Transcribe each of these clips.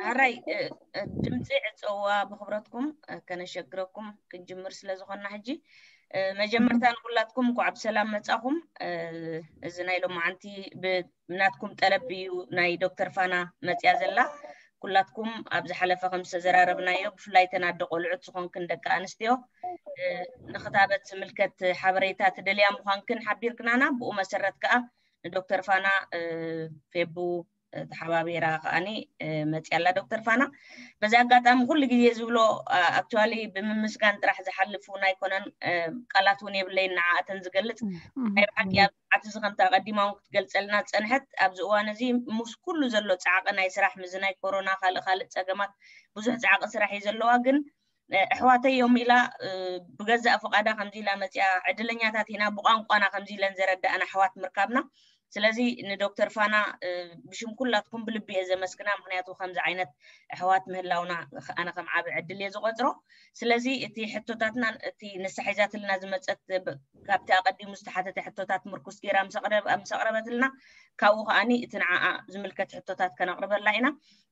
ሕራይ ድምፂ ዕፀዋ ብክብረትኩም ከነሸግረኩም ክንጅምር ስለ ዝኾንና ሕጂ መጀመርታ ንኩላትኩም እንኳዕ ብሰላም መፃኹም። እዚ ናይ ሎማዓንቲ ብናትኩም ጠለብ እዩ ናይ ዶክተር ፋና መፅያ ዘላ። ኩላትኩም ኣብ ዝሓለፈ ከም ዝተዘራረብናዮ ብፍላይ ተን ኣደ ቆልዑት ዝኾንክን ደቂ ኣንስትዮ ንክታበት ዝምልከት ሓበሬታ ትደልያ ምዃንክን ሓቢርክናና። ብኡ መሰረት ከዓ ንዶክተር ፋና ፌቡ ተሓባቢራ ከዓኒ መፅያ ኣላ ዶክተር ፋና። በዚ ኣጋጣሚ ኩሉ ግዜ ዝብሎ ኣክቹዋሊ ብምምስጋን ጥራሕ ዝሓልፍ እውን ኣይኮነን፣ ቃላት እውን የብለይን ንዓኣተን ዝገልፅ። ናይ ብሓቂ ኣብ ዓዲ እዚ ከምቲ ኣቐዲማ እውን ክትገልፀልና ዝፀንሐት ኣብዚ እዋን እዚ ምስ ኩሉ ዘሎ ፃዕቂ ናይ ስራሕ ምስዚ ናይ ኮሮና ካልእ ካልእ ፀገማት ብዙሕ ፃዕቂ ስራሕ እዩ ዘለዋ። ግን ኣሕዋተይ እዮም ኢላ ብገዛእ ፍቓዳ ከምዚ ኢላ መፅያ ዕድለኛታት ኢና ብቋንቋና ከምዚ ኢለን ዘረዳእና ኣሕዋት ምርካብና። ስለዚ ንዶክተር ፋና ብሽም ኩላትኩም ብልቢ እየ ዘመስግና። ምክንያቱ ከምዚ ዓይነት ኣሕዋት ምህላውና ኣነ ከም ዓብ ዕድል እየ ዝቆፅሮ። ስለዚ እቲ ሕቶታትና እቲ ንሳ ሒዛትልና ዝመፀት ካብቲ ኣቐዲሙ ዝተሓተተ ሕቶታት ምርኩስ ገይራ ምስ ኣቕረበትልና ካብኡ ከዓኒ እቲ ንዓኣ ዝምልከት ሕቶታት ከነቕርበላ ኢና።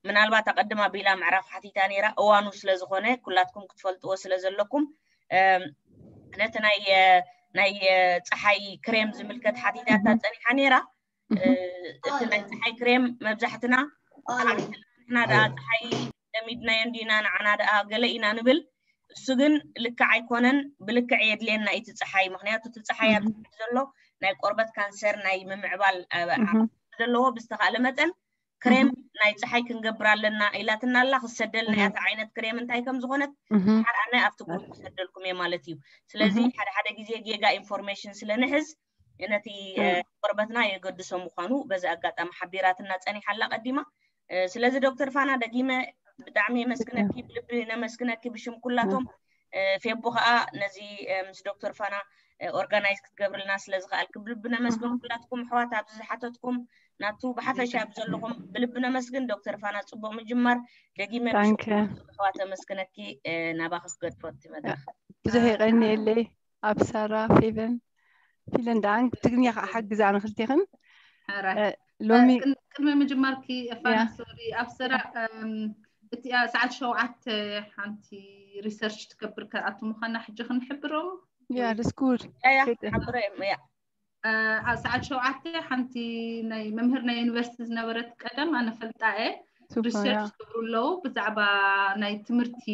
ምናልባት ኣቐድማ ቢላ ምዕራፍ ሓቲታ ነይራ እዋኑ ስለ ዝኾነ ኩላትኩም ክትፈልጥዎ ስለ ዘለኩም ነቲ ናይ ናይ ፀሓይ ክሬም ዝምልከት ሓቲታታ ፀኒሓ ነይራ። እቲ ናይ ፀሓይ ክሬም መብዛሕትና ንሕና ደኣ ፀሓይ ለሚድናዮ እንዲና ንዓና ደኣ ገለ ኢና ንብል። እሱ ግን ልክዕ ኣይኮነን። ብልክዕ የድልየና እቲ ፀሓይ። ምክንያቱ እቲ ፀሓይ ኣብ ዘሎ ናይ ቆርበት ካንሰር ናይ ምምዕባል ዘለዎ ብዝተካእለ መጠን ክሬም ናይ ፀሓይ ክንገብር ኣለና ኢላትና ኣላ። ክሰደልና እያ እታ ዓይነት ክሬም እንታይ ከም ዝኾነት ሓር ኣነ ኣብቲ ግሩፕ ክሰደልኩም እየ ማለት እዩ። ስለዚ ሓደ ሓደ ግዜ ጌጋ ኢንፎርሜሽን ስለ ንሕዝ ነቲ ቆርበትና የገድሶ ምዃኑ በዚ ኣጋጣሚ ሓቢራትና ፀኒሓ ኣላ ቀዲማ። ስለዚ ዶክተር ፋና ደጊመ ብጣዕሚ የመስግነኪ፣ ብልቢ ነመስግነኪ ብሽም ኩላቶም። ፌቡ ከዓ ነዚ ምስ ዶክተር ፋና ኦርጋናይዝ ክትገብርልና ስለ ዝኸኣልክ ብልቢ ነመስግን። ኩላትኩም ኣሕዋት ኣብዚ ዝሓተትኩም ናቱ ብሓፈሻ ኣብ ዘለኹም ብልቢ ነመስግን። ዶክተር ፋና ፅቡቅ ምጅማር ደጊመ ብሽም ኩላትኩም ኣሕዋት ኣመስግነኪ። ናባኺ ክገድፎ እቲ መድረኽ። ብዙሕ የቐንየለይ ኣብ ሳራ ፌቨን ፊለን ዳንክ ትግርኛ ከዓ ሓግዛ ንክልቴኽን ሎሚ ቅድሚ ምጅማርኪ ፋና ሶሪ ኣብ ሰራ እቲኣ ሰዓት ሸውዓተ ሓንቲ ሪሰርች ትገብር ከኣቱ ምዃና ሕጂ ክንሕብሮም ያ ደስኩድ ሓብረ እያ ኣብ ሰዓት ሸውዓተ ሓንቲ ናይ መምህር ናይ ዩኒቨርሲቲ ዝነበረት ቀደም ኣነ ፈልጣ እየ ሪሰርች ትገብሩ ኣለዉ ብዛዕባ ናይ ትምህርቲ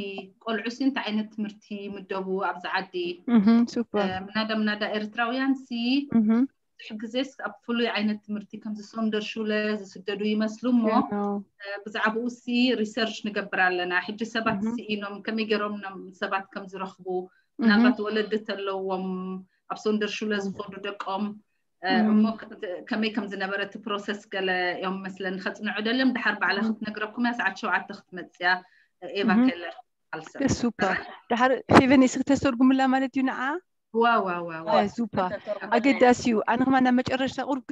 ቆልዑ ሲ እንታይ ዓይነት ትምህርቲ ይምደቡ ኣብዚ ዓዲ ምናዳ ምናዳ ኤርትራውያን ሲ ብዙሕ ግዜስ ኣብ ፍሉይ ዓይነት ትምህርቲ ከምዚ ሶንደር ሹለ ዝስደዱ ይመስሉ እሞ ብዛዕባኡ ሲ ሪሰርች ንገብር ኣለና ሕጂ ሰባት ስኢኖም ከመይ ገይሮም ኖም ሰባት ከም ዝረኽቡ ምናልባት ወለዲ ተለዎም ኣብ ሶንደር ሹለ ዝኸዱ ደቆም እሞ ከመይ ከም ዝነበረ እቲ ፕሮሰስ ገለ እዮም መስለኒ ከፅንዑ ደልዮም ድሓር ባዕላ ክትነግረኩም እያ ሰዓት ሸውዓተ ክትመፅያ ኤቫ ከለ ሱፐር ድሓር ፌቨን እስኪ ተስተርጉምላ ማለት እዩ ንዓ ሱፐር ኣገዳሲ እዩ ኣነ ከማ ናብ መጨረሻ ቁሩብ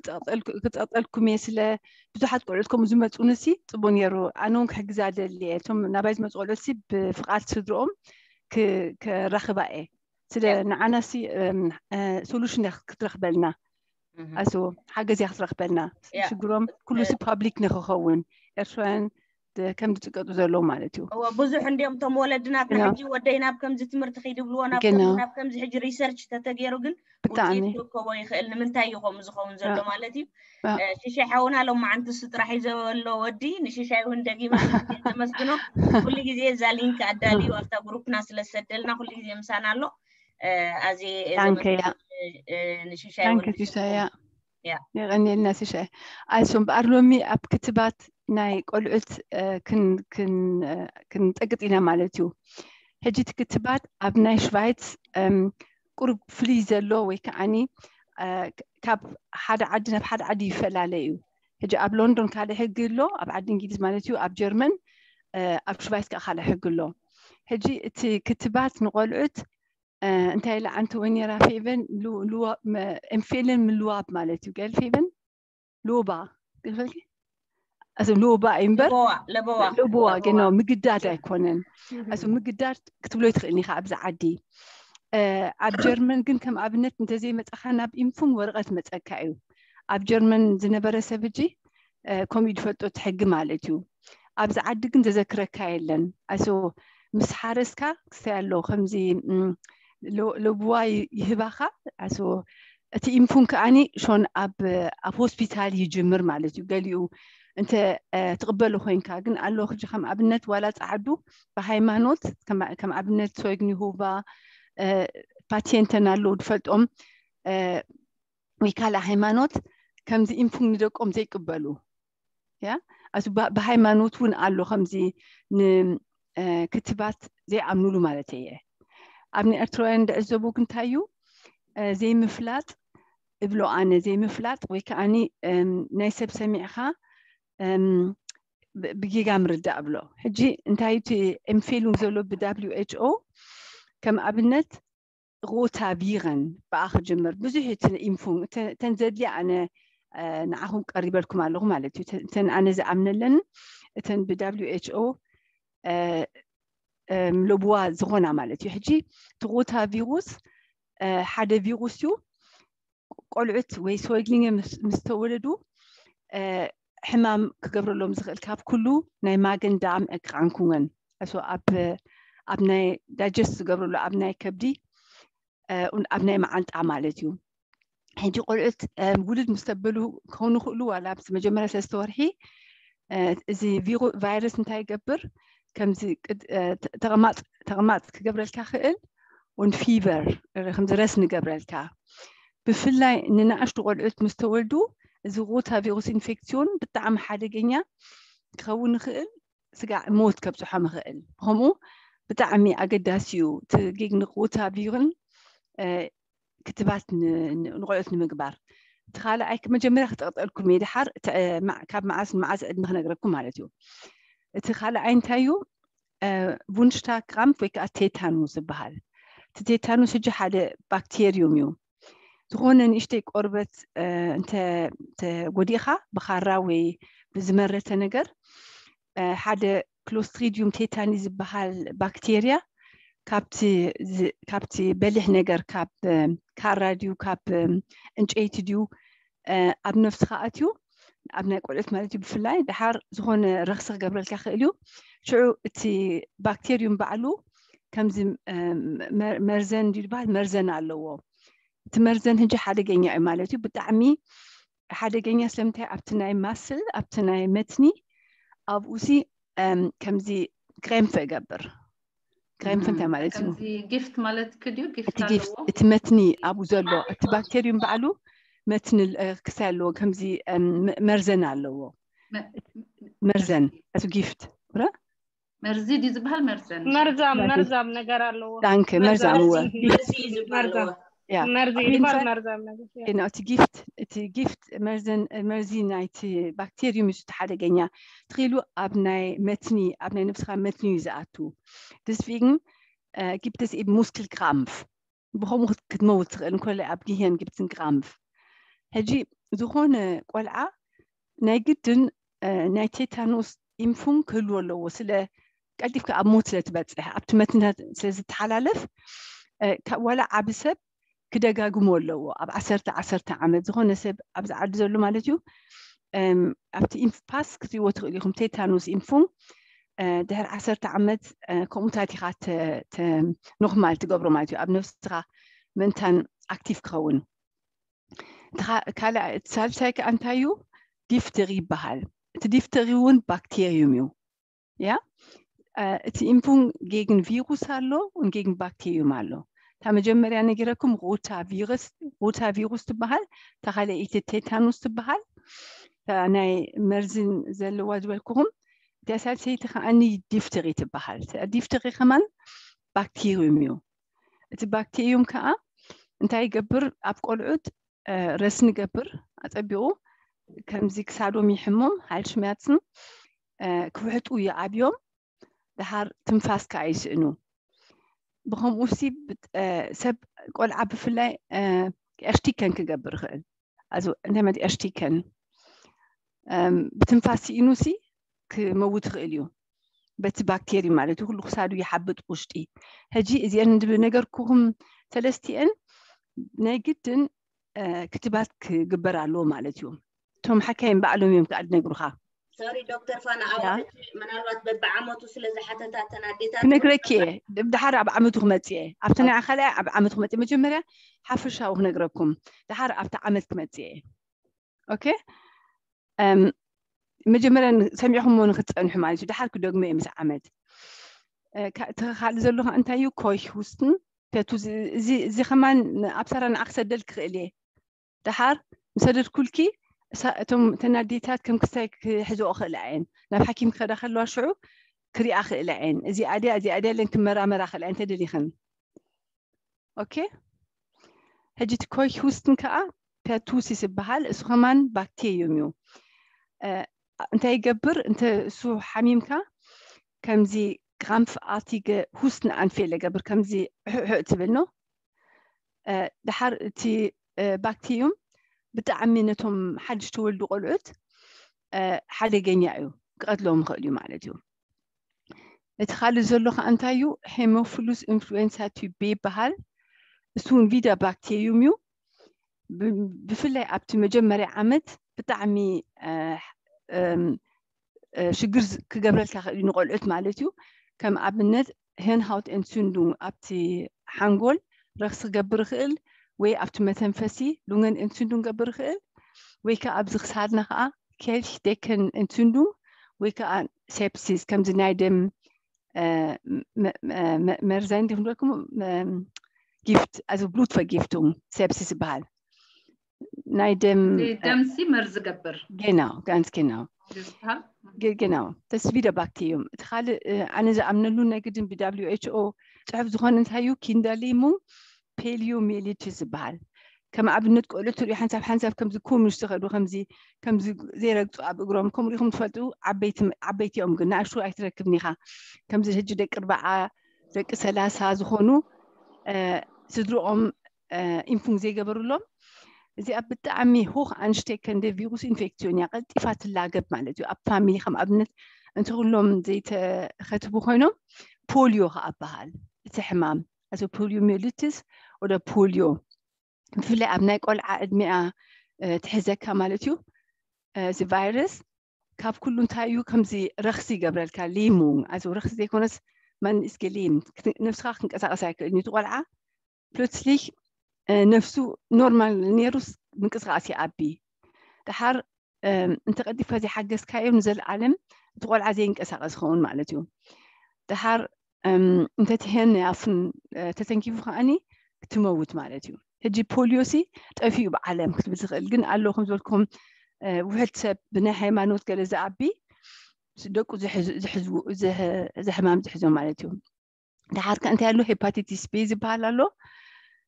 ክፀቕጠልኩም እየ ስለ ብዙሓት ቆልዑት ከምኡ ዝመፁኒ ሲ ፅቡቅ ነይሩ ኣነ እውን ክሕግዛ ደሊ እየ እቶም ናባይ ዝመፁ ቆልዑት ሲ ብፍቃድ ስድርኦም ክራኽባ እየ ስለ ንዓና ሲ ሶሉሽን ክትረኽበልና ኣስዎ ሓገዝ እያ ክትረኽበልና ሽግሮም ኩሉ ሲ ፓብሊክ ንክኸውን ኤርትራውያን ከም ዝጥቀጡ ዘለዉ ማለት እዩ እወ ብዙሕ እንዲኦም እቶም ወለድና ሕጂ ወደይ ናብ ከምዚ ትምህርቲ ኪድ ይብልዎ ናብ ከምዚ ሕጂ ሪሰርች ተተገይሩ ግን ውፅኢት ክርከቦ ይኽእል ንምንታይ እዩ ከምኡ ዝኸውን ዘሎ ማለት እዩ ሽሻይ ሓውና ሎማዓንቲ እሱ ጥራሕ እዩ ዘሎ ወዲ ንሽሻይ እውን ደጊመ ተመስግኖ ኩሉ ግዜ እዛ ሊንክ ኣዳልዩ ኣብታ ግሩፕና ስለ ዝሰደልና ኩሉ ግዜ ምሳና ኣሎ ኣዜ ንሽሻይ ያ የቐንየልና ሽሻይ ኣይሶም በኣር ሎሚ ኣብ ክትባት ናይ ቆልዑት ክንጠቅጥ ኢና ማለት እዩ ሕጂ እቲ ክትባት ኣብ ናይ ሽቫይት ቁሩብ ፍልይ ዘሎ ወይ ከዓኒ ካብ ሓደ ዓዲ ናብ ሓደ ዓዲ ይፈላለ እዩ ሕጂ ኣብ ሎንዶን ካልእ ሕጊ ኣሎ ኣብ ዓዲ እንግሊዝ ማለት እዩ ኣብ ጀርመን ኣብ ሽቫይት ከዓ ካልእ ሕጊ ኣሎ ሕጂ እቲ ክትባት ንቆልዑት እንታይ ኢላ ዓንቲ ወኔራ ፌቨን ኤምፌልን ምልዋብ ማለት እዩ ገል ፌቨን ሉባ ልባ እዩ እምበር ልቦዋ ገኖ ምግዳድ ኣይኮነን እሱ ምግዳድ ክትብሎ ትኽእል ኢኻ ኣብዚ ዓዲ ኣብ ጀርመን ግን ከም ኣብነት እንተዘይመፀኻ ናብ ኢንፉን ወረቐት መፀካ እዩ ኣብ ጀርመን ዝነበረ ሰብ እጂ ከምኡ ዝፈልጦ እቲ ሕጊ ማለት እዩ ኣብዚ ዓዲ ግን ዘዘክረካ የለን። ኣሶ ምስ ሓረስካ ክስታይ ኣሎ ከምዚ ለብዋ ይህባኻ። ኣሶ እቲ ኢንፉን ከኣኒ ሾን ኣብ ኣብ ሆስፒታል ይጅምር ማለት እዩ። ገሊኡ እንተ ትቕበሎ ኮይንካ ግን ኣሎ ክጂ ከም ኣብነት ዋላ ጸዓዱ ብሃይማኖት ከም ኣብነት ሶይግኒ ሁባ ፓቲየንተን ኣለዉ ድፈልጦም ወይ ካልእ ሃይማኖት ከምዚ ኢንፉን ንደቆም ዘይቅበሉ ያ ኣሱ ብሃይማኖት እውን ኣሎ ከምዚ ንክትባት ዘይኣምኑሉ ማለት እየ። ኣብ ናይ ኤርትራውያን ድዕዘቡ ግንታይ እዩ ዘይምፍላጥ እብሎ ኣነ ዘይምፍላጥ ወይ ከዓኒ ናይ ሰብ ሰሚዕኻ ብጌጋ ምርዳእ እብሎ። ሕጂ እንታይ እቲ ኤምፌሉን ዘሎ ብ WHO ከም ኣብነት ሮታ ቪረን ብኣ ክጅምር ብዙሕ እቲ ኢንፉን እተን ዘድልያ ኣነ ንዓኹም ቀሪበልኩም ኣለኹ ማለት እዩ። እተን ኣነ ዝኣምነለን እተን ብ WHO ለብዋ ዝኾና ማለት እዩ። ሕጂ እቲ ሮታ ቪሩስ ሓደ ቪሩስ እዩ። ቆልዑት ወይ ሰወግሊንገ ምስ ተወለዱ ሕማም ክገብረሎም ዝኽእል ካብ ኩሉ ናይ ማገን ዳም ኣክራንኩንገን እሱ ኣብ ኣብ ናይ ዳጀስት ዝገብረሉ ኣብ ናይ ከብዲ ኣብ ናይ መዓንጣ ማለት እዩ። ሕጂ ቆልዑት ውሉድ ምስ ተበሉ ክኾኑ ክእሉ ዋላ ኣብዚ መጀመርያ ሰለስተ ወርሒ እዚ ቫይረስ እንታይ ይገብር ከምዚ ተቕማጥ ክገብረልካ ክእል ን ፊቨር ከምዚ ረስ ንገብረልካ ብፍላይ ንንኣሽቱ ቆልዑት ምስ ተወልዱ እዚ ሮታ ቪሩስ ኢንፌክሲዮን ብጣዕሚ ሓደገኛ ክኸውን ይኽእል። ስጋዕ ሞት ከብፅሖም ይኽእል። ብኸምኡ ብጣዕሚ ኣገዳሲ እዩ እቲ ጌግኒ ሮታ ቪርን ክትባት ንቆልዑት ንምግባር። እቲ ካልኣይ መጀመርያ ክጠቕጠልኩም እየ ድሓር ካብ መዓስ ንመዓስ ዕድመ ክነግረኩም ማለት እዩ። እቲ ካልኣይ እንታይ እዩ? ቡንሽታ ክራምፕ ወይ ከዓ ቴታኑስ ዝበሃል። እቲ ቴታኑስ ሕጂ ሓደ ባክቴሪዩም እዩ። ዝኾነ ንእሽተይ ቆርበት እንተ ተጎዲእኻ ብኻራ ወይ ብዝመረተ ነገር ሓደ ክሎስትሪዲዩም ቴታኒ ዝበሃል ባክቴርያ ካብቲ በሊሕ ነገር ካብ ካራ ድዩ ካብ እንጨይቲ ድዩ ኣብ ነፍስኻ ኣትዩ ኣብ ናይ ቆልዑት ማለት እዩ ብፍላይ ድሓር ዝኾነ ረኽሲ ክገብረልካ ክእል እዩ። ሽዑ እቲ ባክቴሪዩም ባዕሉ ከምዚ መርዘን ድዩ ዝበሃል መርዘን ኣለዎ። እቲ መርዘን ሕጂ ሓደገኛ እዩ ማለት እዩ። ብጣዕሚ ሓደገኛ ስለምንታይ ኣብቲ ናይ ማስል ኣብቲ ናይ መትኒ ኣብኡሲ ከምዚ ክሬምፈ እገብር። ክሬምፈ እንታይ ማለት እዩ? ጊፍት ማለት ክድዩ ጊፍት እቲ ጊፍት እቲ መትኒ ኣብኡ ዘሎ እቲ ባክቴሪዩም ባዕሉ መትኒ ክሳይ ኣለዎ ከምዚ መርዘን ኣለዎ። መርዘን እቲ ጊፍት መርዚ ድዩ ዝበሃል መርዘን መርዛም መርዛም ነገር ኣለዎ። ዳንክ መርዛም እወ መርዚ ዝበሃል መርዛም ነገር እቲ ጊፍት እቲ ጊፍት መርዘን መርዚ ናይቲ ባክቴሪዩም እዩ እቲ ሓደገኛ። ትኽኢሉ ኣብ ናይ መትኒ ኣብ ናይ ነብስኻ መትኒ እዩ ዝኣቱ። Deswegen gibt es eben Muskelkrampf። ብኸምኡ ክትመውት ትኽእል እንኮላይ ኣብ ጊሄን gibt es Krampf። ሕጂ ዝኾነ ቆልዓ ናይ ግድን ናይ ቴታኖስ ኢንፉን ክህልዎ ኣለዎ። ስለ ቀልጢፍካ ኣብ ሞት ስለ ትበፅሕ ኣብቲ መትንታት ስለ ዝተሓላለፍ ዋላ ዓቢ ሰብ ክደጋግሞ ኣለዎ። ኣብ ዓሰርተ ዓሰርተ ዓመት ዝኾነ ሰብ ኣብዚ ዓዲ ዘሎ ማለት እዩ ኣብቲ ኢንፍ ፓስ ክትሪእዎ ትኽእል ኢኹም። ቴታኖስ ኢንፉን ድሕሪ ዓሰርተ ዓመት ከምኡታት ኢኻ ኖክማል ትገብሮ ማለት እዩ ኣብ ነብስኻ ምእንታን ኣክቲቭ ክኸውን። ካልኣይ እቲ ሳልሳይ ከዓ እንታይ እዩ? ዲፍተሪ ይበሃል። እቲ ዲፍተሪ እውን ባክቴሪዩም እዩ። ያ እቲ ኢንፉን ጌግን ቪሩስ ኣሎ ን ጌግን ባክቴሪዩም ኣሎ። እታ መጀመርያ ነጊረኩም ሩታ ቪሩስ ሩታ ቪሩስ ትበሃል። እታ ካልኣይቲ ቴታኑስ ትበሃል። እታ ናይ መርዝን ዘለዋ ዝበልኩኹም እቲያ ሳልሰይቲ ከዓኒ ዲፍተሪ ትበሃል። ዲፍተሪ ከማን ባክቴሪዩም እዩ። እቲ ባክቴሪዩም ከዓ እንታይ ይገብር? ኣብ ቆልዑት ረስኒ ይገብር። ኣፀቢቑ ከምዚ ክሳዶም ይሕሞም፣ ሃልሽሚያትስን ክውሕጡ ይኣብዮም። ደሓር ትንፋስ ከዓ ይስእኑ። ብኸምኡ ሲ ሰብ ቆልዓ ብፍላይ ኤርሽቲከን ክገብር ይኽእል። ኣዚ እንታይ ማለት ኤርሽቲከን ብትንፋስ ስኢኑ ሲ ክመውት ይኽእል እዩ። በቲ ባክቴሪ ማለት እዩ። ኩሉ ክሳዱ ይሓብጥ ውሽጢ። ሕጂ እዚአን ዝነገርኩኹም ሰለስቲአን ናይ ግድን ክትባት ክግበር ኣለዎ ማለት እዩ። እቶም ሓካይም ባዕሎም እዮም ከዓ ዝነግሩኻ። ሶሪ ዶክተር ፋና፣ ኣብ ያ። ሕጂ ምናልባት በብዓመቱ ስለ ዝሓተታ እተን ኣዴታት ክነግረኪ እየ። ድሓር ኣብ ዓመቱ ክመጽእ እየ። ኣብቲ ናይ ኣኻልኣይ ኣብ ዓመቱ ክመጽእ እየ። መጀመርያ ሓፈሻዊ ክነግረኩም፣ ድሓር ኣብቲ ዓመት ክመጽእ እየ። ኦኬ። እም፣ መጀመርያ ን- ሰሚዕኹምዎ ንክትጸንሑ ማለት እዩ። ድሓር ክደግሞ እየ ምስ ዓመት። እ፣ ካ- እቲ ካልእ ዘሎ ከዓ እንታይ እዩ? ኮይክ ውስትን ተቱ እዚ- እዚ እዚ ከማን ኣብ ሳራ ንዓ ክሰደል ክኽእል እየ። ድሓር ምሰደድኩልኪ እሳ- እቶም ተናዲታት ከም ክስታይ ክሕዝኦ ክእላ እየን። ናብ ሓኪም ክኸዳ ከለዋ ሽዑ ክሪኣ ክእላ እየን። እዚኣ ድያ እዚኣ ድያ ኢለን ክመራመራ ክእላ እየን ተደሊኽን። ኦኬ። ሕጂ እቲ ኮይክ ውስትን ከዓ ፐቱሲስ ይበሃል። እሱ ከማን ባክቴሪዩም እዩ። እ፣ እንታይ ይገብር? እንተ እሱ ሓሚምካ ከምዚ ክራምፍ ኣርቲገ ሁስትን ኣንፌል ይገብር፣ ከምዚ ሕዕሕዕ ትብል ነው። እ፣ ድሓር እቲ እ፣ ባክቴሪዩም ብጣዕሚ ነቶም ሓድሽ ተወልዱ ቆልዑት እ፣ ሓደገኛ እዩ፣ ክቐትሎም ይኽእል እዩ ማለት እዩ። እቲ ካልእ ዘሎ ከዓ እንታይ እዩ? ሄሞፊሉስ ኢንፍሉዌንሳ ቲቢ ይበሃል። እሱ እውን ቪዳ ባክቴሪዩም እዩ። ብ- ብፍላይ ኣብቲ መጀመርያ ዓመት ብጣዕሚ እ፣ እም፣ እ፣ ሽግር ዝ- ክገብረልካ ይኽእል እዩ ንቆልዑት ማለት እዩ። ከም ኣብነት ሄንሃውት ኤንሱንዱንግ ኣብቲ ሓንጎል ረክሲ ክገብር ይኽእል፣ ወይ ኣብቲ መተንፈሲ ሉንገን ኤንሱንዱንግ ክገብር ይኽእል፣ ወይ ከዓ ኣብዚ ክሳድና ከዓ ኬልሽ ደከን ኤንሱንዱንግ ወይ ከዓ ሴፕሲስ ከምዚ ናይ ደም እ፣ መ- መ- መ- መርዛይ እንዲኹም ደኩም ጊፍት ኣዚ ብሉት ፈጊፍቱም ሴፕሲስ ይበሃል። ናይ ደም እቲ ደምሲ መርዚ ገብር ጌናው ጋንስ ጌናው ዝበሃል ጌናው ተስቢደ ባክቴሪዩም። እቲ ካልእ እ፣ ኣነ ዝኣምነሉ ናይ ግድን ብዳብሊው ኤች ኦ ፅሑፍ ዝኾነ እንታይ እዩ? ኪንዳሊሙ ፔሊዮሚሊቲስ ዝበሃል። ከም ኣብነት ቆልዑ ትሪኡ ሓንሳብ ሓንሳብ ከምዚ ኮሙን ዝተኸዱ ከምዚ ከምዚ ዘይረግፁ ኣብ እግሮም ከምኡ ኢኹም ትፈልጡ። ዓበይቲ ዓበይቲ እዮም ግን ንኣሽቱ ኣይትረክብን ኢኻ። ከምዚ ሕጂ ደቂ ኣርባዓ ደቂ ሰላሳ ዝኾኑ እ፣ ስድርኦም እ፣ ኢምፑንግ ዘይገበሩሎም እዚኣ ብጣዕሚ ሆክ ኣንሽቴከንደ ቪሩስ ኢንፌክሲዮን እያ። ቀልጢፋ ትላገብ ማለት እዩ። ኣብ ፋሚሊ ከም ኣብነት እንተ ኩሎም ዘይተኸትቡ ኮይኖም ፖሊዮ ከዓ በሃል እቲ ሕማም ኣዚ ፖሊዮሚሊቲስ ወደ ፖሊዮ ብፍላይ ኣብ ናይ ቆልዓ ዕድሚኣ እ፣ ትሕዘካ ማለት እዩ። እ፣ እዚ ቫይረስ ካብ ኩሉ እንታይ እዩ ከምዚ ረክሲ ይገብረልካ ሊሙ ኣዚ ረክሲ ዘይኮነስ ማን እስኪ ሊም ነብስኻ ክንቀሳቀስ ኣይክእልን እዩ። እቲ ቆልዓ ፕሎትስሊክ እ፣ ነፍሱ ኖርማል ነይሩስ ምንቅስቃስ ይኣቢ። ድሓር እም፣ እንተቀዲፍካ ዘይሓገዝካዮ ንዘለኣለም እቲ ቆልዓ ዘይንቀሳቀስ ይኸውን ማለት እዩ። ድሓር እም፣ እንተትሄን ናይ ኣፍን እ፣ ተተንኪፉ ከዓኒ ክትመውት ማለት እዩ። ሕጂ ፖሊዮሲ ጠፊኡ ብዓለም ክትብል ትኽእል ግን ኣሎ ከም ዝበልኩም እ፣ ውሕድ ሰብ ብናይ ሃይማኖት ገለ ዝኣቢ ደቁ ዝሕዝ- ዝሕዝዎ ዝህ- ዝሕማም ዝሕዞ ማለት እዩ። ድሓር ከ እንታይ ኣሎ? ሄፓቲቲስ ቢ ዝበሃል ኣሎ።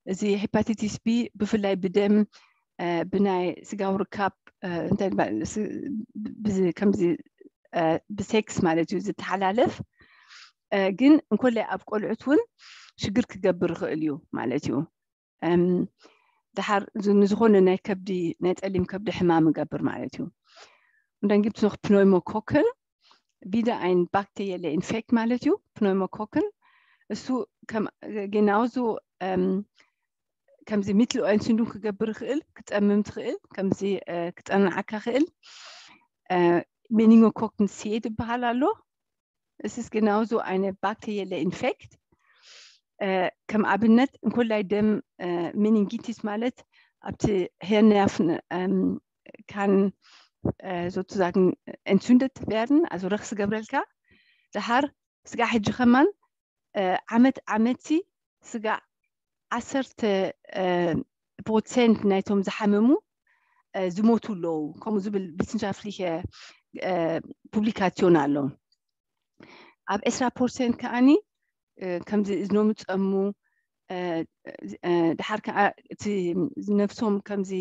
እዚ ሄፓቲቲስ ቢ ብፍላይ ብደም እ፣ ብናይ ስጋዊ ርካብ እ፣ እንታይ ንበል ስ- ብዚ- ከምዚ እ፣ ብሴክስ ማለት እዩ ዝተሓላለፍ እ፣ ግን እንኮላይ ኣብ ቆልዑት እውን ሽግር ክገብር ይኽእል እዩ ማለት እዩ። እም፣ ድሓር ዝ- ንዝኾነ ናይ ከብዲ ናይ ጸሊም ከብዲ ሕማም ይገብር ማለት እዩ። እንዳንጊብ ትኖኽ ፕኖይሞኮክን ቢደ ኣይን ባክቴሪየለ ኢንፌክት ማለት እዩ። ፕኖይሞኮክን እሱ ከም ጌናውዙ እም፣ ከምዚ ሚትል ኦይን ሲንዱም ክገብር ይኽእል፣ ክጸምም ትኽእል፣ ከምዚ እ፣ ክጸንዓካ ይኽእል። እ፣ ሜኒንጎኮክን ሲ ይበሃል ኣሎ። እስስ ጌናውዙ ኣይነ ባክቴሪየለ ኢንፌክት እ፣ ከም ኣብነት እንኮላይ ደም እ፣ ሜኒንጊቲስ ማለት ኣብቲ ሄርንያፍን እም፣ ካን እ፣ ዞቱዛግን ኤንሱንደት ቬርን ኣዞ ረክስ ገብረልካ ድሓር ስጋዕ ሕጂ ከማን እ፣ ዓመት ዓመትሲ ስጋዕ ዓሰርተ እ፣ ፕሮሰንት ናይቶም ዝሓመሙ እ፣ ዝሞቱ ኣለዉ። ከምኡ ዝብል ቪትንሻፍትሊኸ እ፣ ፑብሊካሲዮን ኣሎ። ኣብ ዕስራ ፐርሰንት ከዓኒ እ፣ ከምዚ እዝኖም ዝጸሙ እ፣ እ፣ ድሓር ከዓ እቲ ነፍሶም ከምዚ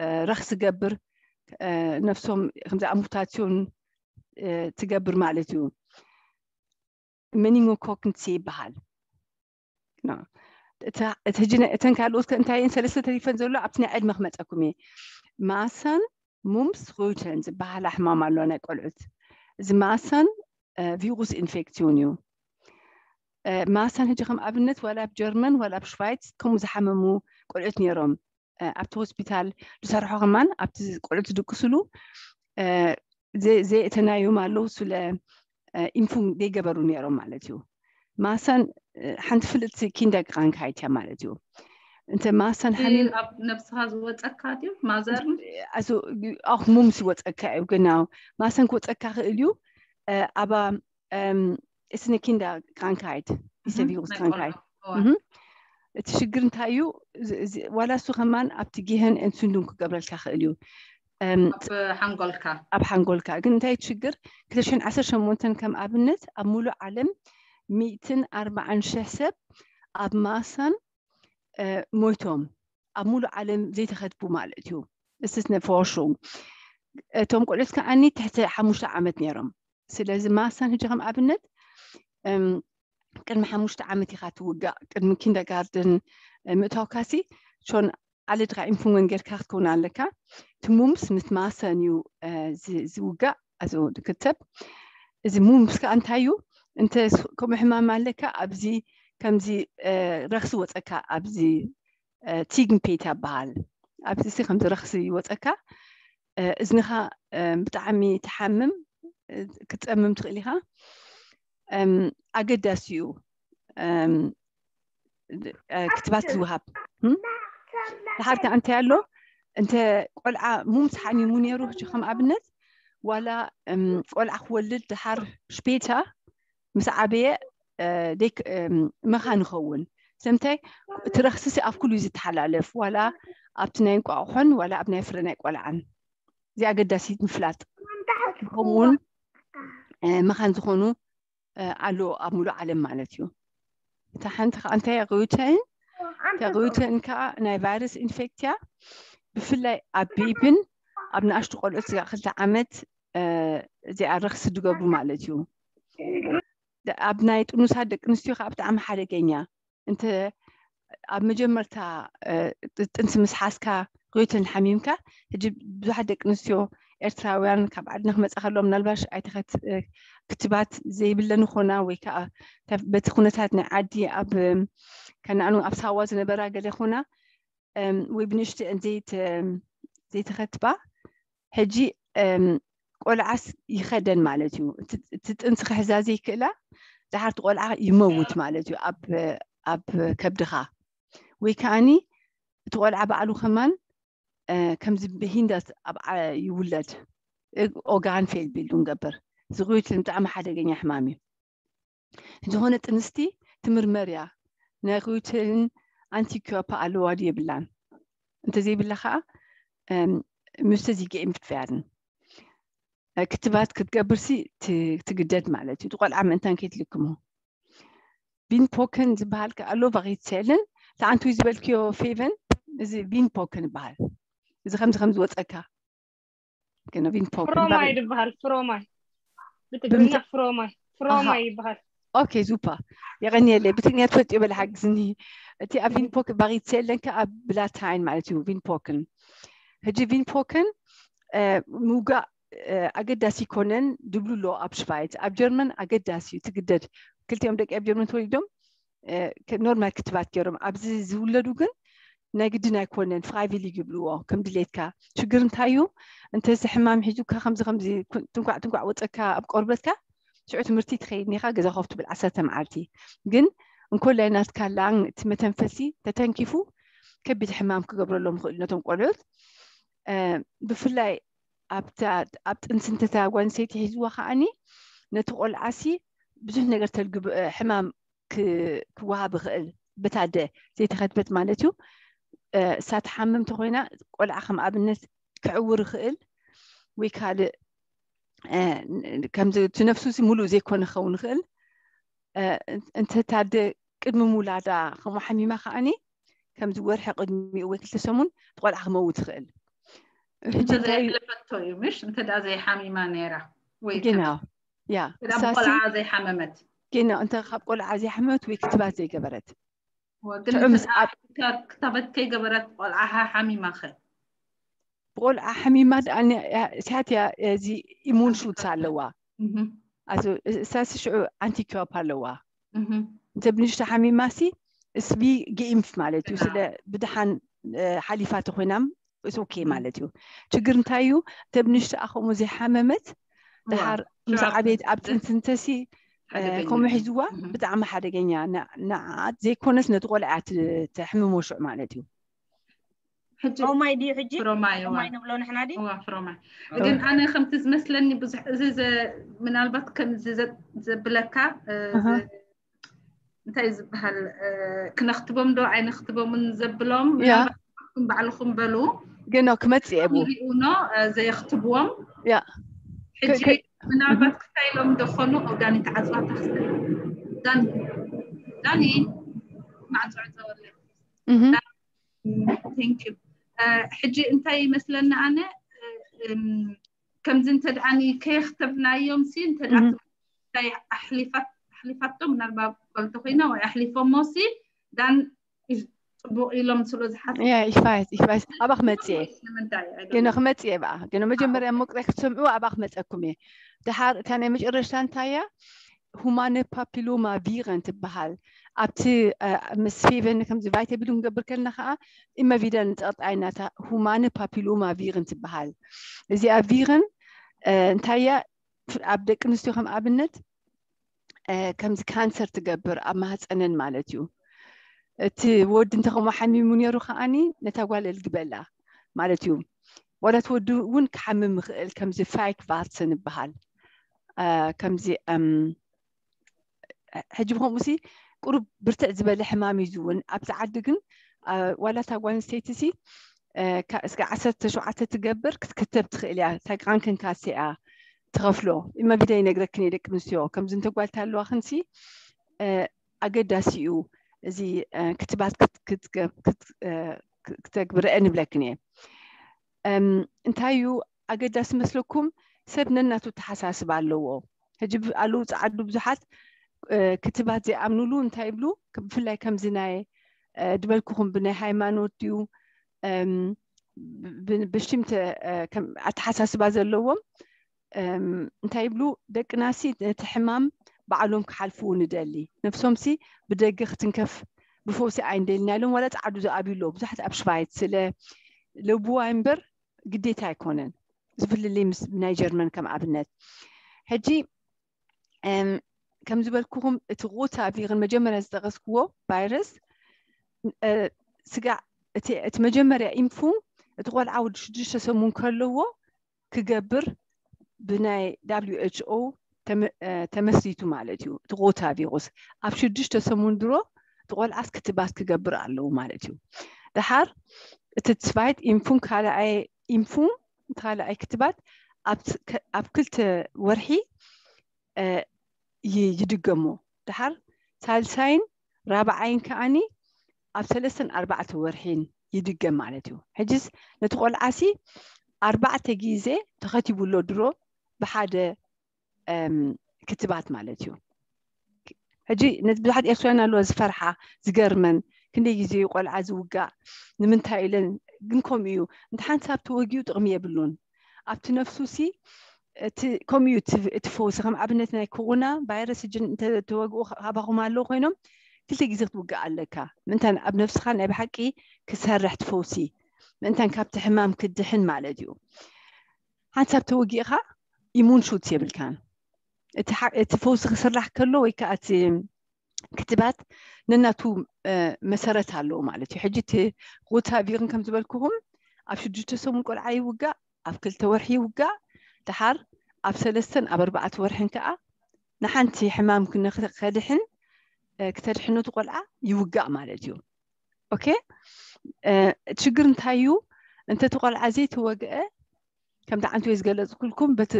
እ፣ ረኽ ዝገብር እ፣ ነፍሶም ከምዚ ኣሙታሲዮን እ፣ ትገብር ማለት እዩ። መኒንጎኮክንሲ ይበሃል። ና- እታ- እቲ ሕጂ ነ- እተን ካልኦት ከ እንታይ እየን? ሰለስተ ተሪፈን ዘሎ ኣብቲ ናይ ዕድመ ክመፀኩም እየ። ማሳን ሙምስ ሩተን ዝበሃል ኣሕማም ኣሎ ናይ ቆልዑት። እዚ ማሳን እ፣ ቪሩስ ኢንፌክሲዮን እዩ። እ፣ ማሳን ሕጂ ከም ኣብነት ዋላ ኣብ ጀርመን ዋላ ኣብ ሽዋይት ከምኡ ዝሓመሙ ቆልዑት ነይሮም። እ፣ ኣብቲ ሆስፒታል ዝሰርሖ ከማን ኣብቲ ቆልዑት ዝድቅስሉ እ፣ ዘየእተናዮም ኣለዉ ስለ ኢንፉን ዘይገበሩ ነይሮም ማለት እዩ። ማሳን ሓንቲ ፍልጥቲ ኪንደር ክራንካይት እያ ማለት እዩ። እንተ ማሳን ሓሚም ኣብ ነብስኻ ዝወፀካ ድዩ ማዘር ኣኹ ሙምስ ይወፀካ እዩ ግናው ማሳን ክወፀካ ክእል እዩ። ኣባ እስነ ኪንደር ክራንካይት ኢሰ ቪሩስ ክራንካይት እቲ ሽግር እንታይ እዩ? ዋላ እሱ ከማን ኣብቲ ጊህን እንሱንዱን ክገብረልካ ክእል እዩ ሓንጎልካ ኣብ ሓንጎልካ። ግን እንታይ ሽግር ክልተ ሽሕን ዓሰርተ ሸሞንተን ከም ኣብነት ኣብ ሙሉእ ዓለም ሚእትን ኣርባዓን ሽሕ ሰብ ኣብ ማሳን ሞይቶም ኣብ ሙሉእ ዓለም ዘይተኸትቡ ማለት እዩ። እስስ ነፈወሹ እቶም ቆልዑት ከዓኒ ትሕቲ ሓሙሽተ ዓመት ነይሮም። ስለዚ ማሳን ሕጂ ከም ኣብነት ቅድሚ ሓሙሽተ ዓመት ኢኻ ትውጋእ። ቅድሚ ኪንደርጋርደን ምእታውካሲ ሾን ኣለድኻ ኢንፉንገን ጌርካ ክትከውን ኣለካ። እቲ ሙምስ ምስ ማሰን እዩ ዝውጋእ ኣዚ ክትብ። እዚ ሙምስ ከዓ እንታይ እዩ? እንተ ከምኡ ሕማም ኣለካ ኣብዚ ከምዚ ረክሲ ወፀካ ኣብዚ ቲግን ፔት ይበሃል። ኣብዚ ከምዚ ረክሲ ይወፀካ እዝንኻ ብጣዕሚ ትሓምም ክትፀምም ትኽእል ኢኻ። ኣገዳሲ እዩ ክትባት ዝወሃብ። ድሓር ከዓ እንታይ ኣሎ እንተ ቆልዓ ሙምስ ሓሚሙ ነይሩ ሕጂ ከም ኣብነት ዋላ ቆልዓ ክወልድ ድሓር ሽፔታ ምስ ዓበየ መኻን ይኸውን። ስለምንታይ እቲ ረክስሲ ኣብ ኩሉ እዩ ዝተሓላለፍ ዋላ ኣብቲ ናይ እንቋቑሖን ዋላ ኣብ ናይ ፍረ ናይ ቆልዓን። እዚ ኣገዳሲ ምፍላጥ ከምኡውን መኻን ዝኾኑ ኣሎ ኣብ ሙሉእ ዓለም ማለት እዩ። እታ ሓንቲ ከዓ እንታይ ሩተን እታ ሩተን ከዓ ናይ ቫይረስ ኢንፌክትያ ብፍላይ ኣብ ቤብን ኣብ ንኣሽቱ ቆልዑት ስጋ ክልተ ዓመት እዚኣ ረክሲ ዝገብሩ ማለት እዩ። ኣብ ናይ ጥኑሳት ደቂ ኣንስትዮ ከዓ ብጣዕሚ ሓደገኛ እንተ ኣብ መጀመርታ ጥንሲ ምስ ሓዝካ ሩተን ሓሚምካ ሕጂ ብዙሓት ደቂ ኣንስትዮ ኤርትራውያን ካብ ዓድና ክመፃ ከለዋ ምናልባሽ ኣይተኸት ክትባት ዘይብለን ኾና ወይ ከዓ በቲ ኩነታት ናይ ዓዲ ኣብ ከነኣኑ ኣብ ሳዋ ዝነበራ ገለ ኾና ወይ ብንእሽትአን ዘይተኸትባ ሕጂ ቆልዓስ ይኸደን ማለት እዩ። እቲ ጥንሲ ክሕዛ ዘይክእላ ድሓርቲ ቆልዓ ይመውት ማለት እዩ ኣብ ከብድኻ ወይ ከዓኒ እቲ ቆልዓ በዓሉ ከማን ከምዚ ብሂንዳት ኣብ ይውለድ ኦጋን ፌል ቢልዱ ንገብር ዝጉይት ብጣዕሚ ሓደገኛ ሕማም እዩ። ዝኾነ ጥንስቲ ትምርመር እያ ናይ ሩትን ኣንቲኪዮፓ ኣለዋ ድዩ የብላን። እንተዘይብላ ከዓ ምስተ ዚገኤም ትፈያድን ክትባት ክትገብርሲ ትግደድ ማለት እዩ። ቆልዓ ምእንታን ከይትልክሞ ቪንፖክን ዝበሃል ኣሎ ቫሪትሴልን ተዓንቱ ዝበልክዮ ፌቨን እዚ ቪንፖክን ይበሃል። እዚ ከምዚ ከም ዝወፀካ ግን ቪንፖክን ፍሮማይ ይበሃል። ፍሮማይ ብትግርኛ ፍሮማይ ፍሮማይ ይበሃል። ኦኬ ዙፓ የቀንየለይ ብትግርኛ ትፈልጥዮ በለ ሓግዝኒ። እቲ ኣብ ቪንፖክን ቫሪትሴልን ከኣ ብላታይን ማለት እዩ ቪንፖክን። ሕጂ ቪንፖክን ምውጋእ ኣገዳሲ ይኮነን ድብሉ ኣሎ ኣብ ሽቫይዝ። ኣብ ጀርመን ኣገዳሲ እዩ ትግደድ። ክልቲኦም ደቂ ኣብ ጀርመን ተወሊዶም ኖርማል ክትባት ገይሮም ኣብዚ ዝውለዱ ግን ናይ ግድን ኣይኮነን ፍራይቪሊግ ይብልዎ ከም ድሌትካ። ሽግር እንታይ እዩ እንተዚ ሕማም ሒዙካ ከምዚ ከምዚ ትንኳዕ ትንኳዕ ወፀካ ኣብ ቆርበትካ ሽዑ ትምህርቲ ትኸይድ ኒኻ ገዛ ኮፍ ትብል ዓሰርተ መዓልቲ። ግን እንኮላይ ናትካ ላንግ እቲ መተንፈሲ ተተንኪፉ ከቢድ ሕማም ክገብረሎም ይኽእል ነቶም ቆልዑት። ብፍላይ ኣብ ጥንሲ እንተ ጓል ኣንስተይቲ ሒዝዋ ከዓኒ ነቲ ቆልዓሲ ብዙሕ ነገር ተልግብ ሕማም ክወሃብ ይኽእል በታ ኣደ ዘይተኸትበት ማለት እዩ። እሳ ትሓምም ተኮይና ቆልዓ ከም ኣብነት ክዕውር ይኽእል ወይ ካልእ ከምዚ እቲ ነፍሱ ሙሉእ ዘይኮነ ክኸውን ይኽእል። እንተ እታ ኣደ ቅድሚ ምውላዳ ከምኡ ሓሚማ ከዓኒ ከምዚ ወርሒ ቅድሚኡ ወይ ክልተ ሰሙን ቆልዓ ክመውት ይኽእል። እንተዘይሕለፈቶ እዩ ምሽ እንተ ደኣ ዘይሓሚማ ነይራ ወይ ግና ያ ቆልዓ ዘይሓመመት ግና እንተ ካብ ቆልዓ ዘይሓመመት ወይ ክትባት ዘይገበረት ክትበት ከይገበረት ቆልዓ ሓሚማ ኸ ብቆልዓ ሓሚማ ደኣ ሲያትያ እዚ ኢሙን ሹትስ ኣለዋ። ኣዚ እሳሲ ሽዑ ኣንቲኪዮፕ ኣለዋ። እንተ ብንሽተ ሓሚማሲ እስቢ ገኢምፍ ማለት እዩ። ስለ ብድሓን ሓሊፋ ተኮይናም ኦኬ ማለት እዩ። ችግር እንታይ እዩ? እንተ ብንሽተ ኣኸሙ ዘይሓመመት ድሓር ምስ ዓበየት ኣብ ጥንሲ እንተሲ ከምኡ ሒዝዋ ብጣዕሚ ሓደገኛ። ንዓት ዘይኮነስ ነቲ ቆልዓ ትሕምሞ ሽዑ ማለት እዩ። ሕጂ ኦማይ ድዩ ሕጂ ፍሮማይ ኦማይ ንብሎ ንሕና ድዩ? እዋ ፍሮማይ ግን ኣነ ከምቲ ዝመስለኒ ብዙሕ እዚ ምናልባት ከምዚ ዘብለካ እንታይ ዝበሃል ክነኽትቦም ዶ ኣይነኽትቦምን ዘብሎም ባዕልኹም በሉ። ግን ክመፅእ የቡ ሪኡኖ ዘየኽትብዎም ምናልባት ክታይ ኢሎም ደኾኑ ዳኒ ተዓፅዋ ታክስ ዳኒ ማዕፆ ዕፀወለይ ሕጂ እንታይ ይመስለኒ ኣነ ከምዚ እንተድኣኒ ከየኽተብናዮም ሲ እንተድኣ ኣሕሊፋቶ ምናልባት ፈልቲ ኮይና ወይ ኣሕሊፎሞ ሲ ዳን ፅቡቅ ኢሎም ስለ ዝሓስ ይፋይት ይፋይት ኣባ ክመፅእ ግን ክመፅእ እየ ብኣ ግን መጀመርያ መቁፅዕ ክትሰምዑ ኣባ ክመፀኩም እየ። ድሓር እታ ናይ መጨረሽታ እንታያ ሁማነ ፓፒሎማ ቪረን ትበሃል። ኣብቲ ምስ ፌቨን ከምዚ ቫይተ ቢሉ ክንገብር ከለና ከዓ ኢመቪደን ፀቕጣይናታ ሁማነ ፓፒሎማ ቪረን ትበሃል። እዚኣ ቪረን እንታያ ኣብ ደቂ ኣንስትዮ ከም ኣብነት ከምዚ ካንሰር ትገብር ኣብ ማህፀነን ማለት እዩ። እቲ ወዲ እንተከምኡ ሓሚሙ ነይሩ ከዓኒ ነታ ጓል ኣልግበላ ማለት እዩ። ዋላ እቲ ወዲ እውን ክሓምም ይኽእል ከምዚ ፋይክ ቫርሰን ይበሃል ከምዚ ሕጂ ብከምኡ ሲ ቁሩብ ብርትዕ ዝበለ ሕማም እዩ ዝውን ኣብዚ ዓዲ ግን ዋላ እታ ጓል ኣንስተይቲ ሲ እስከ ዓሰርተ ሸውዓተ ትገብር ክትክተብ ትኽእል እያ። እታ ቃንክን ካሴ እያ ትኸፍሎ። ኢመቪደ ይነግረክን እየ ደቂ ኣንስትዮ ከምዚ እንተጓልታ ኣለዋ ክንሲ ኣገዳሲ እዩ እዚ ክትባት ክተግብርአ ንብለክን እየ። እንታይ እዩ ኣገዳሲ መስለኩም? ሰብ ነናቱ ተሓሳስባ ኣለዎ። ሕጂ ኣለዉ ፃዓዱ ብዙሓት ክትባት ዘይኣምኑሉ እንታይ ይብሉ? ብፍላይ ከምዚ ናይ ድበልኩኹም ብናይ ሃይማኖት ድዩ ብሽም ኣተሓሳስባ ዘለዎም እንታይ ይብሉ? ደቅናሲ ነቲ ሕማም ባዕሎም ክሓልፍዎ ንደሊ፣ ነብሶምሲ ብደገ ክትንከፍ ብፈውሲ ኣይንደልና ኢሎም ዋላ ፃዓዱ ዝኣብዩ ኣለዉ። ብዙሓት ኣብ ሽፋይት ስለ ለብዋ እምበር ግዴታ ኣይኮነን። ዝፍልልይ ምስ ናይ ጀርመን ከም ኣብነት ሕጂ ከም ዝበልኩኹም እቲ ቁታ ቪርን መጀመርያ ዝጠቀስክዎ ቫይረስ ስጋዕ እቲ መጀመርያ ኢንፉ እቲ ቆልዓ ወዲ ሽዱሽተ ሰሙን ከለዎ ክገብር ብናይ ዳብሊው ኤች ኦ ተመስሪቱ ማለት እዩ። እቲ ቁታ ቪሩስ ኣብ ሽዱሽተ ሰሙን ድሮ እቲ ቆልዓስ ክትባት ክገብር ኣለዎ ማለት እዩ። ድሓር እቲ ትስፋይት ኢንፉን ካልኣይ ኢንፉን ካልኣይ ክትባት ኣብ ክልተ ወርሒ ይድገሞ። ድሓር ሳልሳይን ራብዓይን ከዓኒ ኣብ ሰለስተን ኣርባዕተ ወርሒን ይድገም ማለት እዩ። ሕጅስ ነቲ ቆልዓሲ ኣርባዕተ ግዜ ተኸቲቡ ኣሎ ድሮ ብሓደ ክትባት ማለት እዩ። ሕጂ ነቲ ብዙሓት ኤርትራውያን ኣለዋ ዝፈርሓ ዝገርመን ክንደይ ግዜ እዩ ቆልዓ ዝውጋእ ንምንታይ ኢለን ግን ከምኡ እዩ። እንተ ሓንሳብ ተወጊኡ ጥቕሚ የብሉን ኣብቲ ነፍሱ ሲ እቲ ከምኡ እዩ እቲ ፈውሲ ከም ኣብነት ናይ ኮሮና ቫይረስ ሕጂ እንተተወግኡ ካባኹም ኣለዉ ኮይኖም ክልተ ግዜ ክትውጋእ ኣለካ ምእንታን ኣብ ነፍስኻ ናይ ብሓቂ ክሰርሕ ትፈውሲ ምእንታን ካብቲ ሕማም ክድሕን ማለት እዩ። ሓንሳብ ተወጊእኻ ኢሙን ሹት የብልካን። እቲ ፈውሲ ክስራሕ ከሎ ወይ ከዓ እቲ ክትባት ነናቱ መሰረት ኣለዎ ማለት እዩ። ሕጂ እቲ ሮታቪርን ከም ዝበልኩኹም ኣብ ሽዱሽተ ሰሙን ቆልዓ ይውጋእ፣ ኣብ ክልተ ወርሒ ይውጋእ፣ ድሓር ኣብ ሰለስተን ኣብ ኣርባዕተ ወርሕን ከዓ ንሓንቲ ሕማም ከድሕን ክተድሕኖ እቲ ቆልዓ ይውጋእ ማለት እዩ። ኦኬ፣ እቲ ሽግር እንታይ እዩ? እንተ እቲ ቆልዓ ዘይተወግአ ከምቲ ዓንቱ ዝገለፅኩልኩም በቲ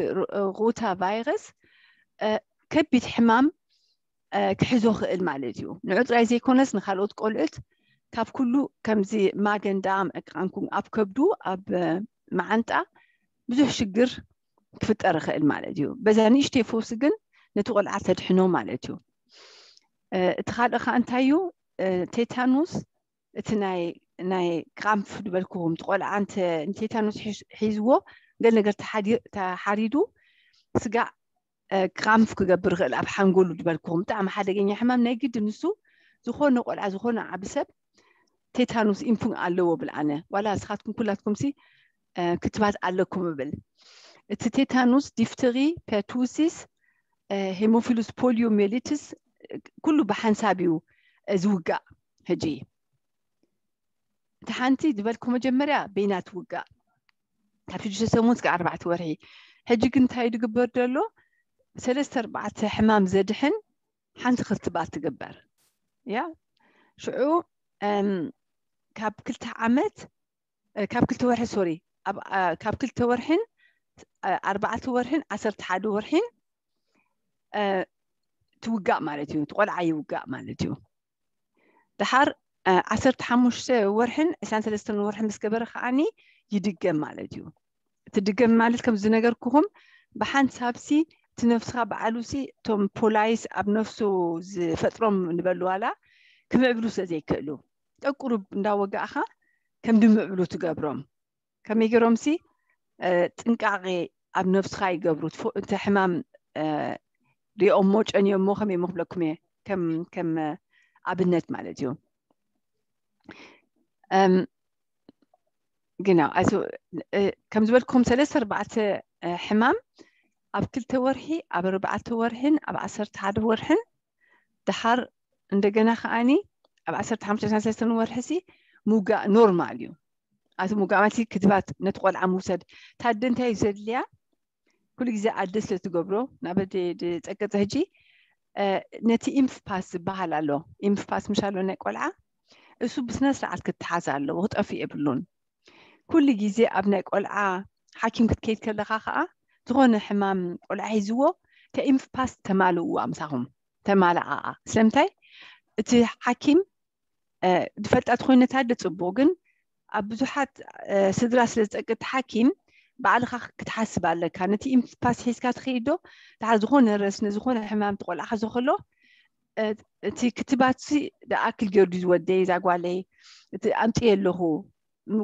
ሩታ ቫይረስ ከቢድ ሕማም ክሕዞ ክእል ማለት እዩ። ንዑ ጥራይ ዘይኮነስ ንካልኦት ቆልዑት ካብ ኩሉ ከምዚ ማገንዳ ምዕቃንኩም ኣብ ከብዱ ኣብ መዓንጣ ብዙሕ ሽግር ክፍጠር ይኽእል ማለት እዩ። በዛ ንእሽተይ ፈውሲ ግን ነቲ ቆልዓ ተድሕኖ ማለት እዩ። እቲ ካልእ ከዓ እንታይ እዩ? ቴታኑስ እቲ ናይ ናይ ክራምፍ ዝበልኩኹም እቲ ቆልዓ እንተ ንቴታኖስ ሒዝዎ ገለ ነገር ተሓሪዱ ስጋዕ ክራምፍ ክገብር ይኽእል ኣብ ሓንጎሉ ዝበልኩኹም ብጣዕሚ ሓደገኛ ሕማም ናይ ግዲ ንሱ ዝኾነ ቆልዓ ዝኾነ ዓቢ ሰብ ቴታኖስ ኢንፉን ኣለዎ ብል ኣነ ዋላ ንስኻትኩም ኩላትኩም ሲ ክትባት ኣለኩም እብል እቲ ቴታኑስ፣ ዲፍተሪ፣ ፐርቱሲስ፣ ሄሞፊሉስ፣ ፖሊዮሜሊትስ ኩሉ ብሓንሳብ እዩ ዝውጋእ። ሕጂ እቲ ሓንቲ ዝበልኩ መጀመርያ በይና ትውጋእ ካብ ሽዱሽተ ሰሙን እስከ ኣርባዕተ ወርሒ። ሕጂ ግን እንታይ ዝግበር ዘሎ? ሰለስተ ኣርባዕተ ሕማም ዘድሕን ሓንቲ ክትባት ትግበር። ያ ሽዑ ካብ ክልተ ዓመት ካብ ክልተ ወርሒ ሶሪ ካብ ክልተ ወርሕን ኣርባዕተ ወርሕን ዓሰርተ ሓደ ወርሕን ትውጋእ ማለት እዩ። ትቆልዓ ይውጋእ ማለት እዩ። ድሓር ዓሰርተ ሓሙሽተ ወርሕን ዕስራን ሰለስተን ወርሕን ምስ ገበረ ከዓኒ ይድገም ማለት እዩ። እቲ ድገም ማለት ከም ዝነገርኩኹም ብሓንሳብሲ እቲ ነፍስኻ በዓሉሲ እቶም ፖላይስ ኣብ ነፍሱ ዝፈጥሮም ንበሉ ዋላ ክምዕብሉ ስለ ዘይክእሉ ጠቁሩብ እንዳወጋእኻ ከም ድምዕብሉ ትገብሮም። ከመይ ገይሮምሲ ጥንቃቄ ኣብ ነፍስኻ ይገብሩ። እቲ ሕማም ሪኦሞ ጨንዮሞ ከመይ ክብለኩም እየ ከም ከም ኣብነት ማለት እዩ። ግና ከም ዝበልኩም ሰለስተ ኣርባዕተ ሕማም ኣብ ክልተ ወርሒ፣ ኣብ ኣርባዕተ ወርሕን ኣብ ዓሰርተ ሓደ ወርሕን ድሓር እንደገና ከዓኒ ኣብ ዓሰርተ ሓሙሽተ ሰለስተን ወርሒ ሲ ምውጋእ ኖርማል እዩ። ኣቲ ምውጋእ ማለት ክትባት ነቲ ቆልዓ ምውሰድ። ታደ እንታይ እዩ ዘድልያ? ኩሉ ግዜ ኣደ ስለ ትገብሮ ናብ ኣደ ዝጸቅጥ ሕጂ ነቲ ኢምፍፓስ ዝበሃል ኣሎ። ኢምፍፓስ ምሽ ኣሎ ናይ ቆልዓ እሱ ብስነ ስርዓት ክትሓዝ ኣለዎ፣ ክጠፍእ የብሉን። ኩሉ ግዜ ኣብ ናይ ቆልዓ ሓኪም ክትከይድ ከለኻ ከዓ ዝኾነ ሕማም ቆልዓ ሒዝዎ ተኢምፍፓስ ተማልእዋ ምሳኹም ተማልኣኣ። ስለምንታይ እቲ ሓኪም ዝፈልጣ ተኮይነታ ደ ጽቡቅ፣ ግን ኣብ ብዙሓት ስድራ ስለ ዝጠቅት ሓኪም ባዕልኻ ክትሓስብ ኣለካ። ነቲ ኢምፓስ ሒዝካ ትኸይድ ዶ? ድሓር ዝኾነ ረስ ንዝኾነ ሕማም ትቆልዓ ከሎ እቲ ክትባት ሲ ደኣክል ገይሩ ዝወደይ እዛ ጓለይ እቲ ኣምፅየ ኣለኹ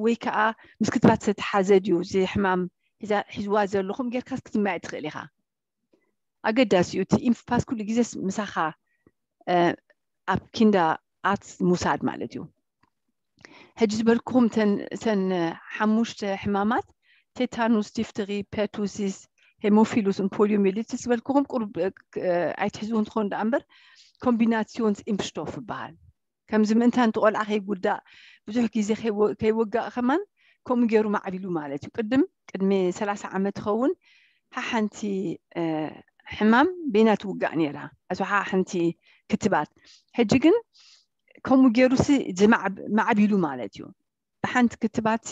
ወይ ከዓ ምስ ክትባት ዝተሓዘ ድዩ እዚ ሕማም ሒዝዋ ዘለኹም ጌርካስ ክትማይ ትኽእል ኢኻ። ኣገዳሲ እዩ እቲ ኢምፓስ ኩሉ ግዜ ምሳኻ ኣብ ኪንዳ ኣት ሙሳድ ማለት እዩ። ሕጂ ዝበልኩኹም ተን ሓሙሽተ ሕማማት ቴታኑስ፣ ዲፍተሪ፣ ፐቱሲስ፣ ሄሞፊሉስ ን ፖሊዮሚሊትስ ዝበልኩኹም ቁሩብ ኣይትሕዝውን ትኾኑ ደኣ እምበር ኮምቢናሲዮንስ ኢምፕሽቶፍ ይበሃል። ከምዚ ምእንታን እቲ ቆልዓ ከይጉዳእ ብዙሕ ግዜ ከይወጋእ ከማን ከምኡ ገይሩ ማዕቢሉ ማለት እዩ። ቅድም ቅድሚ ሰላሳ ዓመት ይኸውን ሓሓንቲ ሕማም ቤና ትውጋእ ነይራ፣ ኣስብሓ ሓንቲ ክትባት። ሕጂ ግን ከምኡ ገይሩሲ ማዕቢሉ ማለት እዩ። ብሓንቲ ክትባትሲ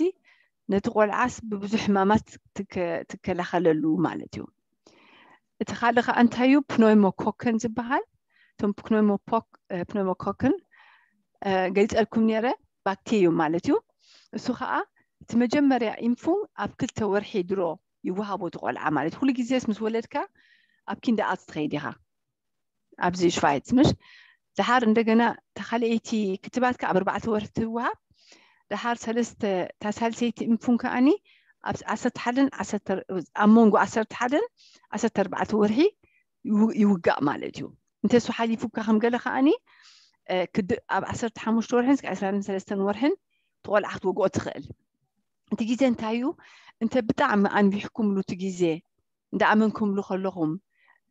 ነቲ ቆልዓስ ብብዙሕ ሕማማት ትከላኸለሉ ማለት እዩ። እቲ ካልእ ከዓ እንታይ እዩ? ፕኖይሞኮከን ዝበሃል። እቶም ፕኖይሞኮክን ገሊፀልኩም ነይረ፣ ባክቴሪዩም ማለት እዩ። እሱ ከዓ እቲ መጀመርያ ኢንፉ ኣብ ክልተ ወርሒ ድሮ ይወሃቦ እቲ ቆልዓ ማለት ኩሉ ግዜስ ምስ ወለድካ ኣብ ኪንዳ ኣት ትኸይድ ኢኻ። ኣብዚ ሽፋይት ምሽ ድሓር እንደገና ተኻልኤይቲ ክትባትካ ኣብ ኣርባዕተ ወርሒ ትወሃብ። ድሓር ሰለስተ ታሳልሰይቲ ኢንፉን ከዓኒ ኣብ ዓሰርተ ሓደን ኣብ መንጎ ዓሰርተ ሓደን ዓሰርተ ኣርባዕተ ወርሒ ይውጋእ ማለት እዩ። እንተሱ ሓሊፉካ ከም ገለ ከዓኒ ኣብ ዓሰርተ ሓሙሽተ ወርሕን እስከ ዕስራን ሰለስተን ወርሕን ትቆልዓ ክትወግኦ ትኽእል። እቲ ግዜ እንታይ እዩ? እንተ ብጣዕሚ ኣንቢሕኩምሉ እቲ ግዜ እንዳኣመንኩምሉ ከለኹም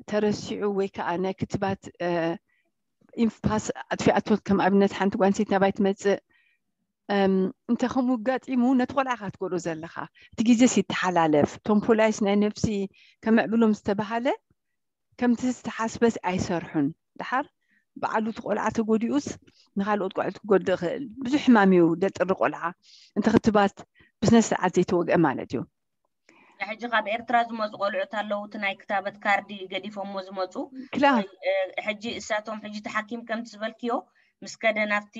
ተረሲዑ ወይ ከዓ ናይ ክትባት ኢንፍፓስ ኣጥፊኣቶ ከም ኣብነት ሓንቲ ጓንሴት ናባይ ትመፅእ እንተ ከምኡ ጋጢሙ ነቲ ቆልዓ ካትጎዶ ዘለኻ እቲ ግዜስ ይተሓላለፍ። ቶም ፖላይስ ናይ ነፍሲ ከመዕብሎም ዝተባሃለ ከምቲ ዝተሓስበስ ኣይሰርሑን። ድሓር በዓሉ እቲ ቆልዓ ተጎዲኡስ ንካልኦት ቆልዑት ክጎድእ ይኽእል። ብዙሕ ሕማም እዩ ደጥሪ ቆልዓ እንተ ክትባት ብስነ ስርዓት ዘይተወግአ ማለት እዩ። ሕጂ ካብ ኤርትራ ዝመፁ ቆልዑት ኣለዉ፣ እቲ ናይ ክታበት ካርዲ ገዲፎሞ ዝመፁ። ሕጂ እሳቶም ሕጂ እቲ ሓኪም ከምቲ ዝበልክዮ ምስ ከደ ናብቲ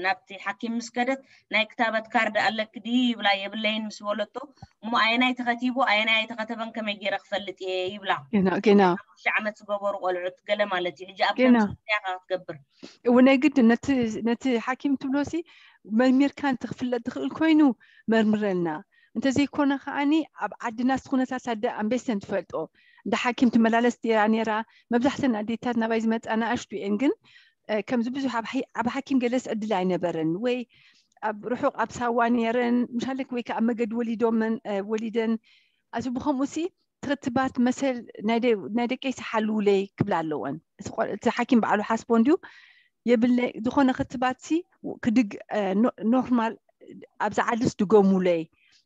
ናብቲ ሓኪም ምስ ከደት ናይ ክታበት ካርድ ኣለክ ድዩ ይብላ። የብለይን ምስ በለቶ እሞ ኣየናይ ተኸቲቡ ኣየናይ ኣይተኸተበን ከመይ ገይረ ክፈልጥ እየ ይብላ። ገና ገና ሽዱሽተ ዓመት ዝገበሩ ቆልዑት ገለ ማለት እዩ። ሕጂ ኣብ ገና። ከምዚ እንታይ ኢኻ ክትገብር? እው ናይ ግድ ነቲ ነቲ ሓኪም ትብሎሲ መርሚርካ እንትክፍለጥ ትኽእል ኮይኑ መርምረልና እንተዘይኮነ ከዓኒ ኣብ ዓድና እቲ ኩነታት ኣደ ኣንበስተን ትፈልጦ እንደ ሓኪም ትመላለስ ዲራ ነራ። መብዛሕተን ኣዴታት ናባይ ዝመፃ ንኣሽቱ እየን ግን ከምዚ ብዙሕ ኣብ ሓኪም ገለስ ዕድል ኣይነበረን ወይ ኣብ ርሑቕ ኣብ ሳዋ ነረን ምሻለክ ወይ ከዓ ኣብ መገዲ ወሊዶመን ወሊደን ኣዚ ብኸምኡ ሲ ክትባት መሰል ናይ ደ- ናይ ደቀይ ሓልውለይ ክብላ ኣለወን። እቲ ቆል- እቲ ሓኪም ባዕሉ ሓስቦ እንድዩ የብለ ዝኾነ ክትባት ሲ ክድግ ኖርማል ኣብዚ ዓድስ ድገሙለይ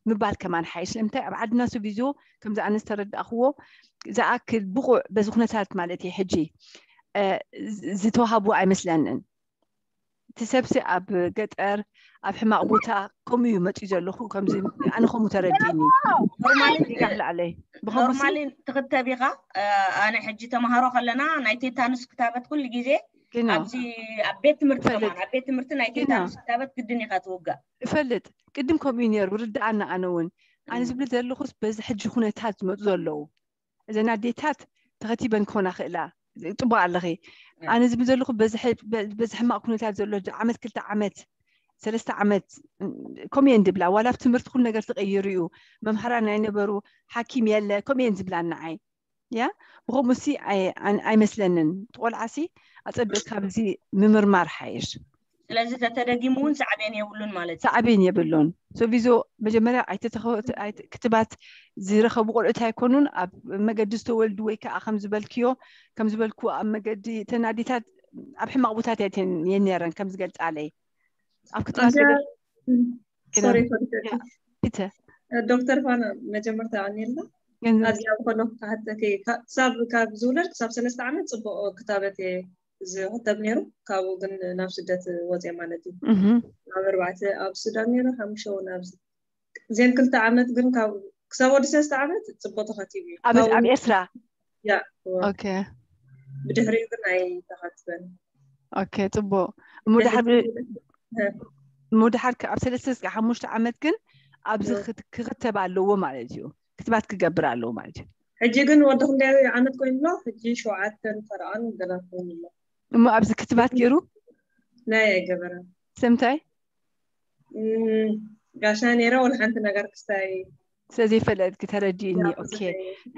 ምባል ከማን ሓይሽ። ስለምንታይ ኣብ ዓድና ሶቪዞ ከምዚ ኣነ ዝተረዳእኽዎ ዝኣክል ብቑዕ በዚ ኩነታት ማለት እዩ ሕጂ ዝተዋሃቡ ኣይመስለንን። እቲ ሰብሲ ኣብ ገጠር ኣብ ሕማቕ ቦታ ከምኡ እዩ መፅኡ ዘለኹ። ከምዚ ኣነ ከምኡ ተረዲእኒ። ኖርማሊ ዲጋ ክልኣለይ ብኸምዚ ኖርማሊ ትኽተብ ኢኻ። ኣነ ሕጂ ተምሃሮ ከለና ናይ ቴታኑስ ክታበት ኩሉ ግዜ ግና ኣብዚ ኣብ ቤት ትምህርቲ ይፈልጥ። ከማን ኣብ ቤት ትምህርቲ ናይ ግና ቴታኑስ ክታበት ግድን ኢኻ ትውጋእ። እፈልጥ። ቅድም ከምኡ እዩ ነይሩ ርድኣና። ኣነ እውን ኣነ ዝብል ዘለኹስ በዚ ሕጂ ኩነታት ዝመፁ ዘለዉ እዘን ኣዴታት ተኸቲበን ክኾና ክእላ። ፅቡቅ ኣለኺ። ኣነ ዝብል ዘለኹ በዚ ሕ- በ- በዚ ሕማቅ ኩነታት ዘሎ ሕ- ዓመት ክልተ ዓመት ሰለስተ ዓመት እም፣ ከምኡ እየን ድብላ። ዋላ ኣብ ትምህርቲ ኩሉ ነገር ተቀይሩ እዩ። መምሃራን ኣይነበሩ፣ ሓኪም የለ፣ ከምኡ እየን ዝብላ ንዓይ። ያ ብኸምኡ ሲ ኣይ- ኣን- ኣይመስለንን። ትቆልዓ ሲ ኣፀብቅ ካብዚ ምምርማር ሓይሽ። ስለዚ ተተደጊሙ እውን ሳዕቤን የብሉን ማለት እዩ። ሳዕቤን የብሉን። ሶቪዞ መጀመርያ ኣይተተኸ- ኣይተ- ክትባት ዝረኸቡ ቆልዑት ኣይኮኑን። ኣብ መገዲ ዝተወልዱ ወይ ከዓ ከም ዝበልክዮ ከም ዝበልኩ ኣብ መገዲ ተናዲታት ኣብ ሕማቅ ቦታት እየን ነረን ከም ዝገልፃለይ ኣብ ክትባት ኣብዚኣ ገለ- ግና- ሶሪ ያ፣ ፒተ ዶክተር ፋና መጀመርታ ኣኒልና ገንዘብ ኣብዚኣ ብከሎ ክሓተኪ ክሳብ ካብ ዝውለድ ክሳብ ሰለስተ ዓመት ፅቡቅ ክታበት እየ ዝክተብ ነይሩ። ካብኡ ግን ናብ ስደት ወፅየ ማለት እዩ። እህ፣ ኣብ ኣርባዕተ ኣብ ሱዳን ነይሩ፣ ሓሙሽተ እውን ኣብዚ ዜን ክልተ ዓመት ግን ካብ ክሳብ ወዲ ሰለስተ ዓመት ፅቡቅ ተኸቲቡ እዩ። ኣብ ካብኡ ኣብ ኤርትራ ያ ኦኬ። ብድሕሪኡ ግን ኣይተኸትበን። ኦኬ፣ ፅቡቅ። እሞ ድሓር ብ- እሞ ድሓር ከ- ኣብ ሰለስተ እስከ ሓሙሽተ ዓመት ግን ኣብዚ ክት- ክክተብ ኣለዎ ማለት እዩ። ክትባት ክገብር ኣለዎ ማለት እዩ። ሕጂ ግን ወዲ ክንደይ ዓመት ኮይኑ ኣሎ? ሕጂ ሸውዓተን ፈረቓን ገና ኮይኑ ኣሎ። እሞ ኣብዚ ክትባት ገይሩ ናይ ኣይገበረን። ስለምንታይ? እም፣ ጋሻ ነይረ ወላ ሓንቲ ነገር ክስታይ ስለዘይፈለጥኪ ተረዲእኒ። ኦኬ፣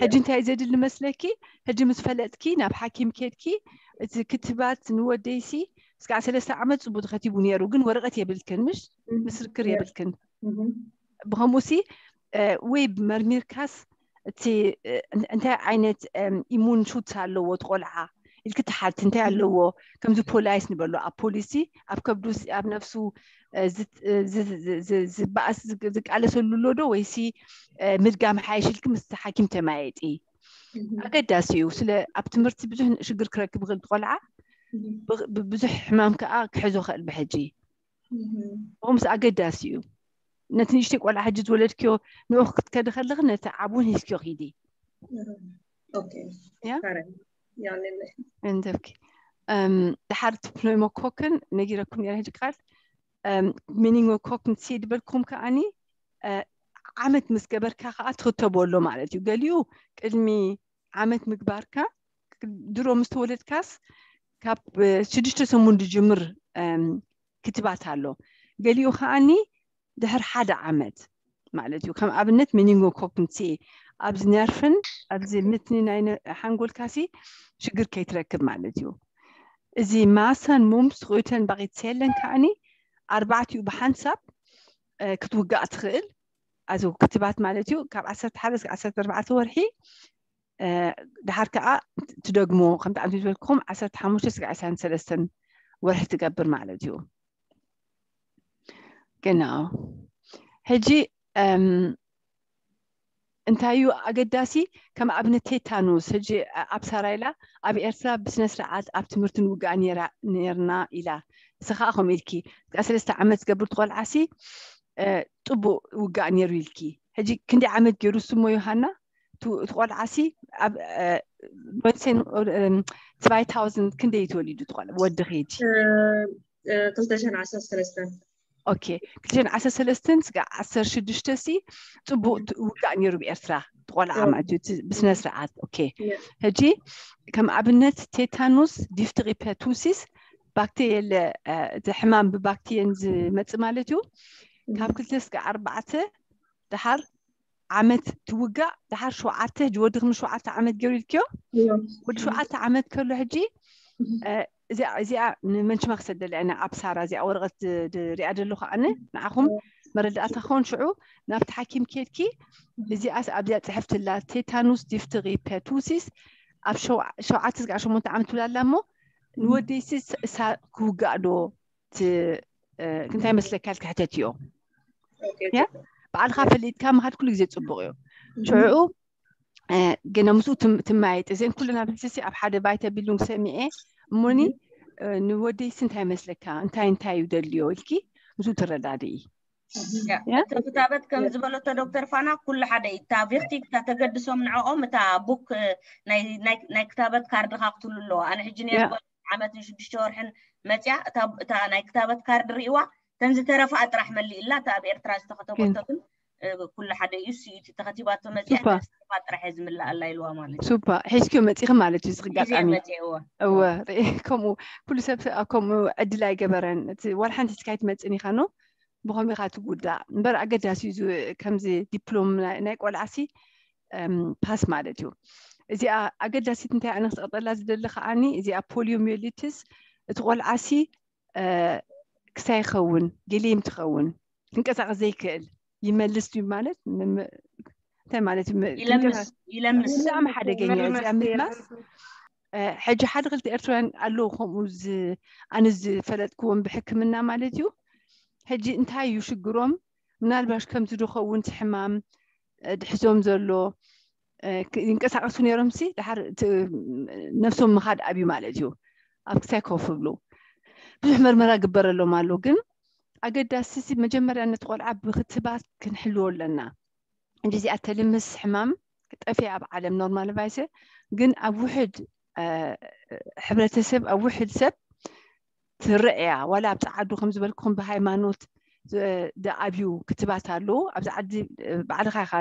ሕጂ እንታይ እዩ ዘድሊ መስለኪ? ሕጂ ምስ ፈለጥኪ ናብ ሓኪም ኬድኪ እቲ ክትባት ንወደይሲ እስካዕ ሰለስተ ዓመት ፅቡቅ ተኸቲቡ ነይሩ፣ ግን ወረቀት የብልክን፣ ምሽ ምስክር የብልክን። ብኸምኡ ሲ ወይ መርሚርካስ እቲ እንታይ ዓይነት ኢሙን ሹት ኣለዎ እቲ ቆልዓ ኢልኪ ትሓቲ እንታይ ኣለዎ? ከምዚ ፖላይስ ንበሎ ኣብ ፖሊሲ ኣብ ከብዱ ኣብ ነፍሱ ዝበኣስ ዝቃለሰሉ ኣሎ ዶ ወይሲ ምድጋም ሓይሽ ኢልኪ ምስ ሓኪም ተማየጢ። ኣገዳሲ እዩ። ስለ ኣብ ትምህርቲ ብዙሕ ሽግር ክረክብ ይኽእል ቆልዓ፣ ብዙሕ ሕማም ከዓ ክሕዞ ክእል ብሕጂ። ከምኡስ ኣገዳሲ እዩ። ነቲ ንእሽተይ ቆልዓ ሕጂ ዝወለድክዮ ንኡ ክትከዲ ከለኺ ነቲ ዓቡን ሂዝክዮ ኪዲ። ኦኬ። ያ? ካረን። ያኔ እንተብኪ ድሓር እቲ ፕኖሞኮክን ነጊረኩም ነረ ሕጂ ቃል ሚኒንጎኮክን ሲ ድበልኩም ከዓኒ ዓመት ምስ ገበርካ ከዓ ትኽተቦ ኣሎ ማለት እዩ። ገሊኡ ቅድሚ ዓመት ምግባርካ ድሮ ምስ ተወለድካስ ካብ ሽዱሽተ ሰሙን ዝጅምር ክትባት ኣሎ። ገሊኡ ከዓኒ ድሕር ሓደ ዓመት ማለት እዩ። ከም ኣብነት ሚኒንጎኮክን ሲ ኣብዚ ነርፍን ኣብዚ ምትኒ ናይ ሓንጎልካሲ ሽግር ከይትረክብ ማለት እዩ። እዚ ማሳን ሙምስ ቁይተን ባቂት ሴለን ከዓኒ ኣርባዕቲኡ ብሓንሳብ ክትውጋእ ትኽእል። ኣዚ ክትባት ማለት እዩ ካብ ዓሰርተ ሓደ እስከ ዓሰርተ ኣርባዕተ ወርሒ። ድሓር ከዓ ትደግሞ ከምቲ ዓንቱ ዝበልኩም ዓሰርተ ሓሙሽተ እስከ ዓሰርተ ሰለስተን ወርሒ ትገብር ማለት እዩ። ግና ሕጂ እንታይ እዩ ኣገዳሲ? ከም ኣብነት ቴታኑስ ሕጂ ኣብ ሳራይላ ኣብ ኤርትራ ብስነ ስርዓት ኣብ ትምህርቲ ንውጋእ ነርና ኢላ። ንስኻ ከምኡ ኢልኪ እስከ ሰለስተ ዓመት ዝገብር ትቆልዓሲ ጥቡቅ ውጋእ ነይሩ ኢልኪ። ሕጂ ክንደይ ዓመት ገይሩ ስሞ ዮሃና? እቲ ቆልዓሲ ኣብ ትባይታውዝን ክንደይ ተወሊዱ ወዲ ኸይጂ? ክልተ ሽሕን ዓሰርተ ሰለስተን ኦኬ፣ ክልተ ሽሕን ዓሰርተ ሰለስተን ስጋ ዓሰርተ ሽዱሽተ ሲ ፅቡቅ ውጋእ ነይሩ ብኤርትራ ቆልዓ ማለት እዩ ብስነ ስርዓት። ኦኬ፣ ሕጂ ከም ኣብነት ቴታኑስ፣ ዲፍትሪ፣ ፐቱሲስ ባክቴሪያ እቲ ሕማም ብባክቴሪየን ዝመፅእ ማለት እዩ። ካብ ክልተ ስጋ ኣርባዕተ ድሓር ዓመት ትውጋእ ድሓር ሸውዓተ ሕጂ ወዲ ክም ሸውዓተ ዓመት ገይሩ ኢልክዮ። ወዲ ሸውዓተ ዓመት ከሎ ሕጂ እዚኣ እዚኣ ንመንችማ ክሰደላ ኢና ኣብ ሳራ እዚኣ ወረቐት ሪኣ ዘለኹ ኣነ ንዓኹም መረዳእታ ክኸውን ሽዑ ናብቲ ሓኪም ኬድኪ እዚኣስ ኣብዚኣ ፅሕፍትላ ቴታኑስ ዲፍትሪ ፐቱሲስ ኣብ ሸውዓተ ስጋዕ ሸሞንተ ዓመት ትብላላ እሞ ንወደይሲ ክውጋእ ዶ እንታይ መስለካ ኢልካ ሕተትዮ። ባዕልካ ፈሊጥካ ምካድ ኩሉ ግዜ ፅቡቅ እዩ። ሽዑ ገና ምስኡ ትማየጥ እዘን ኩለን ኣብዚ ሕጂ ኣብ ሓደ ባይተ ቢሉንግ ሰሚዐ እሞኒ ንወደይሲ እንታይ መስለካ እንታይ እንታይ እዩ ደልዮ ኢልኪ ምስኡ ትረዳድኢ። ክታበት ከም ዝበለቶ ዶክተር ፋና ኩሉ ሓደ እዩ። እታ ቪክቲክ እታ ተገድሶም ንዕኦም እታ ቡክ ናይ ክታበት ካርድካ ክትህሉ ኣለዎ። ኣነ ሕጂ ነርጎ ዓመትን ሽዱሽተ ወርሕን መፅያ እታ ናይ ክታበት ካርድ ርእዋ ተን ዝተረፋ ጥራሕ መሊእላ እታ ኣብ ኤርትራ ዝተኸተበቶ ግን ኩሉ ሓደ እዩ። ስዩቲ ተኸቲባቶ መፅያ ተን ዝተረፋ ጥራሕ እየ ዝምላኣላ ኢልዋ ማለት እዩ። ሱባ ሒዝኪዮ መፂኺ ማለት እዩ። ዝኽጋጣሚ መፅእዎ እወ ርኢ ከምኡ ኩሉ ሰብ ከምኡ ዕድል ኣይገበረን። እቲ ዋላ ሓንቲ ሒዝካ ኣይትመፅን ኢኻ ኖ ብኸምኡ ኢኻ ትጉዳእ እምበር ኣገዳሲ እዩ። ከምዚ ዲፕሎም ናይ ቆልዓሲ ፓስ ማለት እዩ። እዚኣ ኣገዳሲት እንታይ ኣነ ክትቐጠላ ዝደሊ ከዓኒ እዚኣ ፖሊዮሚዮሊትስ እቲ ቆልዓሲ ክሳይ ይኸውን ገሌም ትኸውን ክንቀሳቀስ ዘይክእል ይመልስ ድዩ ማለት እንታይ ማለት ይለምስ ብጣዕሚ ሓደገኛ እዚኣ ምልማስ ሕጂ ሓደ ክልተ ኤርትራውያን ኣለዉ ከምኡ ኣነ ዝፈለጥክዎም ብሕክምና ማለት እዩ። ሕጂ እንታይ እዩ ሽግሮም ምናልባሽ ከምዚ ድኸውን ሕማም ድሕዞም ዘሎ ይንቀሳቀሱ ነይሮም ሲ ድሓር ነብሶም ምኻድ ኣብዩ ማለት እዩ። ኣብ ክሳይ ኮፍ ብሉ ብዙሕ መርመራ ግበረሎም ኣሎ ግን ኣገዳሲ መጀመርያ ነቲ ቆልዓ ብክትባት ክንሕልዎ ኣለና። ሕጂ እዚኣ ተልምስ ሕማም ጠፍያ ኣብ ዓለም ኖርማል ቫይሰ ግን ኣብ ውሕድ ሕብረተሰብ ኣብ ውሕድ ሰብ ትረእያ ዋላ ኣብ ፃዓዱ ከም ዝበልኩም ብሃይማኖት ደኣብዩ ክትባት ኣለዎ ኣብዚ ዓዲ ባዕልኻ ኢኻ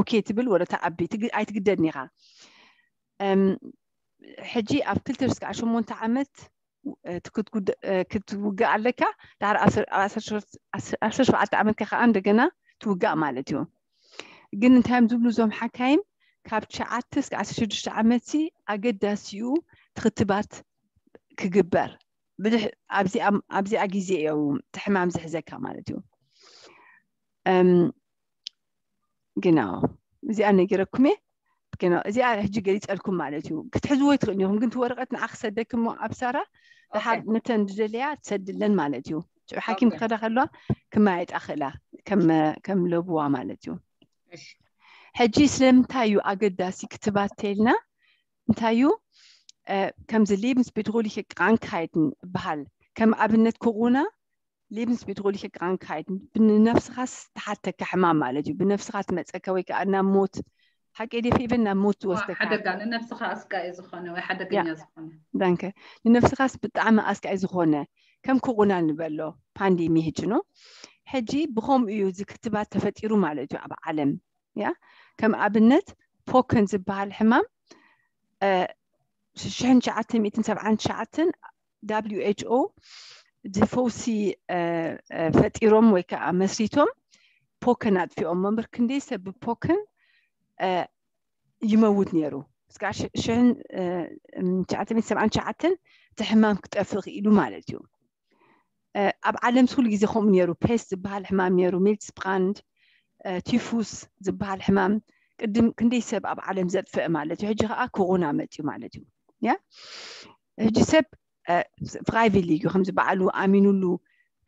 ኦኬ ትብል ወለ ተዓቢ ኣይትግደድን ኢኻ። ሕጂ ኣብ ክልተ ስጋዕ ሸሞንተ ዓመት ክትውጋእ ኣለካ። ዳር ዓሰርተ ሸውዓተ ዓመትካ ከዓ እንደገና ትውጋእ ማለት እዩ። ግን እንታይ እዮም ዝብሉ እዞም ሓካይም ካብ ትሽዓተ እስከ ዓሰርተ ሽዱሽተ ዓመት ኣገዳሲኡ ትክትባት ክግበር ኣብዚኣ ግዜ እዩ ትሕማም ዝሕዘካ ማለት እዩ። ግና እዚኣ ነጊረኩም እየ። እዚኣ ሕጂ ገሊፀልኩም ማለት እዩ። ክትሕዝዎ ይትኽእል ኢኹም ግን ትወረቀት ንዓ ክሰደክሞ ኣብ ሳራ ድሓር ነተን ዝደለያ ትሰድለን ማለት እዩ። ሽዑ ሓኪም ክኸዳ ከለዋ ክመያየጣ ክእላ ከም ለብዋ ማለት እዩ። ሕጂ ስለምንታይ እዩ ኣገዳሲ ክትባት ተልና እንታይ እዩ? ከምዚ ሌብንስ ቤትሆሊክ ቃንካይትን ይበሃል። ከም ኣብነት ኮሮና ሌብንስ ቤትሆሊክ ቃንካይትን ብንነብስኻስ ተሓተካ ሕማም ማለት እዩ። ብነብስኻ ትመፀካ ወይ ከዓ ናብ ሞት ሓቂ ዴ ፌቨን ናብ ሞት ትወስደካ። ሓደጋ ንነብስኻ ኣስጋኢ ዝኾነ ወይ ሓደገኛ ዝኾነ ዳንከ ንነብስኻስ ብጣዕሚ ኣስጋኢ ዝኾነ ከም ኮሮና ንበሎ ፓንዴሚ ሕጂ ኖ ሕጂ ብኸምኡ እዩ እዚ ክትባት ተፈጢሩ ማለት እዩ ኣብ ዓለም ያ ከም ኣብነት ፖከን ዝበሃል ሕማም ሽሕን ትሽዓተ ሚእትን ሰብዓን ትሽዓተን ደብሊው ኤች ኦ እዚ ፈውሲ ፈጢሮም ወይ ከዓ መስሪቶም ፖከን ኣጥፊኦም መምበር ክንደይ ሰብ ብፖከን ይመውት ነይሩ እስካ ሽሕን ትሽዓተ ሚእትን ሰብዓን ትሽዓተን እቲ ሕማም ክጠፍእ ክኢሉ ማለት እዩ። ኣብ ዓለም ኩሉ ግዜ ከምኡ ነይሩ ፔስት ዝበሃል ሕማም ነይሩ ሚልትስ ብራንድ ቲፉስ ዝበሃል ሕማም ቅድም ክንደይ ሰብ ኣብ ዓለም ዘጥፍአ ማለት እዩ ሕጂ ከዓ ኮሮና መፅዩ ማለት እዩ። ያ ሕጂ ሰብ ፍራይቪል እዩ ከምዚ በዓሉ ኣሚኑሉ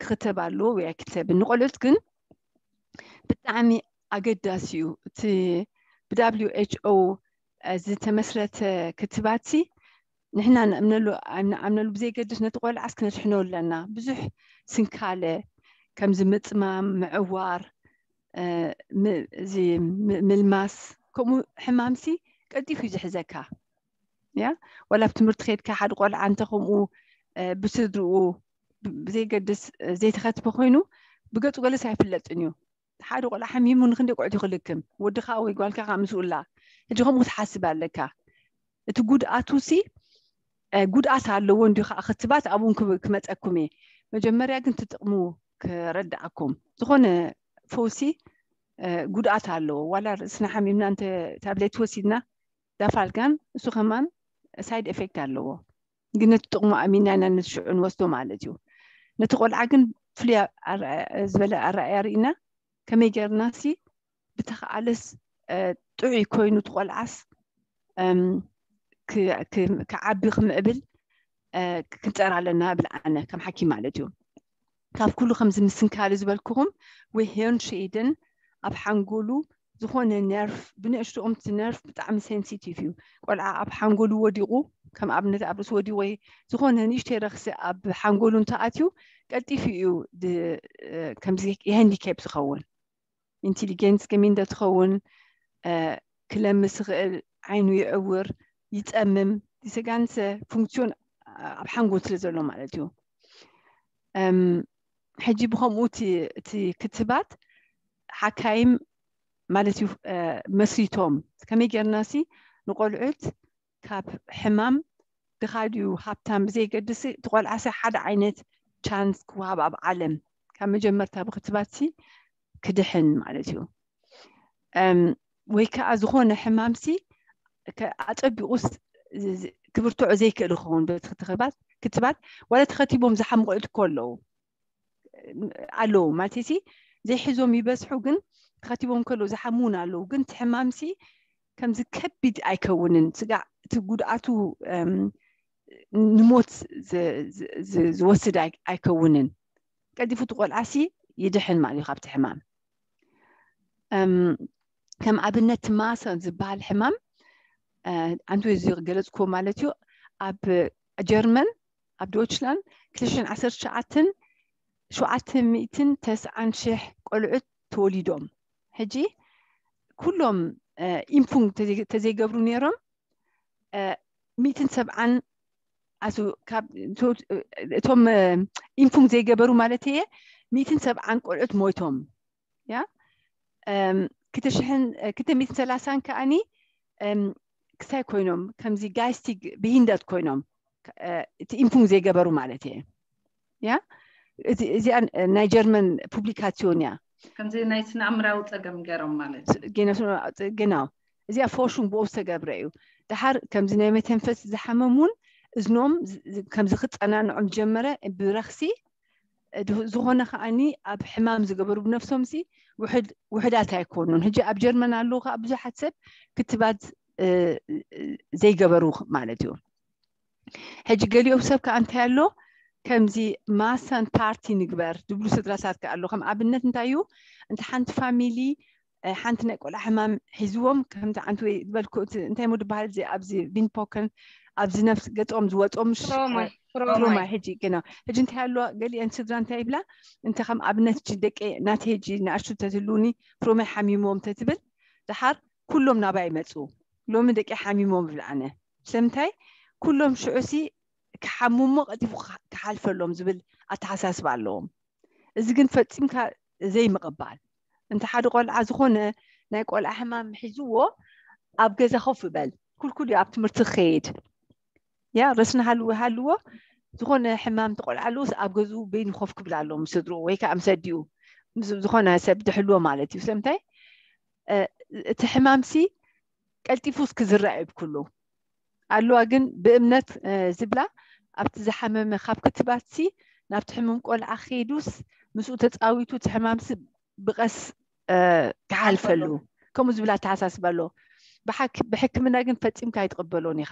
ክክተብ ኣለዎ ወይ ኣይክተብን ንቆልዑት ግን ብጣዕሚ ኣገዳሲ እዩ እቲ ብዳብሊው ኤች ኦ ዝተመስረተ ክትባት ንሕና ንኣምነሉ ኣይንኣምነሉ ብዘይገድስ ነቲ ቆልዓስ ክነድሕኖ ኣለና ብዙሕ ስንካለ ከምዚ ምፅማም ምዕዋር እዚ ምልማስ ከምኡ ሕማምሲ ቀልጢፉ እዩ ዝሕዘካ ያ ዋላ ኣብ ትምህርቲ ከድካ ሓደ ቆልዓ እንተ ከምኡ ብስድርኡ ብዘይገድስ ዘይተኸትበ ኮይኑ ብገፁ ገለስ ኣይፍለጥን እዩ ሓደ ቆልዓ ሓሚሙ ንክንደይ ቆልዑት ይክልክም ወድካ ወይ ጓልካ ከዓ ምስኡላ ሕጂ ከምኡ ክትሓስብ ኣለካ እቲ ጉድኣቱ ሲ ጉድኣት ኣለዎ እንዲ ከዓ ክትባት ኣብኡን ክመፀኩም እየ መጀመርያ ግን ትጥቅሙ ክረድኣኩም ዝኾነ ፈውሲ ጉድኣት ኣለዎ ዋላ ርእስና ሓሚምና እንተ ታብሌት ወሲድና ዳፋልጋን እሱ ከማን ሳይድ ኤፌክት ኣለዎ ግን ነቲ ጥቕሙ ኣሚና ኢና ነቲ ሽዑ ንወስዶ ማለት እዩ ነቲ ቆልዓ ግን ፍሉይ ዝበለ ኣረኣያ ርኢና ከመይ ጌርናሲ ብተኸኣለስ ጥዑይ ኮይኑ ትቆልዓስ ክዓቢ ክምዕብል ክንፀር ኣለና ብል ኣነ ከም ሓኪም ማለት እዩ። ካብ ኩሉ ከምዚ ምስንካል ዝበልኩኹም ወይ ሄዮን ሽኢድን ኣብ ሓንጎሉ ዝኾነ ነርፍ ብንእሽትኦም እቲ ነርፍ ብጣዕሚ ሴንሲቲቭ እዩ። ቆልዓ ኣብ ሓንጎሉ ወዲቑ ከም ኣብነት ኣብ ርእሲ ወዲቑ ወይ ዝኾነ ንእሽተይ ረኽሲ ኣብ ሓንጎሉ እንተኣትዩ ቀልጢፉ እዩ ከምዚ የሃንዲኬፕ ዝኸውን። ኢንቴሊጀንስ ከመይ እንደ ትኸውን ክለምስ ይኽእል፣ ዓይኑ ይዕውር፣ ይፀምም፣ ዲሰጋንሰ ፉንክሲዮን ኣብ ሓንጎል ስለ ዘሎ ማለት እዩ። ሕጂ ብኸምኡ እቲ ክትባት ሓካይም ማለት እዩ መስሪቶም ከመይ ጌርናሲ ንቆልዑት ካብ ሕማም ድኻ ድዩ ሃብታም ብዘይገድሲ እቲ ቆልዓሲ ሓደ ዓይነት ቻንስ ክወሃብ ኣብ ዓለም ካብ መጀመርታ ብክትባትሲ ክድሕን ማለት እዩ። ወይ ከዓ ዝኾነ ሕማምሲ ኣፀቢቑስ ክብርትዖ ዘይክእል ክኸውን ክትባት ክትባት ዋላ ተኸቲቦም ዝሓሙ ቆልዑት እኮ ኣለዉ ኣለዉ ማለት ሲ ዘይሕዞም ይበዝሑ ግን ተኸቲቦም ከለዉ ዝሓሙ እውን ኣለዉ ግን እቲ ሕማምሲ ከምዚ ከቢድ ኣይከውንን ስጋዕ እቲ ጉድኣቱ ንሞት ዝወስድ ኣይከውንን። ቀልጢፉ እቲ ቆልዓሲ ይድሕን ማለት እዩ ካብቲ ሕማም። ከም ኣብነት ማሰን ዝበሃል ሕማም ኣንቱ እዚ ገለፅኩዎ ማለት እዩ። ኣብ ጀርመን ኣብ ዶችላንድ ክልተ ሽሕን ዓሰርተ ትሽዓተን ሸውዓተ ሚእትን ተስዓን ሽሕ ቆልዑት ተወሊዶም። ሕጂ ኩሎም ኢምፑንግ ተዘይገብሩ ነይሮም ሚእትን ሰብዓን እቶም ኢምፑንግ ዘይገበሩ ማለት እየ ሚእትን ሰብዓን ቆልዑት ሞይቶም። ያ ክልተ ሚእትን ሰላሳን ከዓኒ ክሳይ ኮይኖም ከምዚ ጋይስቲግ ብሂንደት ኮይኖም እቲ ኢምፑንግ ዘይገበሩ ማለት እየ። ያ እዚኣ ናይ ጀርመን ፑብሊካሲዮን እያ። ከምዚ ናይ ስነ ኣእምራዊ ፀገም ገይሮም ማለት ገና እዚኣ ፎርሹን ብኡ ዝተገብረ እዩ። ድሓር ከምዚ ናይ መተንፈስ ዝሓመም እውን እዝኖም ከምዚ ክፀናንዖም ጀመረ ብረክሲ ዝኾነ ከዓኒ ኣብ ሕማም ዝገበሩ ብነፍሶም ሲ ውሕዳት ኣይኮኑን። ሕጂ ኣብ ጀርመን ኣለዉ ከዓ ብዙሓት ሰብ ክትባት ዘይገበሩ ማለት እዩ። ሕጂ ገሊኦም ሰብ ከዓ እንታይ ኣሎ ከምዚ ማሳን ፓርቲ ንግበር ዝብሉ ስድራታት ከዓ ኣሎ። ከም ኣብነት እንታይ እዩ እንተ ሓንቲ ፋሚሊ ሓንቲ ናይ ቆልዓ ሕማም ሒዝዎም ከምቲ ዓንቲ ወይ ዝበልኩ እንታይ ሞ ዝበሃል ኣብዚ ቪንፖከን ኣብዚ ነፍስ ገጾም ዝወጾም ትሮማ ሕጂ ግና ሕጂ እንታይ ኣለዋ ገሊአን ስድራ እንታይ ይብላ እንተ ከም ኣብነት ደቂ ናተ ሕጂ ንኣሽቱ ተትህልውኒ ፍሮማይ ሓሚሞም ተትብል ድሓር ኩሎም ናባይ ይመፁ ሎሚ ደቂ ሓሚሞም ይብል ኣነ ስለምንታይ ኩሎም ሽዑሲ ክሓምሞ ቀጢፉ ክሓልፈሎም ዝብል ኣተሓሳስባ ኣለዎም። እዚ ግን ፈፂምካ ዘይምቕባል እንተ ሓደ ቆልዓ ዝኾነ ናይ ቆልዓ ሕማም ሒዝዎ ኣብ ገዛ ኮፍ በል ኩልኩል እዩ ኣብ ትምህርቲ ክኸይድ ያ ረስኒ ሃልዎ ሃልዎ ዝኾነ ሕማም ትቆልዓ ኣለዎስ ኣብ ገዝኡ በይኑ ኮፍ ክብል ኣለዎ ምስ ስድርኡ ወይ ከዓ ምስ ኣዲኡ ዝኾነ ሰብ ድሕልዎ ማለት እዩ ስለምንታይ እቲ ሕማምሲ ቀልጢፉስ ክዝራእ ይብኩሉ ኣለዋ ግን ብእምነት ዝብላ ኣብቲ ዝሓመመ ካብ ክትባትሲ ናብቲ ሕሙም ቆልዓ ከይዱስ ምስኡ ተፃዊቱ እቲ ሕማምሲ ብቐስ ክሓልፈሉ ከምኡ ዝብል ኣተሓሳስባ ኣሎ። ብሕክምና ግን ፈፂምካ ኣይትቕበሎን ኢኻ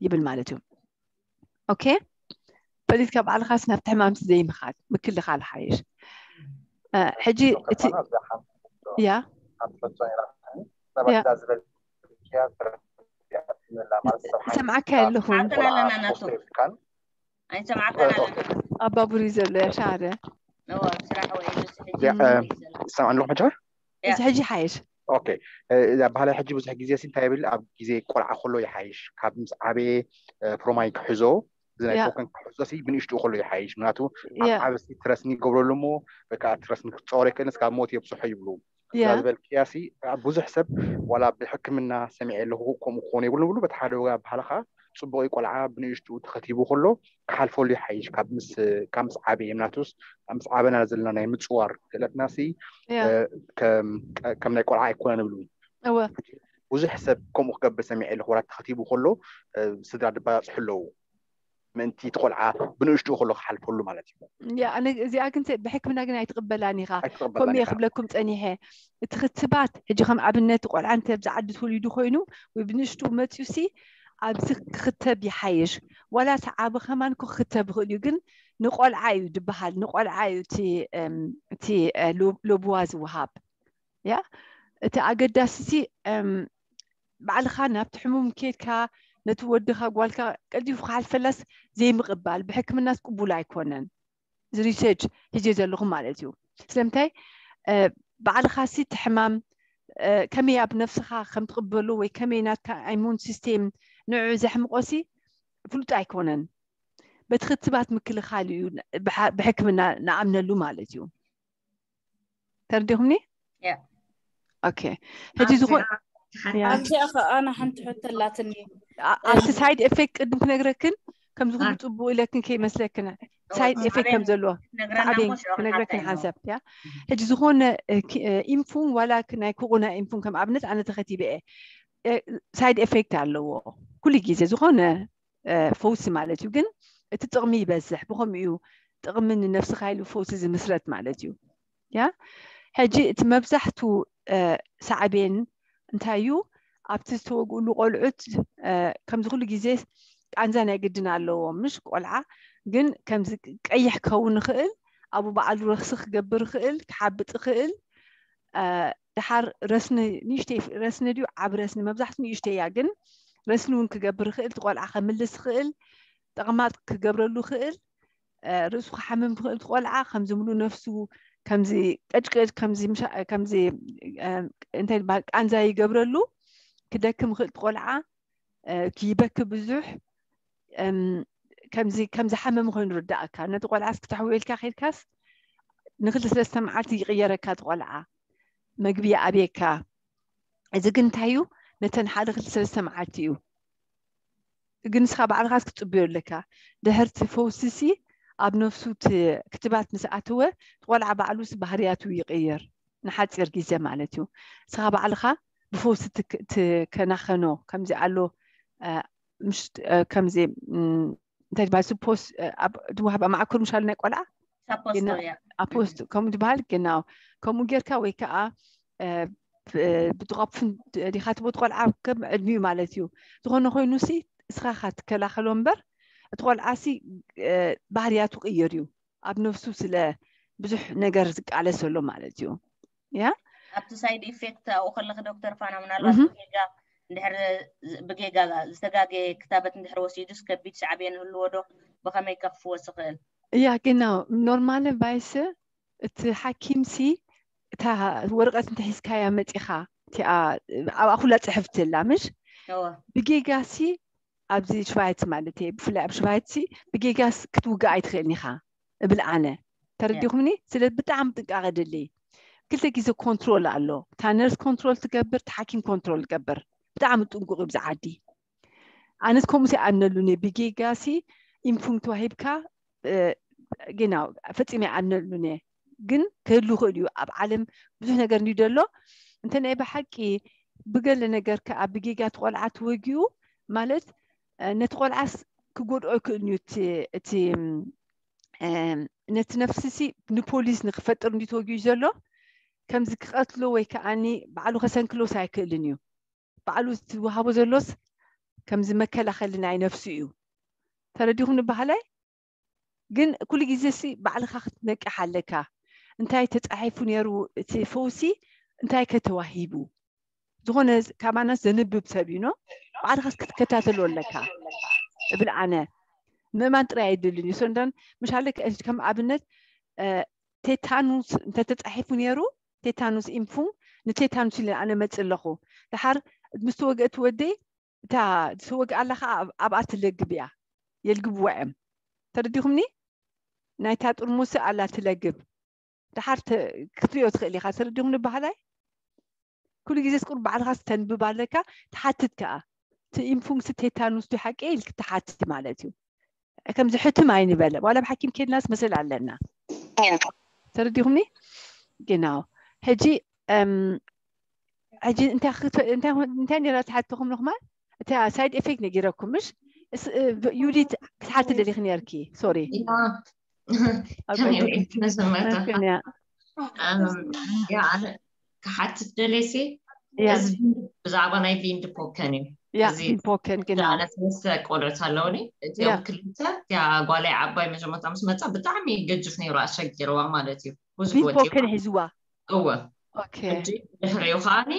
ይብል ማለት እዩ። ኦኬ ፈሊጥካ ባዕልኻስ ናብቲ ሕማምሲ ዘይምኻድ ምክልኻል ሓይሽ። ሕጂ እቲ ያ ሰምዓካ ኣለኹ ኣይሰማዕካን ኣለና። ኣይሰማዕካን ኣለና። ኣባቡር እዩ ዘሎ ያሻረ እወ፣ ኣብ ስራሕ ወይ እዩ፣ እዚ ሕጂ ያ፣ እ፣ ይሰማዕ። ይሰማዕ ኣለኹም ሕጂ? እዚ ሕጂ ሓይሽ ኦኬ። እ፣ እዛ ባህላዊ ሕጂ ብዙሕ ግዜ ሲ እንታይ ይብል፣ ኣብ ግዜ ቆልዓ ከሎ ይሓይሽ፣ ካብ ምስ ዓበየ እ፣ ፕሮማይ ክሕዞ፣ እዚ ናይ ያ። ፖከን ክሕዞ ሲ ብንእሽትኡ ከሎ ይሓይሽ። ምክንያቱ ኣብ ያ። ዓበሲ ትረስኒ ይገብረሉ እሞ ወይ ከዓ ትረስኒ ክፀወር ይክእል፣ እስካብ ሞት የብፅሖ ይብሉ። እዛ ያ። ዝበልክያ ሲ ብዙሕ ሰብ ዋላ ብሕክምና ሰሚዐ ኣለኹ ከምኡ ክኾኑ የብሉ ብሉ በቲ ሓደ ወገን ኣባህላ ከዓ ፅቡቕ እዩ ቆልዓ ብንእሽትኡ ተኸቲቡ ከሎ ክሓልፈሉ ይሓይሽ ካብ ምስ ካብ ምስ ዓበየ ምናቱስ ምስ ዓበና ዘለና ናይ ምፅዋር ክእለትና ሲ ያ። እ፣ ከም ከም ናይ ቆልዓ ኣይኮነን ይብሉ እወ ብዙሕ ሰብ ከምኡ ክገብር ሰሚዐ ኣለኹ ዋላ ተኸቲቡ ከሎ እ፣ ስድራ ድባፃፅሑ ኣለዉ ምእንቲ እቲ ቆልዓ ብንእሽትኡ ከሎ ክሓልፈሉ ማለት እዩ። ያ ኣነ እዚኣ ግን ብሕክምና ግን ኣይትቕበላን ኢኻ። ኣይትቕበላን ከምኡ እየ ኢኻ። ክብለኩም ጸኒሐ። እቲ ክትባት ሕጂ ከም ኣብነት ቆልዓ እንተ ኣብዚ ዓዲ ተወሊዱ ኮይኑ ወይ ብንእሽትኡ መፅዩ ሲ ኣብዚ ክኽተብ ይሓይሽ። ዋላ እቲ ዓቢ ከማን እኮ ክኽተብ ይኽእል እዩ፣ ግን ንቆልዓ እዩ ዝበሃል፣ ንቆልዓ እዩ እቲ እም፣ እቲ እ፣ ሎ- ሎብዋ ዝወሃብ። ያ እቲ ኣገዳሲ ሲ እም፣ ባዕልኻ ናብቲ ሕሙም ከድካ ነቲ ወድኻ ጓልካ ቀልጢፉ ክሓልፈላስ ዘይምቕባል ብሕክምናስ ቅቡል ኣይኮነን። እዚ ሪሰርች ሒዜ ዘለኹ ማለት እዩ። ስለምንታይ እ፣ ባዕልኻ ሲ እቲ ሕማም እ፣ ከመይ ኣብ ነፍስኻ ከም ትቕበሎ ወይ ከመይ ናትካ ኢሙን ሲስቴም ንዑ ዘሕምቆ ሲ ፍሉጥ ኣይኮነን። በቲ ክትባት ምክልኻል እዩ ብሓ- ብሕክምና ንኣምነሉ ማለት እዩ። ተረዲኹምኒ? ያ። ኦኬ። ሕጂ ዝኾን ያ። ኣብዚኣ ኸ ኣነ ሓንቲ ሕቶ ኣላትኒ። ኣ- ኣብቲ ሳይድ ኤፌክት ቅድም ክነግረክን ከምዚ ኩሉ ኣ- ፅቡቅ ኢለክን ከይመስለክን እወ፣ ሳይድ ከም ኤፌክት ኣበይ ከም ዘለዎ ነግረና ሳዕቤን እሞ ሽዑ ክነግረክን ክንሓታ ኢና። ሓንሳብ ያ። ሕጂ ዝኾነ እ፣ ኪ- እ፣ ኢንፉን ዋላ ክ- ናይ ኮሮና ኢንፉን ከም ኣብነት ኣነ ተኸቲበ እየ። እ፣ ሳይድ ኤፌክት ኣለዎ ኩሉ ግዜ ዝኾነ እ፣ ፈውሲ ማለት እዩ። ግን እቲ ጥቕሚ ይበዝሕ፣ ብኸምኡ እዩ ጥቕሚ ንነፍስኻ ኢሉ ፈውሲ ዝምስረት ማለት እዩ። ያ ሕጂ እቲ መብዛሕቱ እ፣ ሳዕቤን እንታይ እዩ? ኣብቲ ዝተወግእሉ ቆልዑት እ፣ ከምዚ ኩሉ ግዜ ቃንዛ ናይ ግድን ኣለዎ ምሽ ቆልዓ ግን ከምዚ ቀይሕ ክኸውን ይኽእል፣ ኣብኡ ባዕሉ ረክሲ ክገብር ይኽእል፣ ክሓብጥ ይኽእል። እ፣ ድሓር ረስኒ ንእሽተይ ረስኒ ድዩ ዓብ ረስኒ መብዛሕቱ ንእሽተይ እያ፣ ግን ረስኒ እውን ክገብር ይኽእል፣ እቲ ቆልዓ ከምልስ ይኽእል፣ ጠቕማጥ ክገብረሉ ይኽእል፣ እ፣ ርእሱ ክሓምም ይኽእል፣ እቲ ቆልዓ ከምዚ ምሉእ ነፍሱ ከምዚ ቀጭቅጭ ከምዚ ምሻ- ከምዚ እ፣ እንታይ ይበሃል ቃንዛ ይገብረሉ፣ ክደክም ይኽእል፣ እቲ ቆልዓ እ፣ ክይበኪ ብዙሕ እም፣ ከምዚ ከምዚ ሓመም ኮይኑ ርዳእካ። ነቲ ቆልዓስ ክተሕውየልካ ከይድካስ ንክልተ ሰለስተ መዓልቲ ይቕየረካ እቲ ቆልዓ፣ መግቢ ይኣብየካ። እዚ ግን እንታይ እዩ? ነተን ሓደ ክልተ ሰለስተ መዓልቲ እዩ። ግን ንስኻ ባዕልኻስ ክትፅበዮ ኣለካ። ድሕርቲ ፈውስሲ ኣብ ነፍሱ እቲ ክትባት ምስ ኣተወ እቲ ቆልዓ ባዕሉስ ባህርያቱ ይቕየር ንሓፂር ግዜ ማለት እዩ። ንስኻ ባዕልኻ ብፈውሲ ትክ- ትከናኸኖ ከምዚ ኣሎ እ፣ ምሽ እ፣ ከምዚ እም፣ እንታይ ትበሃል ስፖስ እ፣ ኣብ ዝወሃብ ኣብ ማዕከር ምሻሉ ናይ ቆልዓ ሳፖስቶ ግና እያ። ኣፖስት ከምኡ ዝበሃል ግና ከምኡ ጌርካ ወይ ከዓ እ፣ ብ- ብጥቋፍን ዲኻ ትቦት ቆልዓ ከም ዕድሚኡ ማለት እዩ። ዝኾነ ኮይኑ ሲ እስኻ ኻ ትከላኸሎ እምበር እቲ ቆልዓ ሲ እ፣ ባህርያቱ ቅየር እዩ። ኣብ ነፍሱ ስለ ብዙሕ ነገር ዝቃለሰሎ ማለት እዩ። ያ ኣብቲ ሳይድ ኢፌክት ኣብኡ ከለኺ ዶክተር ፋና ምናልባት እህ። ብጌጋ እንድሕር ዝ- ብጌጋ ዝተጋገየ ክታበት እንድሕር ወሲዱስ ከቢድ ሳዕቤን ይህልዎ ዶ? ብኸመይ ከ ክፍወስ ይኽእል? ያ ግና ኖርማል ባይስ እቲ ሓኪምሲ እታ ወረቐት እንተ ሒዝካያ መፂኻ እቲኣ ኣብኣ ኩላ ፅሕፍቲ ኣላ ምሽ እወ ብጌጋሲ ኣብዚ ሽቫይት ማለት እየ ብፍላይ ኣብ ሽቫይትሲ ብጌጋስ ክትውጋእ ኣይትኽእልን ኢኻ እብል ኣነ ተረዲኹምኒ። ስለ ብጣዕሚ ጥንቃቐ ድሊ ክልተ ግዜ ኮንትሮል ኣሎ። እታ ነርስ ኮንትሮል ትገብር፣ እታ ሓኪም ኮንትሮል ትገብር። ብጣዕሚ ጥንቁቕ እዩ ብዚ ዓዲ። ኣነስ ከምኡ ሲ ኣይኣምነሉን እየ። ብጌጋሲ ኢንፉን ተዋሂብካ እ፣ ግና ፈፂመ ኣይኣምነሉን እየ። ግን ክህሉ ይኽእል እዩ ኣብ ዓለም ብዙሕ ነገር እንዲዩ ዘሎ። እንተ ናይ ብሓቂ ብገለ ነገር ከኣ ብጌጋ እቲ ቆልዓ ተወጊኡ ማለት እ፣ ነቲ ቆልዓስ ክጎድኦ ይክእል እዩ። እቲ እቲ እም፣ ነቲ ነፍሲ ሲ ንፖሊስ ንክፈጥር እንዲ ተወጊኡ ዘሎ ከምዚ ክቐትሎ ወይ ከዓኒ ባዕሉ ከሰንክሎስ ኣይክእልን እዩ። ባዕሉ ዝወሃቦ ዘሎስ ከምዚ መከላኸሊ ናይ ነፍሱ እዩ። ተረዲኹም ንባህላይ ግን ኩሉ ግዜ ሲ ባዕልኻ ክትነቅሕ ኣለካ። እንታይ ተፃሒፉ ነይሩ እቲ ፈውሲ እንታይ ከተዋሂቡ ዝኾነ ካባና ዘንብብ ሰብ እዩ ኖ ባዕልኻስ ክትከታተሎ ኣለካ እብል ኣነ። ምእማን ጥራይ ኣይድልን እዩ። ሰንዳን ምሻለ ከም ኣብነት እ፣ ቴታኑስ እንተተፃሒፉ ነይሩ ቴታኑስ ኢንፉ ንቴታኑስ ኢለ ኣነ መፅ ኣለኹ። ድሓር ምስ ተወግአት ወደይ እታ ዝተወግኣ ኣላ ከዓ ኣብ- ኣብኣ ትለግብ እያ የልግብዋ እዮም። ተረዲኹምኒ? ናይታ ጥርሙስ ኣላ ትለግብ ድሓር ተ- ክትሪኦ ትኽእል ኢኻ። ተረዲኹምኒ ባህላይ? ኩሉ ግዜ ስቁር ባዕልኻ ስተንብብ ኣለካ ትሓትት ከዓ እቲ ኢንፉንክስ ቴታኑስ ዱ ሓቂ ኢልክ ትሓትት ማለት እዩ። ከምዚ ሕትም ኣይንበለ ዋላ ብሓኪም ኬድናስ መሰል ኣለና። ተረዲኹምኒ? ግናው ሕጂ እም፣ ሕጂ እንታይ ክተ- እንታይ ሆን- እንታይ ነራ ትሓተኹም ንኹማን እታ ሳይድ ኤፌክት ነጊረኩም ምሽ ዩዲት ክትሓቲ ደሊክ ነርኪ? ሶሪ። ከመይ ውዒልኪ መጀመርታ? ያ ኣነ ክሓትት ደሌሲ እዚ ብዛዕባ ናይ ቪንድ ፖከን እዩ። ቪንድ ፖከን ግን ኣነ ሰለስተ ቆልዑት ኣለውኒ። እዚኦም ክልተ እቲያ ጓላይ ዓባይ መጀመርታ ምስ መፃ ብጣዕሚ ገጅፍ ነይሩ፣ ኣሸጊርዋ ማለት እዩ። ብዙሕ ቪንድ ወፂ ፖከን ሒዝዋ። እወ ኦኬ ሕጂ ድሕሪኡ ከዓኒ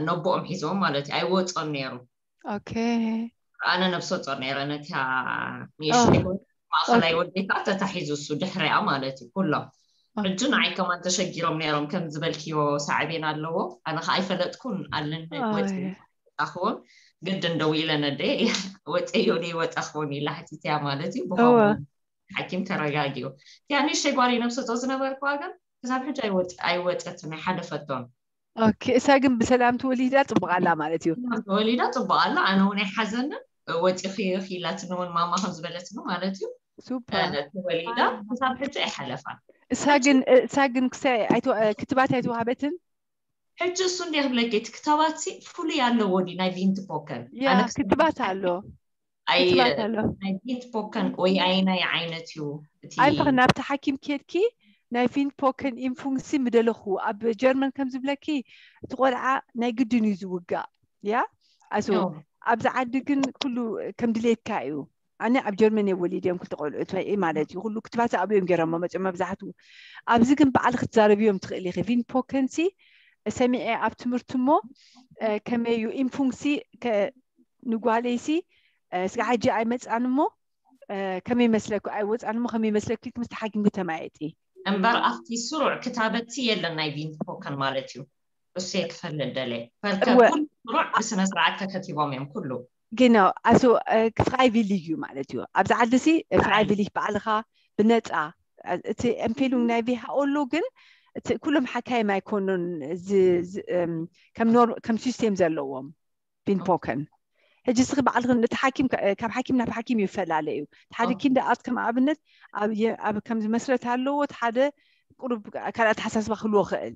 ነቦኦም ሒዝዎም ማለት እዩ። ኣይወፆን ነይሩ። ኦኬ ኣነ ነብሰ ፆር ነይረ ነቲያ ንእሽተይ ማእኸላይ ወዲካ ተታሒዙ እሱ ድሕሪኣ ማለት እዩ። ኩሎም ሕጂ ንዓይ ከማን ተሸጊሮም ነይሮም። ከም ዝበልክዮ ሳዕቤን ኣለዎ። ኣነ ከዓ ኣይፈለጥኩን ኣለኒ ወፂ ወጣኽዎም ግድን ደው ኢለ ነደ ወፀዮ ወጣኽዎም ኢላ ሓቲትያ ማለት እዩ። ብኸምኡ ሓኪም ተረጋጊኡ። እቲያ ንእሽተይ ጓል ነብሰ ፆር ዝነበርክዋ ግን ክሳብ ሕጂ ኣይወፀትን ኣይሓለፈቶን። ኦኬ እሳ ግን ብሰላም ተወሊዳ ፅቡቅ ኣላ ማለት እዩ። ተወሊዳ ፅቡቅ ኣላ። ኣነ እውን ኣይሓዘንን። ወፂኺ ኢላትኒ እውን ማማ ከም ዝበለትኒ ማለት እዩ። ሱፐር ተወሊዳ ክሳብ ሕጂ ኣይሓለፋን። እሳ ግን እሳ ግን ክሳይ ኣይተ- ክትባት ኣይተዋህበትን። ሕጂ እሱ እንዲ ክብለኪ እቲ ክታባት ሲ ፍሉይ ኣለዎ ድዩ ናይ ቪንት ፖከን? ያ ክትባት ኣሎ ኣይ ክትባት ኣሎ። ናይ ቪንት ፖከን ወይ ኣይናይ ዓይነት እዩ እቲ ኣይፈኽ ናብቲ ሓኪም ኬድኪ ናይ ቪንት ፖከን ኢንፉንሲ ምደለኹ ኣብ ጀርመን ከም ዝብለኪ እቲ ቆልዓ ናይ ግድን እዩ ዝውጋእ። ያ ኣሱ ኣብዚ ዓዲ ግን ኩሉ ከም ድሌትካ እዩ። ኣነ ኣብ ጀርመን እየ ወሊድ እዮም ክልተ ቆልዑት ማለት እዩ። ኩሉ ክትባት ኣብዮም ገይሮሞ መፅኦም መብዛሕትኡ። ኣብዚ ግን በዓል ክትዛረብዮም ትኽእል ኢኺ። ቪን ፖከንሲ ሰሚዐ ኣብ ትምህርቲ እሞ ከመይ እዩ ኢንፉንሲ ንጓለይሲ ስጋ ሕጂ ኣይመፃን እሞ ከመይ መስለኩ ኣይወፃን እሞ ከመይ መስለኪ ምስ ተሓኪምኪ ተማየጢ። እምበር ኣብቲ ስሩዕ ክታበትሲ የለን ናይ ቪንት ፖከን ማለት እዩ። እሱ ክፈልጥ ደለ እወ። ኩሉ ስሩዕ ብስነ ስርዓት ተከቲቦም እዮም ኩሉ Genau, also äh, freiwillig እዩ ማለት እዩ። ኣብዚ ዓዲ ሲ freiwillig ባዕልኻ ብነፃ እቲ empfehlung ናይ ቪሃኦ ኣሎ ግን እቲ ኩሎም ሓካይም ኣይኮኑን ዝ- ዝ- እም፣ ከም ኖር ከም ሲስቴም ዘለዎም ቪን ፖከን ሕጂ ስኺ ባዕልኽን እቲ ሓኪም ከ- ካብ ሓኪም ናብ ሓኪም ይፈላለ እዩ። እቲ ሓደ ኦኬ። ኪንደ ኣርት ከም ኣብነት ኣብ የ- ኣብ ከም ዝመስረት ኣለዎ እቲ ሓደ ቁሩብ ካልእ ኣተሓሳስባ ክህልዎ ክእል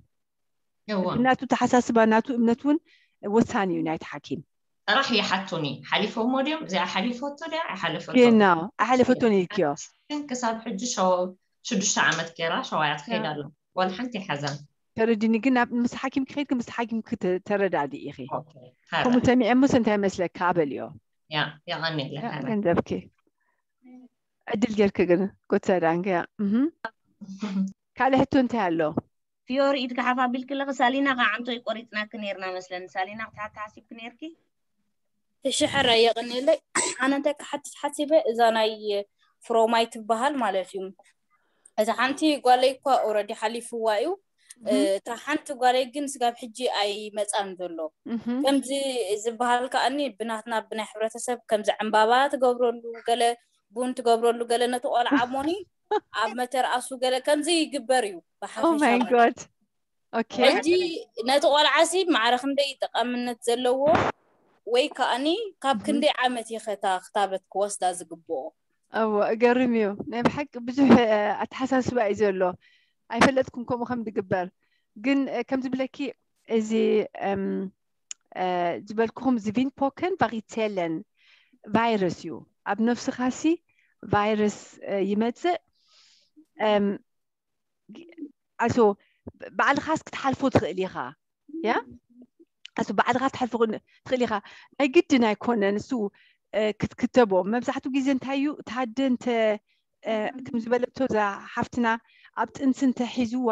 እወ ናቱ ተሓሳስባ ናቱ እምነት እውን ወሳኒ እዩ ናይቲ ሓኪም። ጥራሕ ይሓቱኒ ሓሊፎሞ ድዮም እዚኣ ሓሊፎቶ ድያ ኣይሓለፈቶ ጌና ኣይሓለፈቶን ኢልክዮ ግን ክሳብ ሕጂ ሸው- ሽዱሽተ ዓመት ገይራ ሸዋያ ትኸይድ ኣላ ዋላ ሓንቲ ይሓዘን ተረድኒ ግን ናብ ምስ ሓኪም ክኸይድ ምስ ሓኪም ክተ- ተረዳዲ ኢኺ ኦኬ፣ ተረ- ከምኡ ሰሚዐ ምስ እንታይ መስለካ በልዮ ያ የቐኒ ኣለካ ገንዘብኪ ዕድል ጌርክ ግን ጎትሰዳንክ ያ እህ። ካልእ ሕቶ እንታይ ኣሎ? ፊዮሪ ኢድካ ሓፍ ኣቢልክለኺ ሳሊና ከዓ ዓንቶይ ቆሪፅናኪ ነይርና መስለኒ። ሳሊና ክትሓቲ ሓሲብኪ ነይርኪ። እሺ ሕራይ የቐንየለይ። ኣነ እንታይ ክሓትት ሓሲበ እዛ ናይ ፍሮማይ ትበሃል ማለት እዩ። እዛ ሓንቲ ጓለይ እኳ ኦረዲ ሓሊፍዋ እዩ። እታ ሓንቲ ጓለይ ግን ስጋብ ሕጂ ኣይመፃን ዘሎ። ከምዚ ዝበሃል ከኣኒ ብናትና ብናይ ሕብረተሰብ ከምዚ ዕምባባ ትገብረሉ ገለ ቡን ትገብረሉ ገለ ነቲ ቆልዓ እሞኒ ኣብ መተርኣሱ ገለ ከምዚ ይግበር እዩ ብሓፈሻ ማይ ማለት። ጎድ ኦኬ ሕጂ ነቲ ቆልዓሲ ማዕረ ክንደይ ጠቃምነት ዘለዎ ወይ ከኣኒ ካብ ክንደይ ዓመት ይኸታ ክታበት ክወስዳ ዝግብኦ? እዎ እገርም እዩ ናይ ብሓቂ ብዙሕ ኣተሓሳስባ እዩ ዘሎ። ኣይፈለጥኩም ከምኡ ከም ዝግበር ግን ከም ዝብለኪ እዚ ዝበልኩኹም ዝቪን ፖከን ቫሪቴለን ቫይረስ እዩ። ኣብ ነፍስኻሲ ቫይረስ ይመፅእ። ኣሶ ባዕልኻስ ክትሓልፎ ትኽእል ኢኻ። ያ ኣሶ ባዕልኻ ክትሓልፎ ትኽእል ኢኻ። ናይ ግድን ኣይኮነን እሱ ክትክተቦ። መብዛሕትኡ ግዜ እንታይ እዩ እቲ ሃደ እንተ ከም ዝበለቶ እዛ ሓፍትና ኣብ ጥንሲ እንተ ሒዝዋ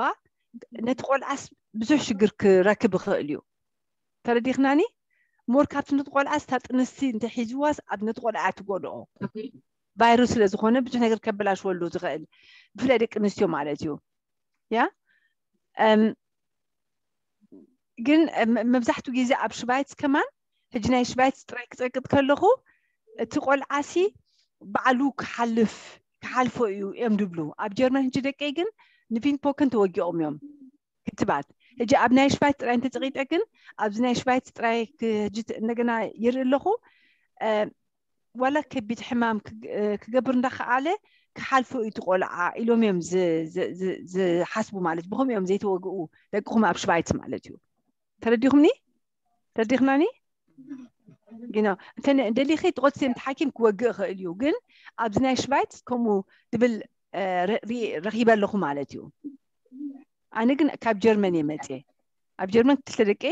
ነቲ ቆልዓስ ብዙሕ ሽግር ክረክብ ይኽእል እዩ። ተረዲኽናኒ? ሞር ካብቲ ነቲ ቆልዓስ እታ ጥንሲ እንተ ሒዝዋስ ኣብ ነቲ ቆልዓ እያ ትጎድኦ። ቫይረስ ስለ ዝኾነ ብዙሕ ነገር ከበላሽወሉ ዝኽእል ብፍላይ ደቂ ኣንስትዮ ማለት እዩ። ያ ግን መብዛሕትኡ ግዜ ኣብ ሽባይት ከማን ሕጂ ናይ ሽባይት ጥራይ ክፀቅጥ ከለኹ እቲ ቆልዓሲ ባዕሉ ክሓልፍ ክሓልፎ እዩ እዮም ድብሉ። ኣብ ጀርመን ሕጂ ደቀይ ግን ንቪን ፖከን ተወጊኦም እዮም ክትባት። ሕጂ ኣብ ናይ ሽባይት ጥራይ እንተፀቂጠ ግን ኣብዚ ናይ ሽባይት ጥራይ ክጅት እንደገና ይርኢ ኣለኹ። ዋላ ከቢድ ሕማም ክገብር እንዳኸኣለ ክሓልፎ እዩ እቲ ቆልዓ ኢሎም እዮም ዝሓስቡ ማለት ብኸምኡ እዮም ዘይተወግኡ ደቅኹም ኣብ ሽባይት ማለት እዩ። ተረዲኹምኒ? ተረዲኽናኒ? ግና እንተ ደሊኺ ትቆትሲ ሓኪም ክወግእ ይኽእል እዩ። ግን ኣብዚ ናይ ሽቫይትስ ከምኡ ድብል ረኺበ ኣለኹ ማለት እዩ። ኣነ ግን ካብ ጀርመን እየ መፅየ። ኣብ ጀርመን ክልተ ደቂ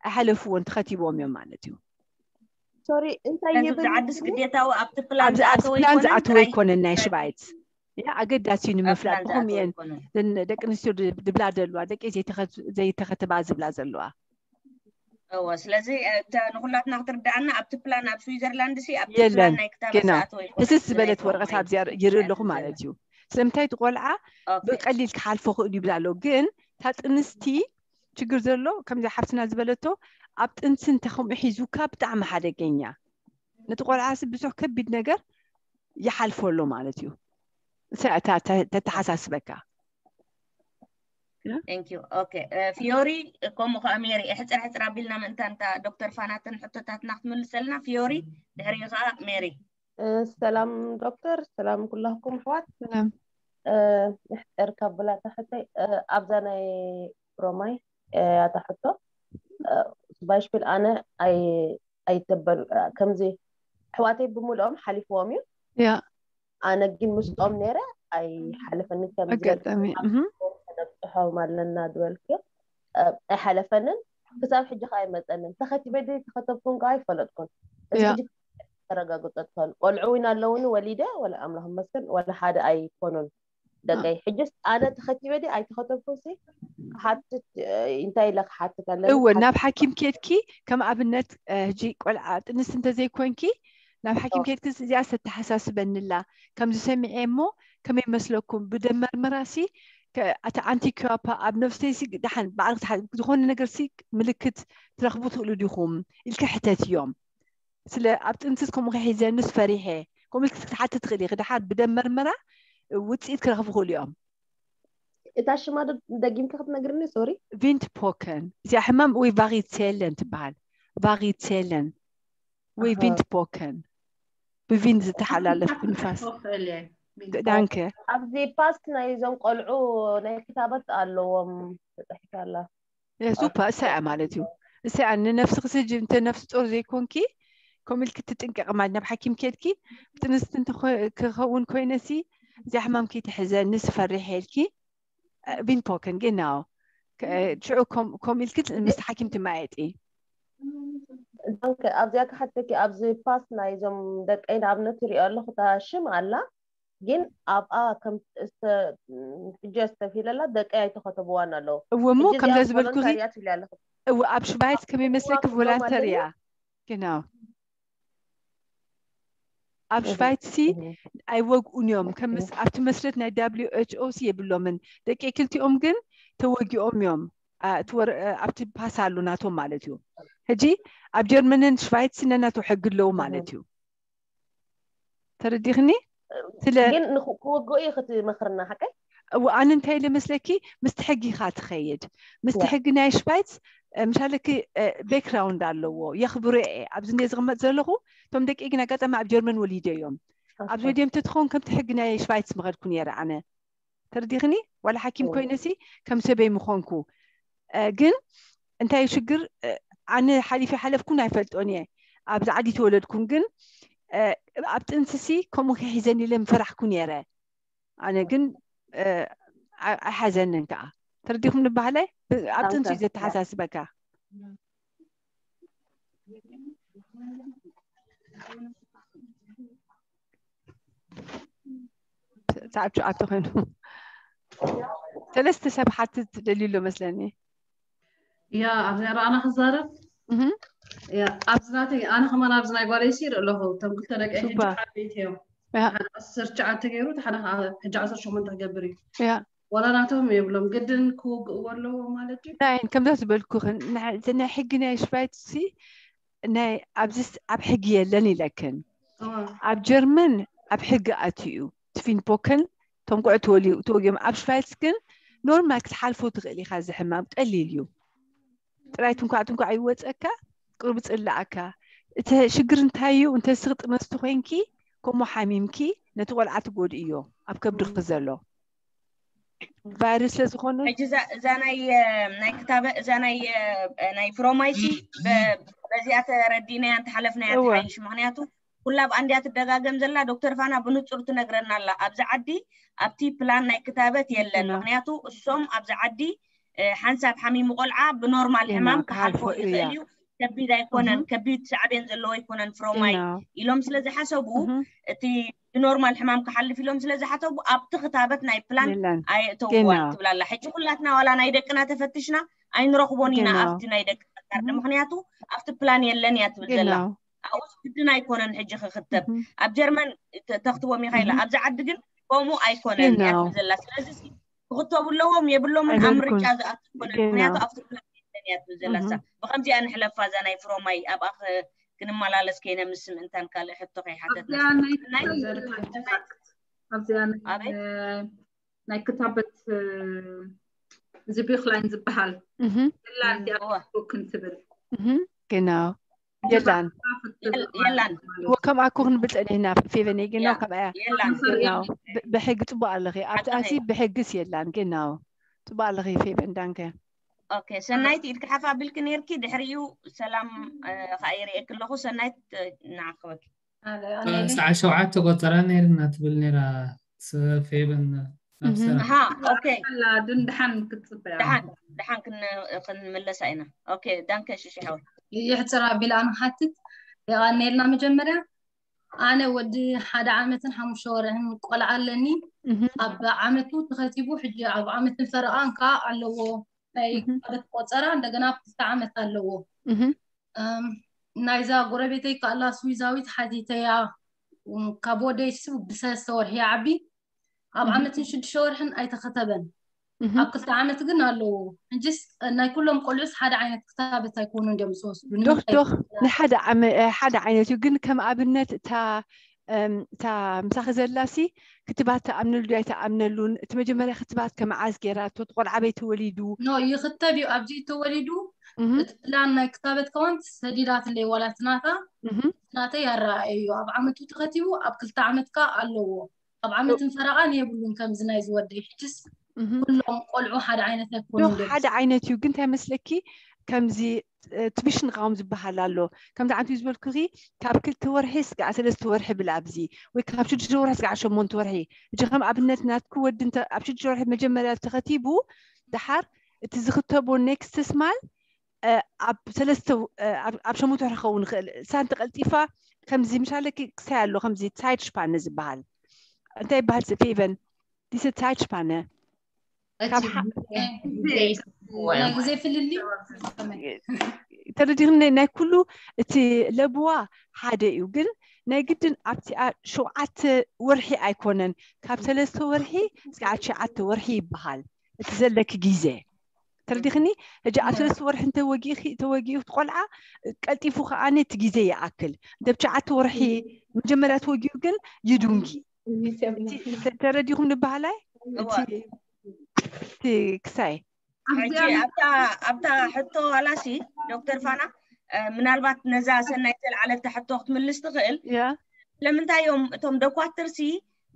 ኣይሓለፍዎን፣ ተኸቲቦም እዮም ማለት እዩ። ሶሪ እንታይ ይብል ዓድስ ግዴታዊ ኣብቲ ፕላን ኣብዚ ኣብቲ ፕላን ዝኣተወ ኣይኮነን ሽባይት። ያ ኣገዳሲ እዩ ንምፍላጥ። ብኸምኡ እየን ደቂ ኣንስትዮ ድብላ ዘለዋ፣ ደቂ ዘይተኸትባ ዝብላ ዘለዋ። እወ ስለዚ ንኩላትና ክትርዳኣና ኣብቲ ፕላን ኣብ ስዊዘርላንድ ሲ ኣብቲ የለን ፕላን ናይ ክታበት ግና ዝኣተወ ኣይኮነን። ህስስ ዝበለት ኣይኮነን። ወረቐት ኣብዚኣ ይርኢ ኣለኹ ማለት እዩ። ስለምንታይ እቲ ቆልዓ ኦኬ። ብቀሊል ክሓልፎ ክእል ይብላ ኣለዉ። ግን እታ ጥንስቲ ችግር ዘሎ ከምዚ ሓፍትና ዝበለቶ ኣብ ጥንሲ እንተ ከምኡ ሒዙካ ብጣዕሚ ሓደገኛ። ነቲ ቆልዓ ሲ ብዙሕ ከቢድ ነገር ይሓልፎ ኣሎ ማለት እዩ። እሳ እታ ተ- ተተሓሳስበካ። Thank you. ኦኬ ፊዮሪ ከምኡ ከዓ ሜሪ ሕፅር ሕፅር ኣቢልና ምእንታን እታ ዶክተር ፋናትን ሕቶታትና ክትምልሰልና ፊዮሪ ድሕሪኡ ከዓ ሜሪ ሰላም ዶክተር፣ ሰላም ኩላኩም ኣሕዋት። ሰላም። ይሕፀር ካብ ብላታ ሕተይ ኣብዛ ናይ ሮማይ ያታ ሕቶ ባይሽፒል ኣነ ኣይተበል ከምዚ ኣሕዋተይ ብምልኦም ሓሊፍዎም እዩ። ያ ኣነ ግን ምስኦም ነይረ ኣይሓለፈኒ። ከምዚ ኣጋጣሚ ከነብፅሖም ኣለና ዝበልክዮ ኣይሓለፈንን። ክሳብ ሕጂ ከዓ ኣይመፀንን። ተኸቲበ ድየ ተኸተብኩን ከዓ ኣይፈለጥኩን። እዚ ያ። ሕጂ ተረጋግፀ ትኸል ቆልዑ እውን ኣለውኒ ወሊደ ወላ ኣምላኽ መስገን ወላ ሓደ ኣይኮኑን ደቀይ። ሕጅስ ኣነ ተኸቲበ ድየ ኣይተኸተብኩን ሲ ክሓትት እንታይ ኢለ ክሓትት ኣለኒ? እወ ናብ ክሓትት ሓኪም ኬድኪ ከም ኣብነት ሕጂ ቆልዓ ጥንስቲ እንተዘይኮንኪ ናብ ሓኪም ኬድኪ እዚኣ ዝተተሓሳስበንላ ከምዚ ሰሚዐ እሞ ከመይ መስለኩም ብደም መርመራ ሲ እቲ ኣንቲኪዋፓ ኣብ ነፍስተይ ሲ ደሓን ባዕልክ ዝኾነ ነገር ሲ ምልክት ትረኽቡ ትኽእሉ ዲኹም ኢልካ ሕተት እዮም። ስለ ኣብ ጥንስስ ከምኡ ከሒዘንስ ፈሪሐ ከምኡ ኢልክ ክትሓትት ትኽእል ኢኺ። ደሓር ብደም መርመራ ውፅኢት ክረኽቡ ክእሉ እዮም። እታ ሽማ ደጊምካ ክትነግርኒ ሶሪ። ቪንት ፖከን እዚኣ ሕማም ወይ ቫሪት ሴለን ትበሃል። ቫሪት ሴለን ወይ ኣሃ። ቪንት ፖከን ብቪንት ዝተሓላለፍ ብንፋስ። ዳንከ ኣብዚ ፓስት ናይ እዞም ቆልዑ ናይ ክታበት ኣለዎም ተፃሒፋ ኣላ። ሱፓ እሳ እያ ማለት እዩ። እሳ እያ ንነፍስኺ ስጅ እንተ ነፍሲ ጦር ዘይኮንኪ ከምኡ ኢልኪ ትጥንቀቂ ማለት ናብ ሓኪም ኬድኪ ብጥንስቲ እንተ ክኸውን ኮይነሲ እዚኣ ሕማም ከይትሕዘኒ ስፈርሕ ኢልኪ ቢንፖከን ጌናው ሽዑ ከምኡ ኢልኪ ምስ ሓኪም ትመያየጢ። ዳንከ ኣብዚኣ ክሓተኪ ኣብዚ ፓስት ናይ እዞም ደቀይ ንኣብነት ይሪኦ ኣለኹ እታ ሽም ኣላ ግን ኣብኣ ከም ሕጂ ኣስተብሂለላ ደቀይ ኣይተኸተብዋን ኣለዉ። እወ እሞ ሕጂ ከምዛ እዚኣ ዝበልኩኺ ቮለንተርያ ትብሊ ኣለኹ። እወ ኣብ ሽባይት ከመይ መስለኪ ክህልዋ ቮላንተሪ ክህልዎም እያ ኣለኒ? ግናው ኣብ እህ፣ ሽባይት ሲ እህ። ኣይወግኡን እዮም። ከም ምስ ኣብቲ መስረት ናይ ደብሊው ኤች ኦ ሲ የብሎምን። ደቂ ክልቲኦም ግን ተወጊኦም እዮም። ኣ፣ እቲ ወረ- ኣ፣ ኣብቲ ፓስ ኣሉ ናቶም ማለት እዩ። ሕጂ ኣብ ጀርመንን ሽባይት ሲ ነናተው ሕጊ ኣለዉ ማለት እዩ። ተረዲኽኒ? ስለ ግን ንኹ- ክወግኡ እዩ ክትመኽርና ሓቀይ? እወ ኣነ እንታይ ኢለ መስለኪ ምስቲ ሕጊ ኢኻ ትኸይድ። ምስቲ ያ። ሕጊ ናይ ሽባይት እ፣ ምሻለኪ ቤክግራውንድ ኣለዎ የኽብሮ እየ። ኣብዚ እንደ ዝቕመጥ ዘለኹ እቶም ደቂ ግን ኣጋጣሚ ኣብ ጀርመን ወሊደ እዮም። ኣብዚ ኣስፋ- ወዲኦም ተትኸውን ከምቲ ሕጊ ናይ ሽባይት ምኸድኩ ነይረ ኣነ። ተረዲኽኒ? ዋላ ሓኪም እወ። ኮይነሲ ከም ሰበይ ምኾንኩ እ፣ ግን እንታይ ሽግር እ፣ ኣነ ሓሊፈ ሓለፍኩን ኣይፈልጦን እየ። ኣብዚ ዓዲ ተወለድኩን ግን እ፣ ኣብ ጥንስሲ ከምኡ ከሒዘን ኢለ ምፈራሕኩ ነይረ። ኣነ ግን እ፣ ኣ- ኣይሓዘንን ከዓ ተረዲኹም ንባህላይ ብ- ኣብ ጥንሲ እዩ ታንከር፣ ያ። ዘተሓሳስበካ። ሰዓት ሸውዓተ ኮይኑ ሰለስተ ሰብ ሓትት ደልዩ ኣሎ መስለኒ። ያ ኣብዚ ኣነ ክዛረብ እህ፣ ያ ኣብዚ ናተይ ኣነ ከማን ኣብዚ ናይ ጓለይ ሲር ኣለኹ። እቶም ክልተ ደቂ ሕጂ ሱባ። ዓበይቲ እዮም። ያ፣ ሓደ ዓሰርተ ትሽዓተ ገይሩ እቲ ሓደ ከዓ ሕጂ ዓሰርተ ሸሞንተ ክገብር እዩ። ያ። ዋላ ናቶም የብሎም ግድን ክውግእዎ ኣለዎ ማለት እዩ። ናይ ከምዛ ዝበልኩኽን ናይ እቲ ናይ ሕጊ ናይ ሽባይት ሲ ናይ ኣብዚ ስ- ኣብ ሕጊ የለን ኢለክን። እዋ፣ ኣብ ጀርመን ኣብ ሕጊ ኣትዩ እዩ። ትፊን ቦከን ቶም ቆዕ ተወልዩ ተወጊኦም ኣብ ሽባይት ግን ኖርማል ክትሓልፎ ትኽእል ኢኻ። እዚ ሕማም ቀሊል እዩ። ጥራይ ትንኳዕ ትንኳዕ ይወፀካ፣ ቅርቡ ፅላኣካ። እቲ ሽግር እንታይ እዩ? እንተ ስኽ ጥነስቲ ኮይንኪ ከምኡ ሓሚምኪ ነቲ ቆልዓ ትጎድእ እዮ ኣብ ከብድኺ ዘሎ። ቫይረስ ስለ ዝኾነ ሕጂ እዛ እዛ ናይ እ፣ ናይ ክታበ እዛ ናይ እ፣ ናይ ፍሮማይሲ በዚኣ ተረዲናያ እንተሓለፍናያ እወ። ትሓይሽ። ምክንያቱ ኩላ ብኣንድያ ትደጋገም ዘላ። ዶክተር ፋና ብንጹር ትነግረና ኣላ። ኣብዚ ዓዲ ኣብቲ ፕላን ናይ ክታበት የለን። ግና። ምክንያቱ እሶም ኣብዚ ዓዲ እ፣ ሓንሳብ ሓሚሙ ቆልዓ ብኖርማል ግና ሕማም ክሓልፎ ክሓልፎ እያ። ይኽእል እዩ። ከቢድ ኣይኮነን፣ እህ። ከቢድ ሳዕቤን ዘለዎ ኣይኮነን ፍሮማይ ግና። ኢሎም ስለ ዝሓሰቡ እህ። እቲ ብኖርማል ሕማም ክሓልፍ ኢሎም ስለ ዝሓሰቡ ኣብቲ ክታበት ናይ ፕላን የለን። ኣየእተውዋን ግና። ትብላ ኣላ። ሕጂ ኩላትና ዋላ ናይ ደቅና ተፈትሽና ኣይንረኽቦን ኢና ግና። ኣብቲ ናይ ደቅና ካርድ። እህ። ምክንያቱ ኣብቲ ፕላን የለን እያ ትብል ግና። ዘላ። ኣብኡስ ግድን ኣይኮነን ሕጂ ክኽተብ። እህ። ኣብ ጀርመን ተ- ተኽትቦም ኢኻ ኢላ። እህ። ኣብዚ ዓዲ ግን ከምኡ ኣይኮነን እያ ግና። ትብል ዘላ። ስለዚ ሲ ክኽተቡ ኣለዎም የብሎምን ኣብ ምርጫ ኣይበልኩን። ዝኣቱ ኣይኮነን። ግና። ምክንያቱ ኣብቲ ፕላን የለን እያ ትብል ዘላ እሳ። እህ። ብኸምዚኣ ንሕለፋ እዛ ናይ ፍሮማይ ኣብኣ ክ- ክንመላለስ ከይነምስ ምእንታን ካልእ ሕቶ ከይሓተትና። ኣብዚኣ ናይ ናይ ክታበት ኣብዚኣ ናይ ኣበይ? ናይ ክታበት እዚ ቢክላይን ዝበሃል እህ። ፊንላንድ እወ። ክትብል እህ። ግና። የላን። የል- የላን። እወ፣ ከምኣ እኮ ክንብል ጸኒሕና ፌቨን፣ ግና ያ፣ ከምኣ እያ። የላን። ግና። ብ- ብሕጊ ጽቡቅ ኣለኺ። ኣብቲ ሓቂ ኣሲ ብሕግስ የላን። ግና። ጽቡቅ ኣለኺ ፌቨን፣ ዳንከ። ኦኬ፣ ሰናይቲ ኢድካ ሓፍ ኣቢልኪ ነርኪ፣ ድሕሪኡ ሰላም እ፣ ከኣ ይርእየኪ ኣለኹ። ሰናይት እ፣ ንዓኽበኪ። ሰዓት ሸውዓተ ቆጸራ ነይርና ትብል ነይራ ስ- ፌቨን ኣብ እህ። ስራሕ። ኣሃ፣ ኦኬ። ኣላ ድን ድሓን ክትጽበያ ደሓን ደሓን ክን- ክንምለሳ ኢና። ኦኬ፣ ዳንከ ሽሽ ሓወይ። ይሕፅር ኣቢላ ንሓትት የቐንየልና። መጀመርያ ኣነ ወዲ ሓደ ዓመትን ሓሙሽተ ወርሕን ቆልዓ ኣለኒ። እህ። ኣብ ዓመቱ ተኸቲቡ፣ ሕጂ ኣብ ዓመትን ፈረቓን ከዓ ኣለዎ። ናይ እህ። ክታበት ቆፀራ እንደገና ኣብ ክልተ ዓመት ኣለዎ። እህ። እም፣ ናይዛ ጎረቤተይ ከኣላ ስዊዛዊት ሓቲተያ፣ እም፣ ካብ ወደይ ሱ ብሰለስተ ወርሒ ይዓቢ፣ ኣብ እህ። ዓመትን ሽዱሽተ ወርሕን ኣይተኸተበን። እህ። ኣብ ክልተ ዓመት ግን ኣለዎ። ሕጅስ ናይ ኩሎም ቆልዑስ ሓደ ዓይነት ክታበት ኣይኮኑን ድዮም ዝወስዱ? ዶኽ ንምንታይ? ዶኽ ንሓደ ዓመ- እ፣ ሓደ ዓይነት እዩ፣ ግን ከም ኣብነት እታ እም፣ እታ ምሳኺ ዘላሲ ክትባት ትኣምነሉ ዶ ኣይትኣምነሉን፣ እቲ መጀመርያ ክትባት ከመዓዝ ገይራቶ፣ እቲ ቆልዓ ኣበይ ተወሊዱ? ኖ፣ ይኽተብ እዩ። ኣብዚ ተወሊዱ እህ። እቲ ፕላን ናይ ክታበት ከዋን ሰዲዳትለይ ዋላ ትናታ እህ። ናተይ ኣረኣየ እዩ። ኣብ ዓመቱ ተኸቲቡ ኣብ ክልተ ዓመት ከዓ ኣለዎ። ኣብ ዓመትን ፈረቓን የብሉን ከምዚ ናይ ዝወደይ። ሕጅስ እህ። ኩሎም ቆልዑ ሓደ ዓይነት ኣይኮኑን ዶኽ ድዮም? ሓደ ዓይነት እዩ፣ ግን እንታይ መስለኪ፣ ከምዚ እ፣ ትብሽንቃዎም ዝበሃል ኣሎ። ከምዚ ዓንቱ ዝበልኩኺ ካብ ክልተ ወርሒ ስጋዕ ሰለስተ ወርሒ ብል ኣብዚ፣ ወይ ካብ ሽዱሽተ ወርሒ ስጋዕ ሸሞንተ ወርሒ። እጂ ከም ኣብነት ናትኩ ወዲ እንተ ኣብ ሽዱሽተ ወርሒ መጀመርያ ተኸቲቡ፣ ደሓር እቲ ዝኽተቦ ኔክስት ስማል እ፣ ኣብ ሰለስተ እ፣ ኣብ ኣብ ሸሞንተ ወርሒ ክኸውን ይኽእል። እሳ እንተቀልጢፋ ከምዚ ምሻለኪ ክሳይ ኣሎ፣ ከምዚ ታይት ሽፓነ ዝበሃል። እንታይ ይበሃል? ፌቨን ዲሰ ታይት ሽፓነ እቲ ካብ ሓ- ናይ ግዜ ፍልልይ ከመይ? ተረዲኽኒ። ናይ ኩሉ እቲ ለብዋ ሓደ እዩ፣ ግን ናይ ግድን ኣብቲኣ ሸውዓተ ወርሒ ኣይኮነን፣ ካብ ሰለስተ ወርሒ እስካዕ ትሽዓተ ወርሒ ይበሃል እቲ ዘለኪ ግዜ። ተረዲኽኒ? ሕጂ ኣብ ሰለስተ ወርሒ እንተወጊእኺ ተወጊኡ እቲ ቆልዓ ቀልጢፉ ከዓኒ እቲ ግዜ ይኣክል። እንተ ብትሽዓተ ወርሒ መጀመርያ ተወጊኡ ግን ይዱንጊ። እቲ ተ- ተረዲኹም ንበሃላይ? እወ። እቲ እቲ ክሳይ ሕጂ ኣብታ ኣብታ ሕቶ ዋላሲ ዶክተር ፋና እ፣ ምናልባት ነዛ ሰናይ ዘልዓለታ ሕቶ ክትምልስ ትኽእል። ያ ስለምንታይ እዮም እቶም ደኳትርሲ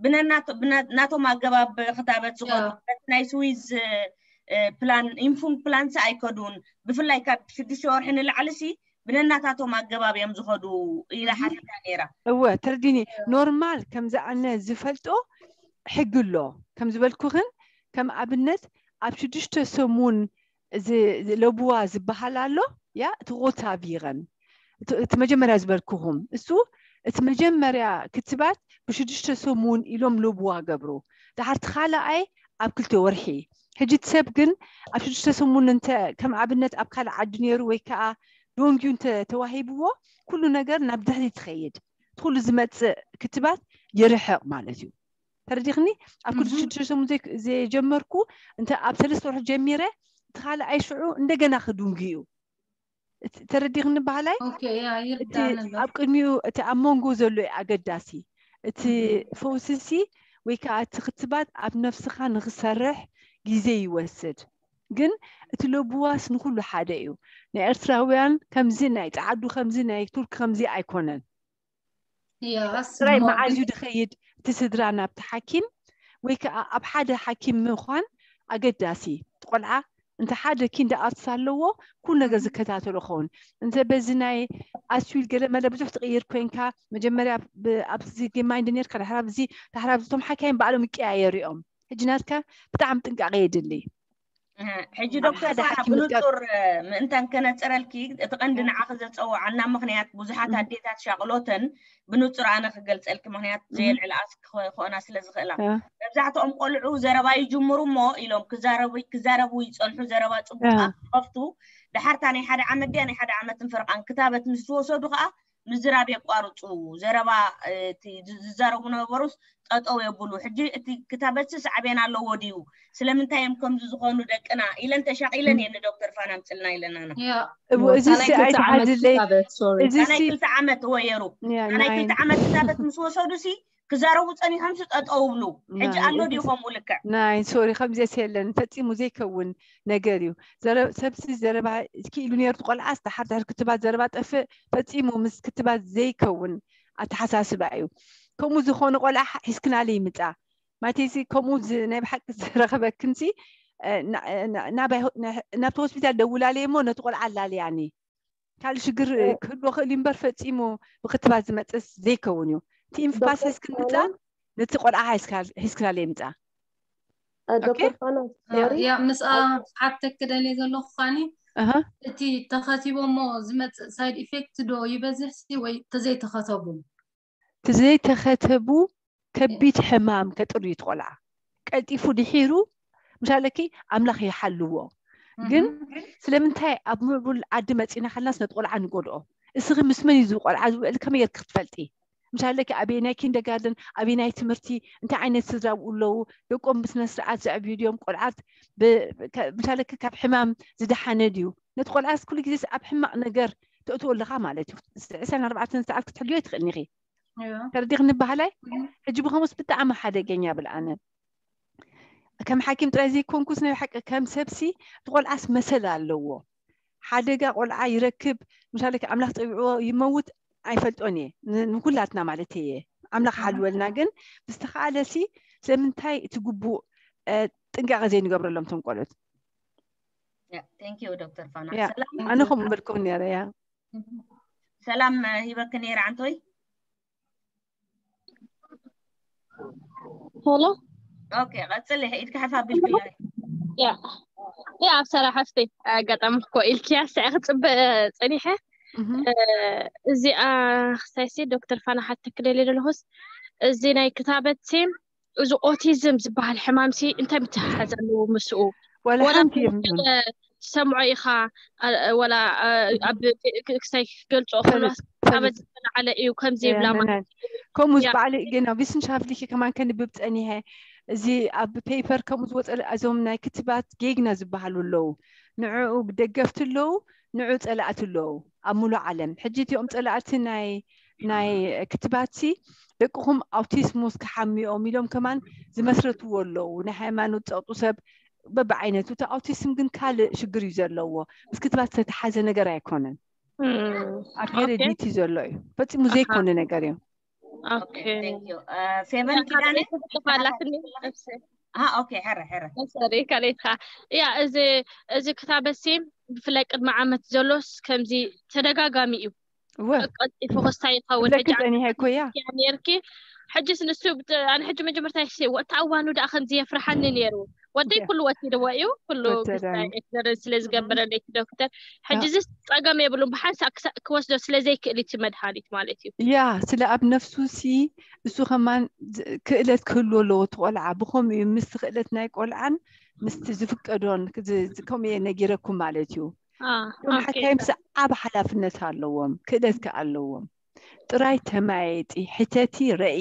ብነናቶ- ብና- ናቶም ኣገባብ ክታበት ዝኾኑ ያ። በቲ ናይ ስዊዝ እ፣ ፕላን ኢንፉን ፕላንስ ኣይከዱን? ብፍላይ ካብ ሽዱሽተ ወርሒ ንላዕልሲ ብነናታቶም ኣገባብ እዮም ዝኸዱ ኢላ ሓቲታ ነይራ። እወ፣ ተረዲኒ። ኖርማል ከምዚ ኣነ ዝፈልጦ ሕጊ ኣሎ። ከም ዝበልኩኽን ከም ኣብነት ኣብ ሽዱሽተ ሰሙን እዚ ለብዋ ዝበሃል ኣሎ። ያ እቲ ሮታቪረን እቲ እቲ መጀመርያ ዝበልኩኹም እሱ እቲ መጀመርያ ክትባት ብሽዱሽተ ሰሙን ኢሎም ለብዋ ገብሩ። ደሓር እቲ ካልኣይ ኣብ ክልተ ወርሒ። ሕጂ እቲ ሰብ ግን ኣብ ሽዱሽተ ሰሙን እንተ ከም ኣብነት ኣብ ካልእ ዓዲ ነይሩ ወይ ከዓ ዶንጊዩ እንተ ተዋሂብዎ ኩሉ ነገር ናብ ድሕሪት ትኸይድ። እቲ ኩሉ ዝመጽእ ክትባት ይርሕቕ ማለት እዩ። ተረዲኽኒ? ኣብ ኩሉ እህ። ሽዱሽተ ሰሙን ዘይ- ዘይጀመርኩ እንተ ኣብ ሰለስተ ወርሒ ጀሚረ እቲ ካልኣይ ሽዑ እንደገና ክድንጉ እዩ። እቲ- ተረዲኽኒ ባህላይ? ኦኬ፣ ያ እቲ ይርዳእ ነበር። ኣብ ቅድሚኡ እቲ ኣብ መንጎ ዘሎ እዩ ኣገዳሲ። እቲ ፈውስሲ ወይ ከዓ እቲ ክትባት ኣብ ነፍስኻ ንክሰርሕ ግዜ ይወስድ። ግን እቲ ለብዋስ ንኩሉ ሓደ እዩ። ናይ ኤርትራውያን ከምዚ፣ ናይ ጸዓዱ ከምዚ፣ ናይ ቱርክ ከምዚ ኣይኮነን። ያ ጥራይ ኣስሞ መዓዝ እዩ ድኸይድ እቲ ስድራ ናብቲ ሓኪም? ወይ ከዓ ኣብ ሓደ ሓኪም ምዃን ኣገዳሲ እዩ። እቲ ቆልዓ እንተ ሓደ ኪንደ ኣርትስ ኣለዎ፣ ኩሉ ነገር ዝከታተሎ ክኸውን። እንተ በዚ ናይ ኣስዊል ገለ መለ ብዙሕ ትቕይር ኮይንካ፣ መጀመርያ ብ- ኣብዚ ግርማይ እንደ ነርካ፣ ድሕራ ኣብዚ፣ ድሕራ ኣብዚ፣ እቶም ሓካይም ባዕሎም ይቀያየሩ እዮም። ሕጂ ናትካ ብጣዕሚ ጥንቃቐ የድሊ። ሕጂ ኣብ ዶክተር ሓደ ፋና ሓኪም ዝቀ- ብንጹር ምእንታን ከነጽረልኪ፣ እቲ ቀንዲ ንዓኺ ዘጸውዓና ምኽንያት ብዙሓት ኣዴታት ሻቕሎተን ብንጹር ኣነ ክገልጸልኪ፣ ምኽንያት ዘየልዕልኣስ ክኾና ስለ ዝኽእላ። መብዛሕትኦም ቆልዑ ዘረባ ይጅምሩ እሞ ኢሎም ክዛረቡ ክዛረቡ ይጸንሑ። ዘረባ ጽቡቕ ኣብ ክኸፍቱ፣ ድሓርታ ናይ ሓደ ዓመት ድያ ናይ ሓደ ዓመትን ፈረቓን ክታበት ምስ ዝወሰዱ ከኣ ምዝራብ የቋርጹ። ዘረባ እቲ ዝዛረቡ ነበሩስ ጠጠው የብሉ። ሕጂ እቲ ክታበትስ ዓቤን ኣለዎ ድዩ? ስለምንታይ እዮም ከምዚ ዝኾኑ ደቅና ኢለን ተሻቒለን እየን ንዶክተር ፋና ኣምፅልና ኢለናና። እዎ፣ እዚ ሲ ኣይትዓድለይ። እዚ ናይ ክልተ ዓመት ወየሩ ናይ ክልተ ዓመት ክታበት ምስ ወሰዱ ሲ ክዛረቡ ፀኒሖም ሲ ጠጠው ብሉ። ሕጂ ኣሎ ድዩ ከምኡ ልክዕ? ናይ ሶሪ ከምዚ የለን፣ ፈፂሙ ዘይከውን ነገር እዩ። ሰብሲ ዘረባ ክኢሉ ነይሩ። ቆልዓስ ድሓር ድሕር ክትባት ዘረባ ጠፍእ፣ ፈፂሙ ምስ ክትባት ዘይከውን ኣተሓሳስባ እዩ። ከምኡ ዝኾነ ቆልዓ ሒዝክናለ ይምፃ ማለተይሲ፣ ከምኡ ናይ ብሓቂ ዝረኸበክንሲ ናብቲ ሆስፒታል ደውላለየ እሞ ነቲ ቆልዓ ኣላለያኒ። ካልእ ሽግር ክህልዎ ክእል እዩ እምበር ፈፂሙ ብክትባት ዝመፅስ ዘይከውን እዩ። እቲ ኢንፍፓስ ሒዝክን ምፃ ነቲ ቆልዓ ሒዝክናለ ይምፃ። ዶክተር ፋና ያ ምስኣ ሓተክ ደልየ ዘለኹ ኻኒ እቲ ተኸቲቦ እሞ ዝመፅእ ሳይድ ኢፌክት ዶ ይበዝሕ ሲ ወይ ተዘይተኸተቡ? ተዘይተኸተቡ ከቢድ ሕማም ከጥርዩ ትቆልዓ ቀልጢፉ ድሒሩ ምሻለኪ ኣምላኽ ይሓልዎ። ግን ስለምንታይ ኣብ ምዕቡል ዓዲ መፂና ከለናስ ነቲ ቆልዓ ንጎድኦ? እስኺ ምስ መን እዩ እዚ ቆልዓ ዝውዕል ከመይ ጌርኪ ክትፈልጢ? ምሻለኪ ኣበየናይ ኪንደጋርደን ኣበየናይ ትምህርቲ እንታይ ዓይነት ስድራ ኣብኡ ኣለዉ? ደቆም ብስነ ስርዓት ዘዕብዩ ድዮም? ቆልዓት ምሻለኪ ካብ ሕማም ዝደሓነ ድዩ? ነቲ ቆልዓስ ኩሉ ግዜስ ኣብ ሕማቕ ነገር ተእትዎ ኣለኻ ማለት እዩ። ዕስራን ኣርባዕተን ሰዓት ክትሕልዮ ኣይትኽእልን ኢኺ። ተረዲኽኒ በሃላይ? ሕጂ ብኸምኡስ ብጣዕሚ ሓደገኛ ብል ኣነ። ከም ሓኪም ጥራይ ዘይኮንኩስ ናይ ሓቂ ከም ሰብሲ እቲ ቆልዓስ መሰል ኣለዎ። ሓደጋ ቆልዓ ይረክብ ምሻለኪ ኣምላኽ ፀዊዕዎ ይመውት ኣይፈልጦን እየ ንኩላትና ማለት እየ። ኣምላኽ ሓልወልና ግን ብዝተኻእለሲ ስለምንታይ እቲ ግቡእ ጥንቃቐ ዘይንገብረሎም ቶም ቆልዑት? ዶክተር ፋና ኣነ ከምኡ በልኩም ነረ ያ ሰላም ሂበኪ ነይረ ዓንቶይ ሄሎ ኦኬ ቀጽሊ ኢድካ ሓፍ ኣቢልክላ ያ ያ ኣብ ሰራ ሓፍቲ ኣጋጣሚ ኮ ኢልክያ ስዐ ክጽበ ጸኒሐ እዚኣ ክሳይሲ ዶክተር ፋና ሓተክ ደልየ ዘለኹስ እዚ ናይ ክታበት ሲ እዚ ኦቲዝም ዝበሃል ሕማም ሲ እንታይ ምትሕሓዝ ኣለዎ ምስኡ? ወላ ወላ ሓንቲ ገለ ትሰምዖ ኢኻ አ- ወላ አ- ኣብ ክሳይ ክገልጾ ከሎ ክታበት ዝተለዓለ እዩ ከምዚ ይብላ ማለት እዩ። ከምኡ ያ። ባዕሊ ግን ዊስንሻፍትሊኪ ከማን ከንብብ ጸኒሐ እዚ ኣብ ፔፐር ከምኡ ዝወፀ እዞም ናይ ክትባት ጌግና ዝበሃሉ ኣለዉ። ንዕኡ ደገፍቲ ኣለዉ፣ ንዑ ጸላእቲ ኣለዉ ኣብ ሙሉእ ዓለም። ሕጂ እቲኦም ጸላእቲ ናይ ናይ ክትባትሲ ደቅኹም ኣውቲስሙስ ክሓምዮም ኢሎም ከማን ዝመስረትዎ ኣለዉ። ናይ ሃይማኖት ጸቕጡ ሰብ በብዓይነቱ እቲ ኣውቲስም ግን ካልእ ሽግር እዩ ዘለዎ። ምስ ክትባት ዝተተሓዘ ነገር ኣይኮነን። ኣብ ሄሬዲቲ ዘሎ እዩ። ፈጺሙ ዘይኮነ ነገር እዩ። ኦኬ ፌቨን ኪዳነ ትፈልጥኻ ኣላትኒ ኦኬ ሕረ ሕረ ሰሪ ካሌትካ ያ እዚ እዚ ክታበሲ ብፍላይ ቅድሚ ዓመት ዘሎስ ከምዚ ተደጋጋሚ እዩ እወ ቀልጢፉ ክስታይ ይኸውን ብለኪ ሕጂ ጸኒሐ እኮ እያ ያ ነርኪ ሕጅስ ንሱ ብት- ኣነ ሕጂ መጀመርታ ይሲ ወጥቲ ኣዋኑ ደኣ ከምዚ የፍርሓኒ ነይሩ ወደይ ኦኬ። ኩሉ ወሲድዎ እዩ ኩሉ ወተዳኒ። ክስታይ ኤክስረንስ ስለ ዝገበረለይ ዶክተር ሕጂ ዝስ ጸገም የብሉን ብሓንሳእ ክሳ- ክወስዶ ስለ ዘይክእል እቲ መድሃኒት ማለት እዩ ያ ስለ ኣብ ነፍሱ ሲ እሱ ከማን ዝ- ክእለት ክህልዎ ኣለዎ እቲ ቆልዓ ብኸምኡ እዩ ምስቲ ክእለት ናይ ቆልዓን ምስቲ ዝፍቀዶን ዝ- ዝ- ከምኡ እየ ነጊረኩም ማለት እዩ አ፣ እቶም ኦኬ። ሓካይምስ ዓብ ሓላፍነት ኣለዎም ክእለት ከ ኣለዎም ጥራይ ተማየጢ ሕተቲ ረኢ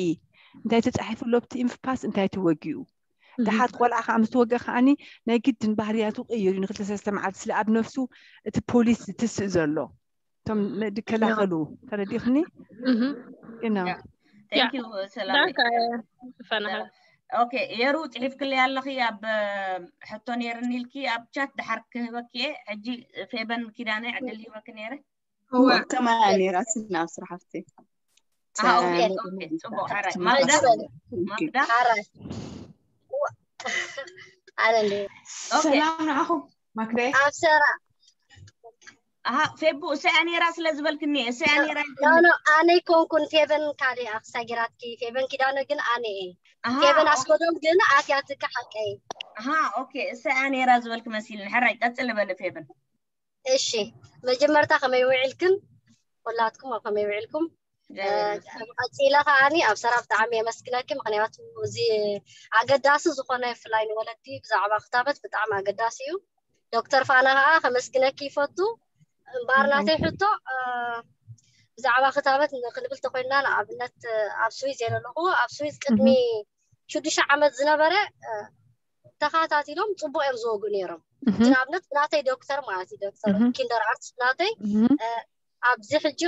እንታይ ተፃሒፉ ኣሎ ብቲ ኢንፍፓስ እንታይ ተወጊኡ እህ፣ ደሓር ቆልዓ ከዓ ምስ ተወገ ከዓኒ ናይ ግድን ባህርያቱ ቅይር እዩ ንክልተ ሰለስተ መዓልቲ ስለ ኣብ ነፍሱ እቲ ፖሊስ ዝትስእ ዘሎ እቶም ነ- ዝከላኸሉ ተረዲኽኒ እህ። ግና Thank you ሰላም ዳንካ ፈናሃ ኦኬ የሩ ፅሒፍክለይ ኣለኺ ኣብ ሕቶ ነይርኒ ኢልኪ ኣብ ቻት ድሓር ክህበኪ እየ ሕጂ ፌበን ኪዳነ ዕድል ሂበኪ ነይረ ከማያ ነይራትና ኣብ ስራሕቲ ኣሃ፣ ኦኬ፣ ኦኬ፣ ጽቡቕ፣ ሓራይ። ማግዳ? ማግዳ? ሓራይ። ኣነ እንደ ሰላም ንዓኹም ማክዳይ ኣብ ሰራ ኣሃ ፌቡ እሰያ ነይራ ስለ ዝበልክኒ እሰያ ነይራ ኖ ኖ ኣነ ኣይኮንኩን ፌበን ካልእ ኣክሳጊራትኪ ፌበን ኪዳነ ግን ኣነ እየ ኣሃ ፌበን ኣስጎዶም ግን ኣትያትካ ሓቀይ ኣሃ ኦኬ እሰያ ነይራ ዝበልክ መሲልኒ ሕራይ ቀጽል በል ፌበን እሺ መጀመርታ ከመይ ውዒልክን ኩላትኩም ኣብ ከመይ ውዒልኩም ቀፂለ ከዓኒ ኣብ ሰራ ብጣዕሚ የመስግነኪ ምክንያቱ እዚ ኣገዳሲ ዝኾነ ብፍላይ ንወለዲ ብዛዕባ ክታበት ብጣዕሚ ኣገዳሲ እዩ ዶክተር ፋና ከዓ ከመስግነኪ ይፈቱ እምበኣር ናተይ ሕቶ ብዛዕባ ክታበት ክንብል ተኮይንና ንኣብነት ኣብ ስዊዝ እየ ዘለኹ ኣብ ስዊዝ ቅድሚ ሽዱሽተ ዓመት ዝነበረ ተኸታቲሎም ፅቡቅ እዮም ዝወጉ ነይሮም ንኣብነት ናተይ ዶክተር ማለት እዩ ዶክተር ኪንደር ኣርት ናተይ ኣብዚ ሕጂ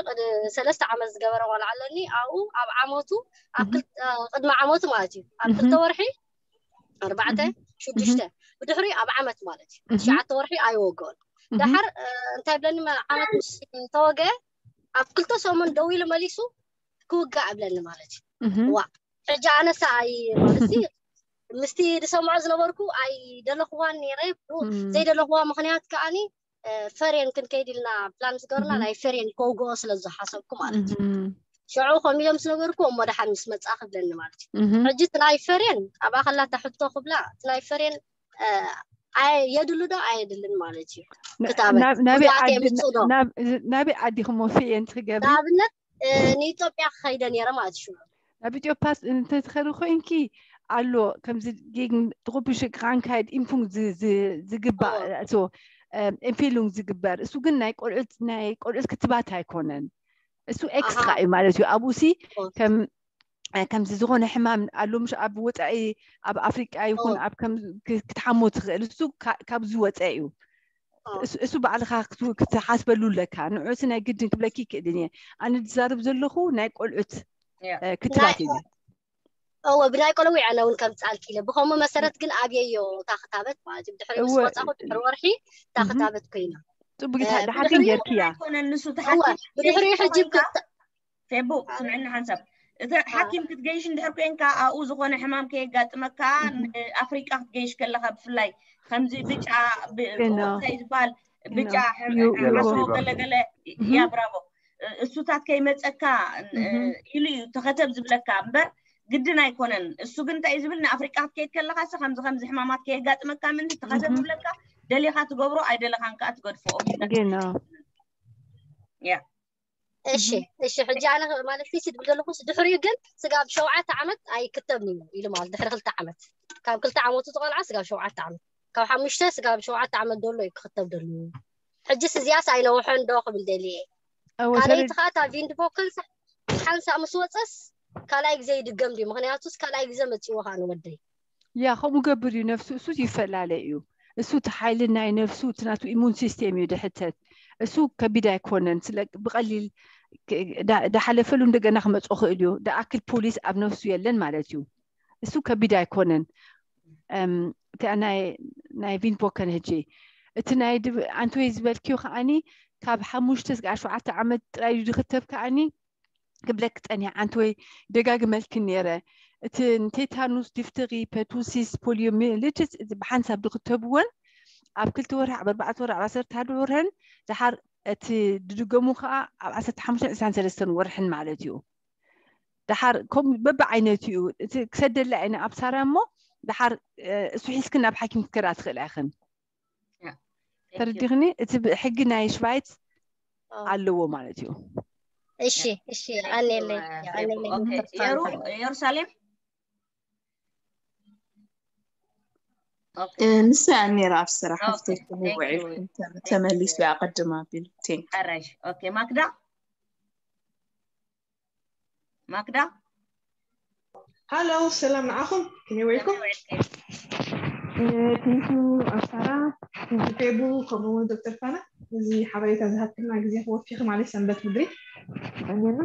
ሰለስተ ዓመት ዝገበረ ቆልዓ ኣለኒ ኣብኡ ኣብ ዓመቱ ቅድሚ ዓመቱ ማለት እዩ ኣብ ክልተ ወርሒ ኣርባዕተ ሽዱሽተ ብድሕሪ ኣብ ዓመት ማለት እዩ ትሽዓተ ወርሒ ኣይወግኦን ዳሓር እንታይ ብለኒ ዓመት ምስ ተወገ ኣብ ክልተ ሰሙን ደው ኢሉ መሊሱ ክውጋእ እብለኒ ማለት እዩ ዋ ሕጂ ኣነሳ ኣይ ማለት ምስቲ ዝሰምዖ ዝነበርኩ ኣይደለኽዋን ነይረ ዘይደለኽዋ ምክንያት ከዓኒ ፈሬን ክንከይድ ኢልና ፕላን ዝገርና ናይ ፈሬን ከውግኦ ስለ ዝሓሰብኩ ማለት እዩ ሽዑ ከም ኢሎም ዝነበርኩ እሞ ደሓን ምስ መፃ ክብለኒ ማለት እዩ ሕጂ እቲ ናይ ፈሬን ኣብኣ ከላታ ሕቶ ክብላ እቲ ናይ ፈሬን የድሉ ዶ ኣየድልን ማለት እዩ ክታበት ናበይ ዓዲኹሞ ፍየን ትገብሪ ንኣብነት ንኢትዮጵያ ክኸይደ ነይረ ማለት እዩ ናብ ኢትዮጵያ እንተትኸሪ ኮይንኪ ኣሎ ከምዚ ጌግን ጥቁብሽ ክራንካይድ ኢምፉንግ ዝግባእ ሶ ኤምፔሉንግ ዝግበር እሱ ግን ናይ ቆልዑት ናይ ቆልዑት ክትባት ኣይኮነን እሱ ኤክስትራ እዩ ማለት እዩ ኣብኡ ሲ ከም ከምዚ ዝኾነ ሕማም ኣሎ ምሽ ኣብ ወፃኢ ኣብ ኣፍሪቃ ይኹን ኣብ ክትሓሞ ትኽእል እሱ ካብዚ ወፀ እዩ እሱ ባዕልኻ ክትሓስበሉ ኣለካ ንዑ እቲ ናይ ግድን ክብለኪ ይክእልን እየ ኣነ ዝዛርብ ዘለኹ ናይ ቆልዑት ክትባት እዩ እወ ብናይ ቆለዊ ዕነ እውን ከምፃልኪ ኢለ ብከምኡ መሰረት ግን ኣብየዮ እታ ክታበት ማለት እዩ ድሕሪ ምስ ወፃኹ ድሕሪ ወርሒ እታ ክታበት ኮይና ፅቡቅ ጌታ ድሓር ግን ጌርክያ ኣይኮነን ንሱ ተሓኪም ብድሕሪኡ ሕጂ ፌቡ ስምዕኒ ሓንሳብ እቲ ሓኪም ክትገይሽ እንድሕር ኮይንካ ኣብኡ ዝኾነ ሕማም ከየጋጥመካ ኣፍሪቃ ክትገይሽ ከለካ ብፍላይ ከምዚ ብጫ እንታይ ዝበሃል ብጫ ሓሶ ገለገለ ያ ብራቦ እሱታት ከይመፀካ ኢሉ እዩ ተኸተብ ዝብለካ እምበር ግድን ኣይኮነን እሱ ግን እንታይ ዝብል ንኣፍሪቃ ክትከይድ ከለካ ሲ ከምዚ ከምዚ ሕማማት ከየጋጥመካ ምንዲ ተኸተብ ዝብለካ ደሊኻ ትገብሮ ኣይደለኻን ከዓ ትገድፎ ግን ያ እሺ እሺ ሕጂ ኣነ ማለት ሲ ድብል ዘለኹ ድሕሪኡ ግን ስጋብ ሸውዓተ ዓመት ኣይክተብን እዩ ኢሉ ማለት ድሕሪ ክልተ ዓመት ካብ ክልተ ዓመቱ ዝቆልዓ ስጋብ ሸውዓተ ዓመት ካብ ሓሙሽተ ስጋብ ሸውዓተ ዓመት ዘሎ እዩ ክክተብ ደልዎ ሕጂ ስዚያስ ኣይነውሐን ዶ ክብል ደልየ ካልኣይቲ ከዓ እታ ቪንድ ቮከል ሓንሳእ ምስ ወፀስ ካልኣይ ግዜ ይድገም ድዩ ምክንያቱስ ካልኣይ ግዜ መፅዎ ከዓ ንወደይ ያ ከምኡ ገብር እዩ ነፍሱ እሱ ይፈላለ እዩ እሱ እቲ ሓይሊ ናይ ነፍሱ እቲ ናቱ ኢሙን ሲስቴም እዩ ድሕተት እሱ ከቢድ ኣይኮነን ስለ ብቀሊል ዳሓለፈሉ እንደገና ክመፁ ክእል እዩ ዳኣክል ፖሊስ ኣብ ነፍሱ የለን ማለት እዩ እሱ ከቢድ ኣይኮነን እቲኣ ናይ ቪንቦከን ህጂ እቲ ናይ ኣንቶይ ዝበልክዮ ከዓኒ ካብ ሓሙሽተ ስጋ ሸውዓተ ዓመት ጥራይ ዝክተብ ከዓኒ ክብለክ ፀኒሐ ዓንተወይ ደጋግመልክን ነይረ እቲ ንቴታኑስ ዲፍተሪ ፐቱሲስ ፖሊዮሚልትስ ብሓንሳብ ዝክተብወን ኣብ ክልተ ወርሒ ኣብ ኣርባዕተ ወርሒ ኣብ ዓሰርተ ሓደ ወርሕን ድሓር እቲ ድድገሙ ከዓ ኣብ ዓሰርተ ሓሙሽተ ዕስራን ሰለስተን ወርሕን ማለት እዩ ድሓር ከም በብዓይነቱ እዩ እቲ ክሰደላ ዓይነ ኣብ ሳራ እሞ ድሓር እሱ ሒዝክን ናብ ሓኪም ክትከዳ ትኽእላ ኢኽን ተረዲኽኒ እቲ ሕጊ ናይ ሽቫይት ኣለዎ ማለት እዩ እሺ እሺ ኣኔለይ የሩሳሌም ንሳ ነራ ኣብ ስራሕ ኣብቲ ውዒልኩም ተመሊሱ ኣቐድም ኣቢሉ ማክዳ ማክዳ ሃሎ ሰላም ንዓኹም ከመይ ውዒልኩም ቴንኪዩ ኣስታራ ቴንኪዩ ፌቡ ከምኡ እውን ዶክተር ፋና እዚ ሓበሬታ ዝሃብክልና ግዜ ክወፊኺ ማለት ሰንበት ምድሪ ቀኒልና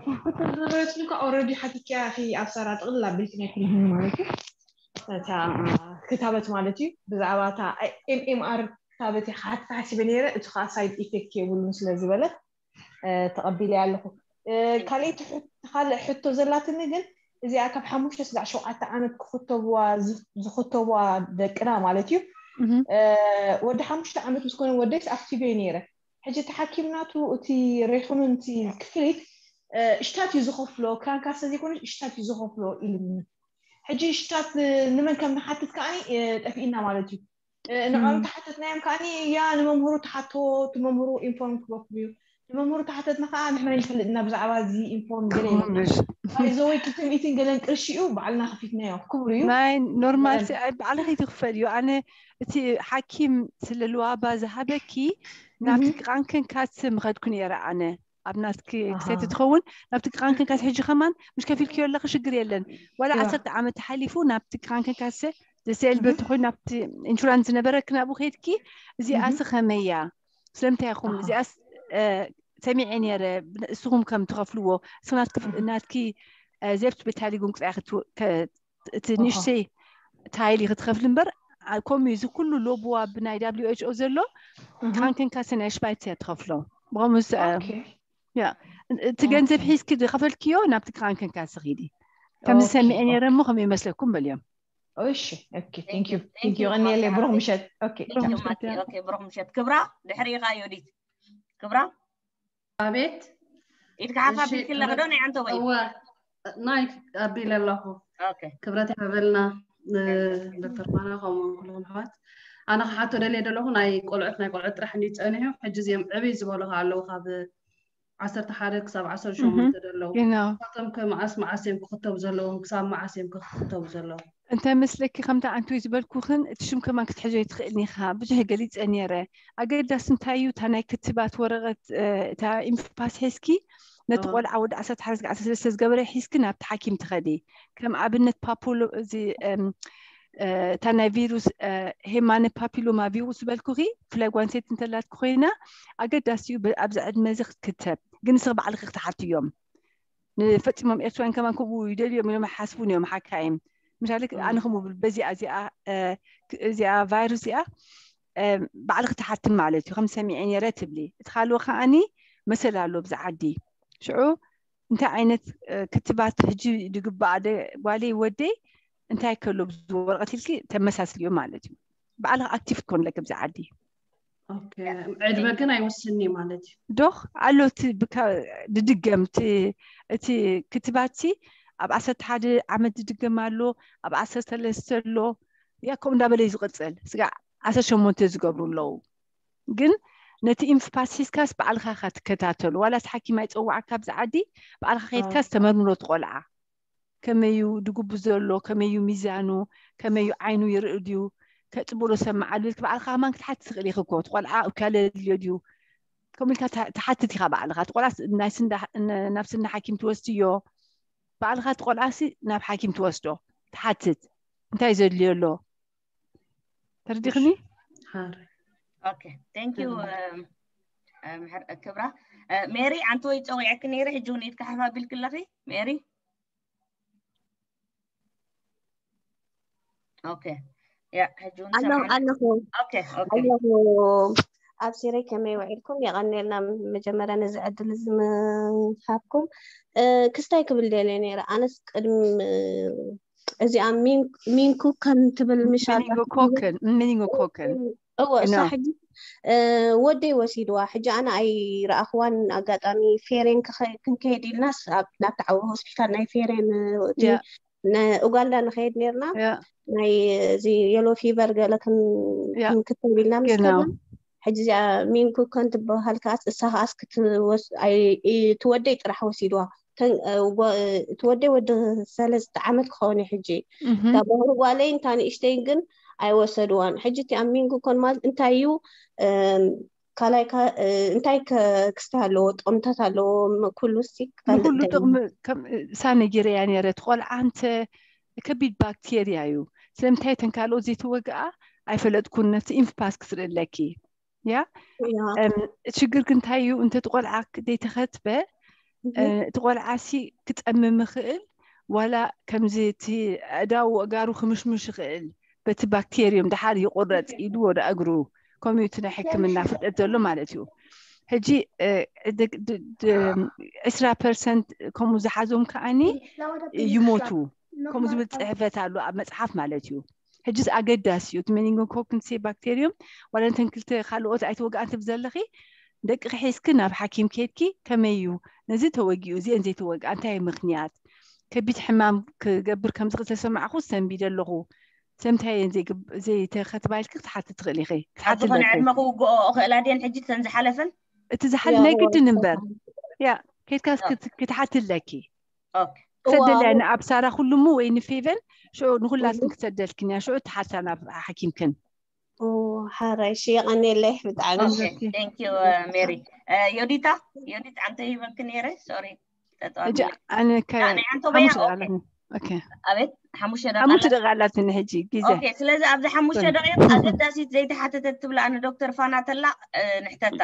ተሓተት ዝነበረትኒ ከዓ ኦረዲ ሓቲትያ ኺ ኣብ ሰራ ጥቕልል ኣቢልክን ኣይክልህኒ ማለት እዩ እታ ክታበት ማለት እዩ ብዛዕባ እታ ኤምኤምኣር ክታበት እየ ክሓትት ሓሲበ ነይረ እቲ ከዓ ሳይድ ኢፌክት የብሉን ስለ ዝበለት ተቐቢለ ኣለኹ ካልእ ካልእ ሕቶ ዘላትኒ ግን እዚኣ ካብ ሓሙሽተ ስጋዕ ሸውዓተ ዓመት ክኽተብዋ ዝ- ዝኽተብዋ ደቅና ማለት እዩ። እህም። እ፣ ወዲ ሓሙሽተ ዓመት ምስ ኮነ ወደይስ ኣክቲቭ እየ ነይረ። ሕጂ እቲ ሓኪም ናቱ እቲ ሬኹንን እቲ ክፍሊት እ፣ እሽታት እዩ ዝኸፍሎ፣ ክራንካሰ ዘይኮነ እሽታት እዩ ዝኸፍሎ ኢሉኒ። ሕጂ እሽታት እ፣ ንመን ከም ንሓትት ከዓኒ እ፣ ጠፊእና ማለት እዩ። እ፣ ንዕኦም እም። ተሓተትናዮም ከዓኒ ያ ንመምህሩ ተሓቶ፣ እቲ መምህሩ ኢንፎርም ክበኩም እዩ። ንመምህሩ ተሓተትና ከዓ ንሕና ይፈልጥና ብዛዕባ እዚ ኢንፎርም ገለ ክቡር ይበልና። ምሽ ባይዘወይ ክልተ ሚእትን ገለን ቅርሺ እዩ ባዕልና ከፊትናዮ። ክቡር እዩ። ናይ ኖርማል መረን ሲ ኣይ ባዕልኺ ትኽፈል እዩ። ኣነ እቲ ሓኪም ስለ ልዋባ ዝሃበኪ ናብቲ እህ፣ ክራንከን ካስ ምኸድኩ ነይረ ኣነ ኣብ ናትኪ ክሰይቲ ኣሃ። ትኸውን ናብቲ ክራንከን ካስ ሕጂ ከማን ምሽ ከፊልክዮ ኣለኺ ሽግር የለን። ዋላ እዋ። ዓሰርተ ዓመት ተሓሊፉ ናብቲ ክራንከን ካስ ዘሰልበ እህ፣ ተኾይኑ ናብቲ ኢንሹራንስ ዝነበረኪ ናብኡ ከይድኪ እዚኣስ እህ፣ ከመያ ስለምንታይ ኢኹም ኣሃ። እዚኣስ እ፣ ሰሚዐ ነይረ ብ- እስኹም ከም ትኸፍልዎ እስኹም ናትኪ እህ፣ ናትኪ ዜብት ቤታሊጉን ክፃ እቲ ኣሃ። ንእሽተይ ታይል ክትኸፍል እምበር ኣ- ከምኡ እዩ። እዚ ኩሉ ሎብዋ ብናይ ዳብሊው ኤች ኦ ዘሎ እህ፣ ክራንከን ካሰ ናይ ሽቫይስ እያ ትኸፍሎ። ብኸምኡ ስ- እ፣ ኦኬ። ያ እቲ ኦኬ። ገንዘብ ሒዝኪ ዝኸፈልክዮ ናብቲ ክራንከን ካሰ ኺዲ። ከምዚ ኦኬ። ሰሚዐ ነይረ ኦኬ። እሞ ከም ይመስለኩም በልዮም። እሺ። ኦኬ። Thank ቴንክ you. ዩ። Thank ቴንክ ዩ። you. ቀኒየለይ። ብሩኽ ማኪ። ምሸት። ኦኬ። Thank you. ብሩኽ ምሸት። ማኪ። ኦኬ። ብሩኽ ምሸት። ክብራ ድሕሪኻ ዮዲት። ክብራ ኣቤት። ኢድካ ሓፍ እሺ፣ ኣቢልኪ ኣለኺ ዶ ናይ ዓንተወይ? እወ፣ ናይ ኣቢለ ኣለኹ። ኦኬ። ክብረት ይሃበልና እ፣ ዶክተር ፋና ከምኡ ኩልኹም ኣሕዋት። ኣነ ክሓቶ ደልየ ዘለኹ ናይ ቆልዑት ናይ ቆልዑት ጥራሕ እንዲ ጸኒሑ ሕጂ እዚኦም ዕብይ ዝበሉ ከ ኣለዉ ካብ ዓሰርተ ሓደ ክሳብ ዓሰርተ ሸሞንተ ዘለዉ ግና ንሳቶም ከ መዓስ መዓስ እዮም ክኽተቡ ዘለዎም ክሳብ መዓስ እዮም ክኽተቡ ዘለዎም? እንተ መስለኪ ከምታ ኣንቲ ዝበልኩኽን እቲ ሽም ከማን ክትሕዞ ይትኽእልን ኢኻ። ብዙሕ ገሊፀ ነይረ። ኣገዳሲ እንታይ እዩ? እታ ናይ ክትባት ወረቐት እ፣ እታ ኢምፓስ ሒዝኪ ነቲ እወ። ቆልዓ ወዲ ዓሰርተ ሓደ ዓሰርተ ሰለስተ ዝገበረ ሒዝኪ ናብቲ ሓኪም ትኸዲ። ከም ኣብነት ፓፖሎ እዚ እም፣ እ፣ እታ ናይ ቪሩስ እ፣ ሄማነ ፓፒሎማ ቪሩስ ዝበልኩኺ ብፍላይ ጓንሴት እንተላትኪ ኮይና ኣገዳሲ እዩ። ብ- ኣብዚ ዕድመ እዚ ክትክተብ ግን ንስኺ ባዕልኺ ክትሓትዮም ንፈፂሞም ኤርትራውያን ከማን ከምኡ ይደልዮም ኢሎም ኣይሓስቡን እዮም ሓካይም ምሻለ ኣነ ከምኡ ብል በዚኣ እዚኣ እ፣ ክ- እዚኣ ቫይረስ እዚኣ እ፣ ባዕልኺ ትሓትም ማለት እዩ ከም ሰሚዐ ነይረ ትብሊ እቲ ካልኦ ከዓኒ መሰል ኣሎ ብዚ ዓዲ ሽዑ እንታይ ዓይነት እ፣ ክትባት ሕጂ ድግባኣ ደ- ጓለይ ወደይ እንታይ ከሎ ብዚ ወረቐት ኢልኪ ተመሳስልዮ ማለት እዩ ባዕልኺ ኣክቲቭ ክኮን ለኪ ብዚ ዓዲ ኦኬ፣ ዕድመ ግን ኣይወስን እዩ ማለት እዩ። ዶኽ ኣሎ እቲ ብካ- ድድገም እቲ እቲ ክትባትሲ ኣብ ዓሰርተ ሓደ ዓመት ድድገም ኣሎ ኣብ ዓሰርተ ሰለስተ ኣሎ ያ ከምኡ እንዳበለ እዩ ዝቕፅል ስጋዕ ዓሰርተ ሸሞንተ ዝገብሩ ኣለዉ ግን ነቲ ኢንፍፓስ ሒዝካስ ባዕልኻ ኢኻ ትከታተሉ ዋላስ ሓኪም ኣይፀዋዕካ ኣብዚ ዓዲ ባዕልኻ ከይድካስ ተመርምሮ ትቆልዓ ከመዩ ድጉቡ ዘሎ ከመዩ ሚዛኑ ከመዩ ዓይኑ ይርኢ ድዩ ከፅቡሎ ሰማዓሉ ኢልክ ባዕልካ ከማን ክትሓትት ትኽእል ኢኺ እኮ እቲ ቆልዓ እካለ ድልዮ ድዩ ከምኡ ኢልካ ትሓ- ትሓትት ኢኻ ባዕልኻ እቲ ቆልዓ ናብ ስኒ ሓኪም ትወስድዮ ባዕልኻ እቲ ቆልዓ ሲ ናብ ሓኪም ትወስዶ ትሓትት እንታይ ዘድልዮ ኣሎ ተረዲኽኒ ሓር ኦኬ ቴንክ ዩ ክብራ ሜሪ ኣንቲ ወይ ፀዊዐኪ ነይረ ሕጂ እውን ኢድካ ሓፍ ኣቢልኪ ኣለኺ ሜሪ ኦኬ ያ ሕጂ እውን ኣለኹ ሰማዕና ኣለኹ ኦኬ ኦኬ ኣለኹ ኣብ ሲረይ ከመይ ውዒልኩም የቐንየልና መጀመርያ ነዚ ዕድል እዚ ምሃብኩም እ፣ ክስታይ ክብል ደልየ ነይረ ኣነስ ቅድሚ እ፣ እዚኣ ሚን- ሚንኩ ከም ትብል ምሻል ሚኒንጎኮክን ሚኒንጎኮክን እወ እሳ ኖ ሕጂ እ፣ ወደይ ወሲድዋ ሕጂ ኣነ ኣይረኣኽዋን ኣጋጣሚ ፌሬን ክኸ- ክንከይድ ኢልናስ ኣብ- ናብቲ ዓቢ ሆስፒታል ናይ ፌሬን እ፣ እቲ ያ ንኡጋንዳ ንኸይድ ነርና ያ ናይ እዚ የሎ ፊቨር ገለ ክን- ያ ክንክተብ ኢልና ምስ ግና ከድና ሕጂ እዚኣ ሚንኩ ኮን ትበሃል ከዓስ እሳ ከዓስ ክትወስ ኣይ- እ- ትወደይ ጥራሕ ወሲድዋ ተን- እ- ጓ- እ- ትወደይ ወዲ ሰለስተ ዓመት ክኸውን እዩ ሕጂ እታ እህም ባህሪ ጓለይ እንታ ንእሽተይ ግን ኣይወሰድዋን ሕጂ እቲ ኣብ ሚንኩ ኮን ማለት እንታይ እዩ እም፣ ካልኣይ ካ- እ- እንታይ ከ- ክስታይ ኣለዎ ጥቕምታት ኣለዎ ም- ኩሉ ሲ ክፈልጥ ንኩሉ እንታይ እዩ ጥቕሚ ከም እሳ ነጊረያ ነይረ እቲ ቆልዓ እንተ ከቢድ ባክቴርያ እዩ ስለምንታይ ተን ካልኦት ዘይተወግኣ ኣይፈለጥኩን ነቲ ኢንፍፓስ ክትርኢ ኣለኪ ያ ያ እም፣ እቲ ሽግር ግን እንታይ እዩ እንተ እቲ ቆልዓ ክ- ዘይተኸትበ እ፣ እህ፣ እቲ ቆልዓ ሲ ክጠምም ይኽእል ዋላ ከምዚ እቲ ኣእዳው ኣእጋሩ ክምሽምሽ ይኽእል በቲ ባክቴርዮም ድሓር ይቁረፅ ኢዱ ወደ እግሩ ከምኡ እቲ ናይ ሕክምና ፍልጠት ዘሎ ማለት እዩ ሕጂ ዕስራ ፐርሰንት ከምኡ ዝሓዞም ከዓኒ ይሞቱ። ከምኡ ዝብል ፅሕፈት ኣሎ ኣብ መፅሓፍ ማለት እዩ። ሕጅስ ኣገዳሲ እዩ እቲ ሜኒንጎኮክ ንሴ ባክቴሪዮም ዋላ እንተን ክልተ ካልኦት ኣይተወግኣን ትብ ዘለኺ ደቂ ክሒዝኪ ናብ ሓኪም ከድኪ ከመይ እዩ ነዚ ተወጊኡ እዚአን ዘይተወግኣ እንታይ ምክንያት ከቢድ ሕማም ክገብር ከም ዝኽእል ተሰማዕኹ ሰንቢደ ኣለኹ። ሰምታይ እየን ዘይተኸትባይልኪ ክትሓትት ትኽእል ኢኺ ክትሓትለኪ። ዕድመ ክውግኦ ክእላ ድየን ሕጂ ተን ዝሓለፈን? እቲ ዝሓል ናይ ግድን እምበር ያ ከድካ ክትሓትለኪ። ክሰደልያ ንኣብ ሳራ ኩሉሙ ወይ ንፌቨን ሽዑ ንኩላትን ክሰደልክን እያ ሽዑ ትሓታ ናብ ሓኪምክን። ሓራይ ሽ የቐኔለይ ብጣዕሚ። ሜሪ ዮዲታ ዮዲት ኣንተ ይበልክ ነይረ ሶሪ። ሕጂ ኣነ ከ- ኣነ ሓንቶ በያ ሓሙሽተ ደቂቃ ኣለኒ። ኦኬ። ኣቤት ሓሙሽተ ደቂቃ ሓሙሽተ ኣለኒ። ደቂቃ ኣላትኒ ሕጂ ግዜ። ኦኬ ስለዚ ኣብዚ ሓሙሽተ ደቂቃ ኣገዳሲት ዘይተሓተተት ትብላ ንዶክተር ፋና ተላ ንሕተታ።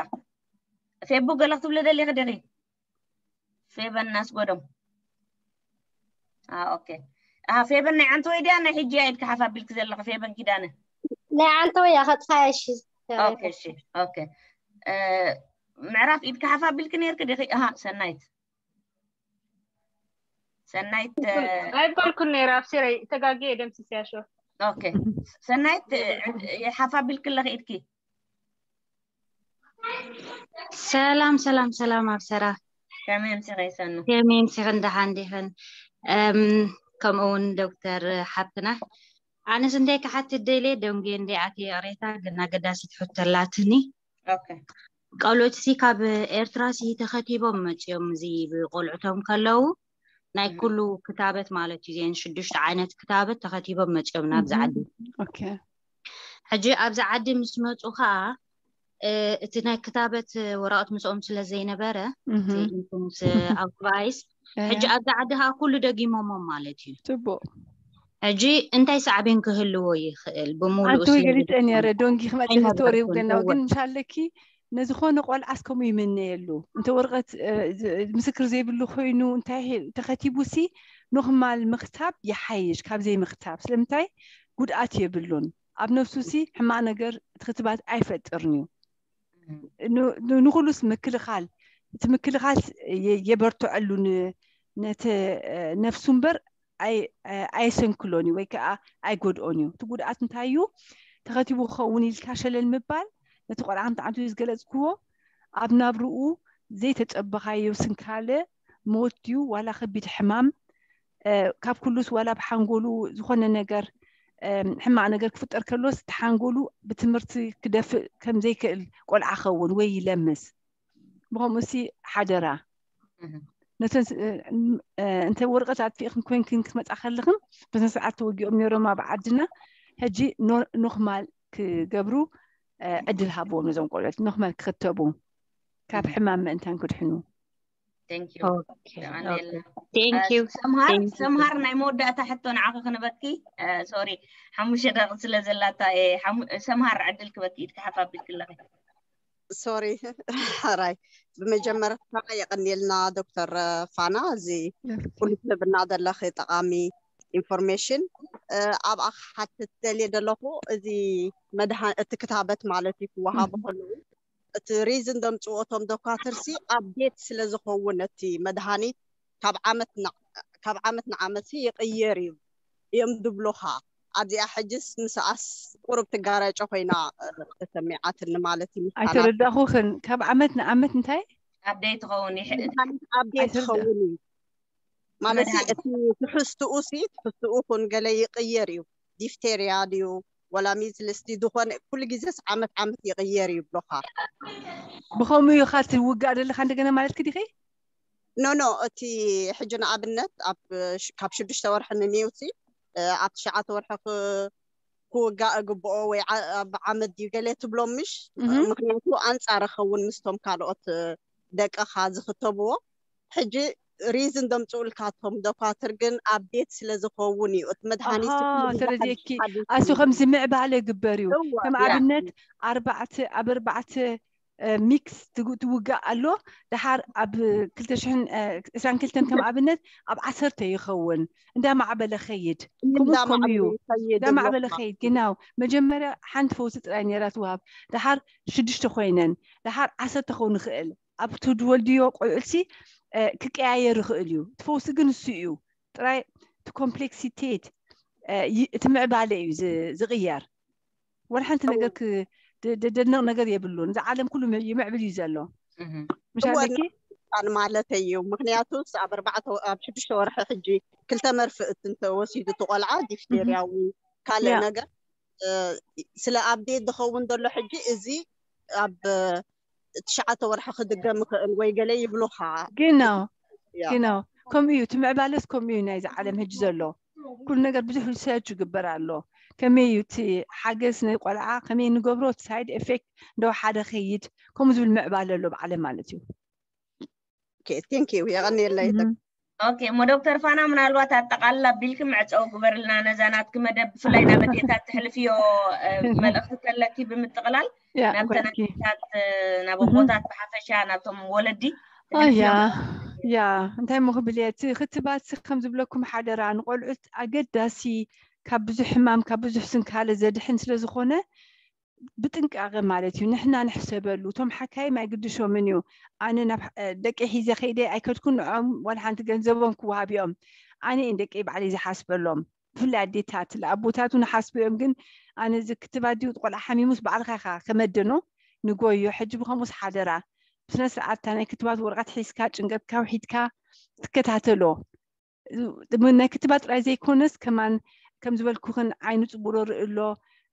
ፌቡ ገለ ክትብሊ ደሊኺ ዲኺ? ፌበን ናስጎዶም። ኦኬ ፌበን ናይ ዓንተወይ ድያ ናይ ሕጂ እያ ኢድካ ሓፍ ኣቢልኪ ዘለኺ ፌበን ኪዳነ? ናይ ዓንተወይ እያ ከጥፋያ እሺ። ኦኬ እሺ ኦኬ ምዕራፍ ኢድካ ሓፍ ኣቢልኪ ነይርኪ ዲኺ? ኣሃ ሰናይት ሰናይት ኣይበልኩን ነይረ ኣብሲረ ተጋግየ ደምሲሰያ ሾ ኦኬ ሰናይት ሓፍ ኣቢልኪ ኣለኺ ኢድኪ? ሰላም ሰላም ሰላም ኣብ ሰራ ከመይ ኣምሲኺ ሰኑ? ከመይ ኣምሲኽን ደሓን ዲኽን? ከምኡ እውን ዶክተር ሓብትና ኣነስ እንታይ ክሓትት ደልየ ደንጉየ እንደ ኣትየ ይቕሬታ ግን ኣገዳሲት ሕቶ ኣላትኒ። ኦኬ ቆልዑትሲ ካብ ኤርትራሲ ተኸቲቦም መፂኦም እዚ ብቆልዑቶም ከለዉ ናይ ኩሉ ክታበት ማለት እዩ እዚአን ሽዱሽተ ዓይነት ክታበት ተኸቲቦም መፂኦም ናብዚ ዓዲ። ኦኬ ሕጂ ኣብዚ ዓዲ ምስ መፁ ከዓ እቲ ናይ ክታበት ወረቐት ምስኦም ስለ ዘይነበረ ምስ ኣውትቫይስ ሕጂ ኣብዚ ዓዲ ከዓ ኩሉ ደጊሞሞም ማለት እዩ። ፅቡቅ ሕጂ እንታይ ሳዕቤን ክህልዎ ይኽእል? ብምሉእ ኣንተ ወይ ገሊፀ ነረ ዶንጊ ክመፅእ ተወሪው ገናው ግን ምሻለኪ ነዝኾነ ቆልዓስ ከምኡ ይምነየሉ እንተ ወረቐት ምስክር ዘይብሉ ኮይኑ እንታይ ተኸቲቡሲ ኖክማል ምኽታብ ይሓይሽ ካብ ዘይምኽታብ ስለምንታይ ጉድኣት የብሉን ኣብ ነፍሱሲ ሕማቕ ነገር እቲ ክትባት ኣይፈጥርን እዩ ንኹሉስ ምክልኻል እቲ ምክልኻል የበርትዐሉ ነቲ ነፍሱ እምበር ኣየሰንክሎን እዩ ወይ ከዓ ኣይጎድኦን እዩ እቲ ጉድኣት እንታይ እዩ ተኸቲቡ ክኸውን ኢልካ ሸለል ምባል ነቲ ቆልዓ ከምቲ ዓንቱ ዝገለፅክዎ ኣብ ናብርኡ ዘይተፀበኻዮ ስንካለ ሞት ድዩ ዋላ ከቢድ ሕማም ካብ ኩሉስ ዋላ ብሓንጎሉ ዝኾነ ነገር ሕማቕ ነገር ክፍጠር ከሎስ እቲ ሓንጎሉ ብትምህርቲ ክደፍእ ከም ዘይክእል ቆልዓ ኸውን ወይ ይለምስ ብኸምኡ ሲ ሓደራ ነተን እንተ ወረቐት ኣጥፊእኽን ኮይንክን ክትመፃ ከለኽን በስነ ስርዓት ተወጊኦም ነይሮም ኣብ ዓድና ሕጂ ኖክማል ክገብሩ ዕድል ሃብዎም ነዞም ቆልዑት ኖክማል ክኽተቡ ካብ ሕማም ምእንታን ክድሕኑ ሰምሃር ናይ መወዳእታ ሕቶ ንዓኺ ክንበኪ ሶሪ ሓሙሽተ ደቂ ስለ ዘላታ ሰምሃር ዕድል ክበኪ ኢድካ ሓፍ ኣቢልኪ ኣለኺ ሶሪ ሕራይ ብመጀመርታ የቐንየልና ዶክተር ፋና እዚ ኩሉ ትህብና ዘለኺ ጠቓሚ ኢንፎርሜሽን ኣብኣ ክሓትት ደልየ ዘለኹ እዚ መድሃ እቲ ክታበት ማለት እዩ ክወሃቡ ከለዉ እቲ ሪዝን ዘምፅኡ እቶም ዶካትርሲ ኣፕዴት ስለ ዝኸውን እቲ መድሃኒት ካብ ዓመት ካብ ዓመት ንዓመት ይቕየር እዩ እዮም ዝብሉኻ ኣብዚኣ ሕጅስ ምስኣስ ቁሩብ ትጋረጨ ኮይና ተሰሚዓትኒ ማለት እዩ ምስካና ኣይተረዳእኹኽን ካብ ዓመት ንዓመት እንታይ ኣብደይ ትኸውን ይሕእል ኣብደይ ኣይተረዳእኹ። ትኸውን እዩ ማለት ሲ መድሃኒት። እቲ ትሕዝትኡ ሲ ትሕዝትኡ ኩን ገለ ይቕየር እዩ ዲፍቴርያ ድዩ ወላ ሚዝልስ ድዩ ዝኾነ ኩሉ ግዜስ ዓመት ዓመት ይቕየር እዩ ብሎኻ ብኸምኡ ኢኻ ትውጋእ ዘለኻ እንደገና ማለት ክዲኺ ኖ ኖ እቲ ሕጂ ንኣብነት ኣብ ሽ- ካብ ሽዱሽተ ወርሒ ንኒውሲ ኣብ ትሽዓተ ወርሒ ክ- ክውጋእ እግብኦ ወይ ዓ- ኣብ ዓመት ድዩ ገለ ትብሎም ምሽ እህ። ምክንያቱ ኣንፃር ኸውን ምስቶም ካልኦት ደቅኻ ዝኽተብዎ ሕጂ ሪዝን ዘምፅኡልካ እቶም ዶኳትር ግን ኣብ ቤት ስለ ዝኸውን እዩ እቲ መድሃኒት ኣሃ፣ ኩሉ ግዜ ተረዲእኪ። ሓድሽ ሓድሽ ኣሱ እዩ። ከምዚ ምዕባለ ይግበር እዩ እወ፣ ከም ያ። ኣብነት ኣርባዕተ ኣብ ኣርባዕተ ሚክስ ትውጋእ ኣሎ። ደሓር ኣብ ክልተ ሽሕን ዕስራን ክልተን ከም ኣብነት ኣብ ዓሰርተ ይኸውን። እንዳማዕበለ ኸይድ። ከምኡስ ከምኡ እዩ። እንዳማዕበለ ኸይድ። ግናው መጀመርያ ሓንቲ ፈውሲ ጥራይ ነይራ ትወሃብ። ደሓር ሽዱሽተ ኮይነን፣ ደሓር ዓሰርተ ክኸውን ይኽእል። ኣብቲ ድወልድዮ ቆልዑልሲ ክቀያየር ይኽእል እዩ። ትፈውሲ ግን እሱ እዩ። ጥራይ እቲ ኮምፕሌክሲቴት እቲ ምዕባለ እዩ ዝቕየር። ወላ ሓንቲ ነገር ደደነቕ ነገር የብሉን። እዚ ዓለም ኩሉ ይምዕብል እዩ ዘሎ። ምሻለኪ ጣን ማለት እዩ። ምክንያቱ ኣብ ኣርባዕተ ኣብ ሽዱሽተ ወርሒ ሕጂ ክልተ መርፍእ እንተወሲዱ እቲ ቆልዓ ዲፍቴሪያዊ ካልእ ነገር ስለ ኣብዴት ዝኸውን ዘሎ ሕጂ እዚ ኣብ ትሽዓተ ወርሒ ክድገም ይኽእል ወይ ገለ ይብሉኻ። ግናው ግናው ከምኡ እዩ። እቲ ምዕባለስ ከምኡ እዩ ናይዚ ዓለም ሕጂ ዘሎ። ኩሉ ነገር ብዙሕ ሪሰርች ይግበር ኣሎ። ከመይ እዩ እቲ ሓገዝ ንቆልዓ ከመይ ንገብሮ፣ እቲ ሳይድ ኤፌክት እንደ ሓደ ኸይድ ከምኡ ዝብል ምዕባለ ኣሎ ኣብ ዓለም ማለት እዩ። ቴንክ ዩ የቐንየለይ። ኦኬ እሞ ዶክተር ፋና ምናልባት ኣጠቓልላ ቢልኪ መዕፀዊ ግበርልና ነዛ ናትኪ መደብ ብፍላይ ናብ ኣዴታት ትሕልፍዮ መልእኽቲ ከለኪ ብምጥቕላል ናብተን ኣዴታት ናብ ኣቦታት ብሓፈሻ ናብቶም ወለዲ ያ ያ እንታይ ሞ ክብል እየ እቲ ክትባት ከም ዝብለኩም ሓደራ ንቆልዑት ኣገዳሲ ካብ ብዙሕ ሕማም ካብ ብዙሕ ስንካለ ዘድሕን ስለ ዝኾነ ብጥንቃቐ ማለት እዩ። ንሕና ንሕሰበሉ። እቶም ሓካይም ኣይግድሾምን እዩ። ኣነ ናብ ደቂ ሒዘ ከይደ ኣይከድኩን ንዖም ዋላ ሓንቲ ገንዘቦም ክወሃብ እዮም። ኣነ እን ደቂ ባዕለይ ዝሓስበሎም። ብፍላይ ኣዴታት ኣቦታት እውን ሓስቡ እዮም። ግን ኣነ እዚ ክትባት ድዩ ቆልዓ ሓሚሙስ ባዕልኻ ኢኻ ከመደኖ ንጎዮ። ሕጂ ብከምኡስ ሓደራ ብስነ ስርዓት እታ ናይ ክትባት ወረቐት ሒዝካ ጭንቀትካ ውሒድካ ትከታተሎ። ናይ ክትባት ጥራይ ዘይኮነስ ከማን ከም ዝበልኩኽን ዓይኑ ፅቡሮ ርኢ ኣሎ፣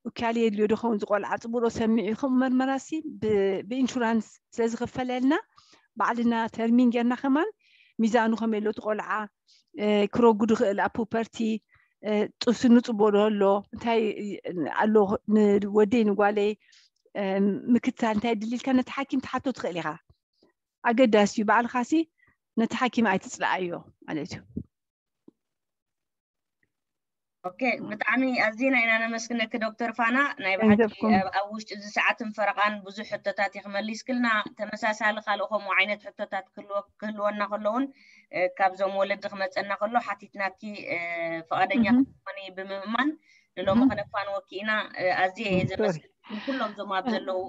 ውካል የድልዮ ዶ ኸውን ዝቆልዓ ፅቡሮ ሰሚዑ ከምኡ መርመራሲ ብኢንሹራንስ ስለ ዝኽፈለልና ባዕልና ተርሚን ጌርና ከማን ሚዛኑ ከመይ ኣሎ እቲ ቆልዓ ክረጉ ድኽእል ኣብ ፑፐርቲ ጥስኑ ፅቡሮ ኣሎ እንታይ ኣሎ ንወደይ ንጓለይ ምክትታል እንታይ ድልልካ ነቲ ሓኪም ትሓቶ ትኽእል ኢኻ። ኣገዳሲ እዩ። ባዕልኻሲ ነቲ ሓኪም ኣይትፅላኣዮ ማለት እዩ። ኦኬ ብጣዕሚ ኣዝና ኢና ነመስግነኪ ዶክተር ፋና። ናይ ብሓቂ ኣብ ውሽጢ እዚ ሰዓትን ፈረቓን ብዙሕ ሕቶታት ኢኺ መሊስክልና። ተመሳሳሊ ካልእ ከምኡ ዓይነት ሕቶታት ክህልወና ከለውን ካብዞም ወለዲ ክመፀና ከሎ ሓቲትናኪ ፍቓደኛ ክትኾኒ ብምእማን ንሎሚ ክነፋንወኪ ኢና። ኣዝየ እየ ዘመስግን ኩሎም ዞም ኣብ ዘለዉ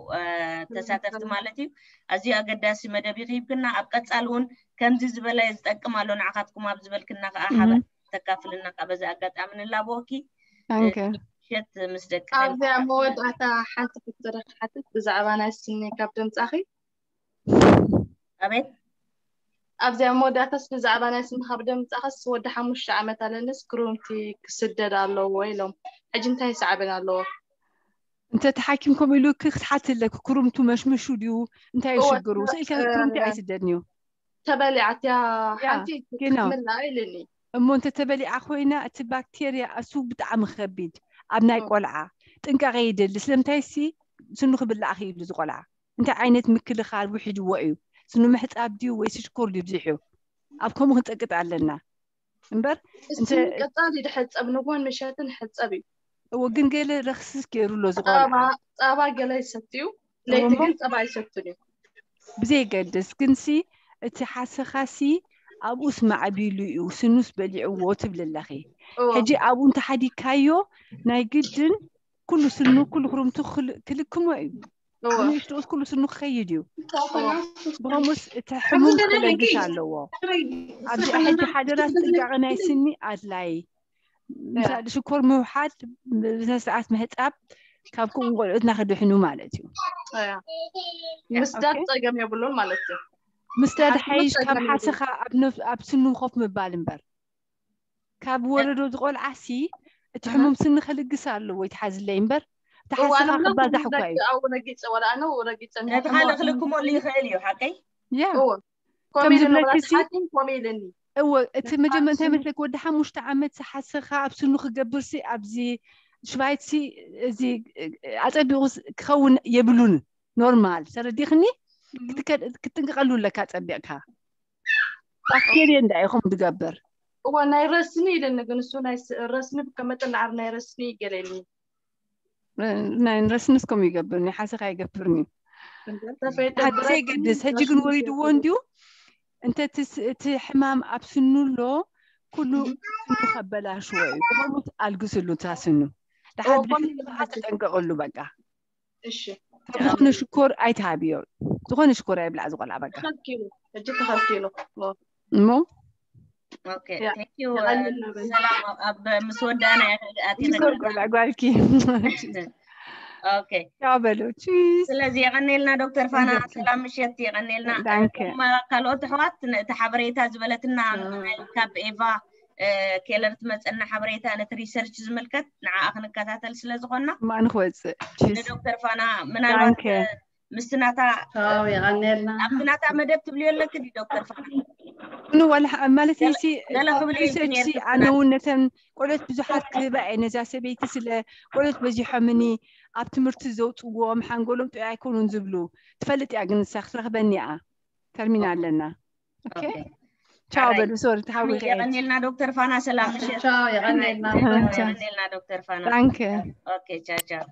ተሳተፍቲ ማለት እዩ። ኣዝዩ ኣገዳሲ መደብ ይኽይብክና ኣብ ቀፃል እውን ከምዚ ዝበለ ዝጠቅም ኣሎ ንዓኻትኩም ኣብ ዝበልክና ከዓ ሓበ ተካፍልና ከዓ በዚ ኣጋጣሚ ንላበወኪ። ምሸት ምስ ደቂ ኣብዚኣ መወዳእታ ሓንቲ ክትረክ ሓትት ብዛዕባ ናይ ስኒ ካብ ድምፃኺ ኣቤት ኣብዚኣ መወዳእታስ ብዛዕባ ናይ ስኒ ካብ ድምፃኽስ ወዲ ሓሙሽተ ዓመት ኣለንስ ክሩምቲ ክስደድ ኣለዎ ኢሎም ሕጂ እንታይ ሳዕበን ኣለዎ እንተ ተሓኪም ከምኡ ኢሉ ክትሓት ኣለክ ክሩምቱ መሽምሹ ድዩ እንታይ ሽግሩ ስኢልካ ክሩምቲ ኣይስደድን እዩ ተበሊዓትያ ሓንቲ ክትምላ ኢልኒ እሞ እንተ ተበሊዓ ኮይና እቲ ባክቴርያ እሱ ብጣዕሚ ከቢድ ኣብ ናይ ቆልዓ ጥንቃቐ ይደሊ ስለምንታይ ሲ ስኑ ክብላዕ ክኢሉ ዝቆልዓ እንታይ ዓይነት ምክልኻል ውሒድዎ እዩ ስኑ ምሕፃብ ድዩ ወይ ሽኮር ድዩ ብዚሑ ኣብ ከምኡ ክንፀቅጥ ኣለና እምበር ቀፃሊ ድሕፀብ ንጎን ምሸትን ሕፀብ እዩ እዎ ግን ገለ ረክስስ ገይሩ ኣሎ ዝቆልዓ ፃባ ገለ ይሰትዩ ለይቲ ግን ፃባ ይሰትን እዩ ብዘይገድስ ግንሲ እቲ ሓሰኻሲ ኣብኡስ ማዕቢሉ እዩ ስኑስ በሊዕዎ ትብል ኣለኺ ሕጂ ኣብኡ እንተሓዲግካዮ ናይ ግድን ኩሉ ስኑ ኩሉ ክሩምቱ ክልክሞ እዩ ንእሽትኡስ ኩሉ ስኑ ክኸይድ እዩ ብኸምኡስ እቲ ሕሙም ክለግስ ኣለዎ ኣብዚ ሕጂ ሓደራ ጥንቃቐ ናይ ስኒ ኣድላይ ምሳሌ ሽኮር ምውሓድ ብስነስርዓት ምሕፃብ ካብ ከምኡ ቆልዑትና ክድሕኑ ማለት እዩ ምስዳድ ፀገም የብሉን ማለት እዩ ምስዳድ ሓይሽ ካብ ሓሰኻ ኣብ ስኑ ኮፍ ምባል እምበር ካብ ወለዶ ዝቆልዓ ሲ እቲ ሕሙም ስኒ ከልግስ ኣለዎ ይትሓዝለይ እምበር እቲ ሓሰኻ ክባዛሕ እኳ እዩ ረጊፀ ወላ ኣነ ረጊፀ ነቲ ካልእ ክልክመሉ ይኽእል እዩ ሓቀይ ያ ከም ዝብለኪ ሲ እወ እቲ መጀመርያ እንታይ መስለክ ወዲ ሓሙሽተ ዓመት ዝሓሰኻ ኣብ ስኑ ክገብር ሲ ኣብዚ ሽባይት ሲ እዚ ኣፀቢቑ ክኸውን የብሉን ኖርማል ተረዲኽኒ ክትጥንቅቐሉ ኣለካ ኣፀቢቕካ ባክቴርየ እንዳ ኢኹም ዝገብር እወ ናይ ረስኒ ኢልኒ ግን እሱ ናይ ረስኒ ከመጥላዓር ናይ ረስኒ ይገለኒ ናይ ረስንስ ከምኡ ይገብርኒ ሓሰኻ ይገብርኒ ዘይገድስ ሕጂ ግን ወሪድዎ እንድዩ። እንተ እቲ ሕማም ኣብ ስኑ ኣሎ ኩሉ ስኑ ከበላሽዎ እዩ። ብኸምኡ ኣልግስሉ እታ ስኑ። ድሓር ብድሕሪ ተጠንቀቕሉ በቃ። ዝኾነ ሽኮር ኣይትሃብዮ። ዝኾነ ሽኮር ኣይብላዕ ዝቆልዓ በቃ። ተኸልኪሉ። እሞ ሰላም ኣብ ምስ ወዳና ጓልኪ ቻው በሉ። ስለዚ የቐኔልና ዶክተር ፋና፣ ሰላም ምሸት፣ የቐኔልና። ካልኦት ኣሕዋት እቲ ሓበሬታ ዝበለትና ካብ ኤቫ ኬለር ትመፀና ሓበሬታ ነቲ ሪሰርች ዝምልከት ንዓ ክንከታተል ስለ ዝኾንና ማን ክወፅእ ንዶክተር ፋና ምናልባት ምስናታ ኣብቲ ናታ መደብ ትብልዮ ኣለክ ዶክተር ፋና ማለት ሲ ኣነ እውን ነተን ቆልኦት ብዙሓት ክህባ እየ ነዛ ሰበይቲ ስለ ቆልኦት በዚሖምኒ ኣብ ትምህርቲ ዘውፅዎም ሓንጎሎም ጥዑይ ኣይኮኑን ዝብሉ ትፈልጥ እያ ግን ንሳ ክትረኽበኒ እያ ተርሚና ኣለና ቻው በሉ ሶሪ ተሃዊኸ የቐኔልና ዶክተር ፋና ሰላም ምሸት ቻው የቐኔልና የቐኔልና ዶክተር ፋና ዳንከ ኦኬ ቻው ቻው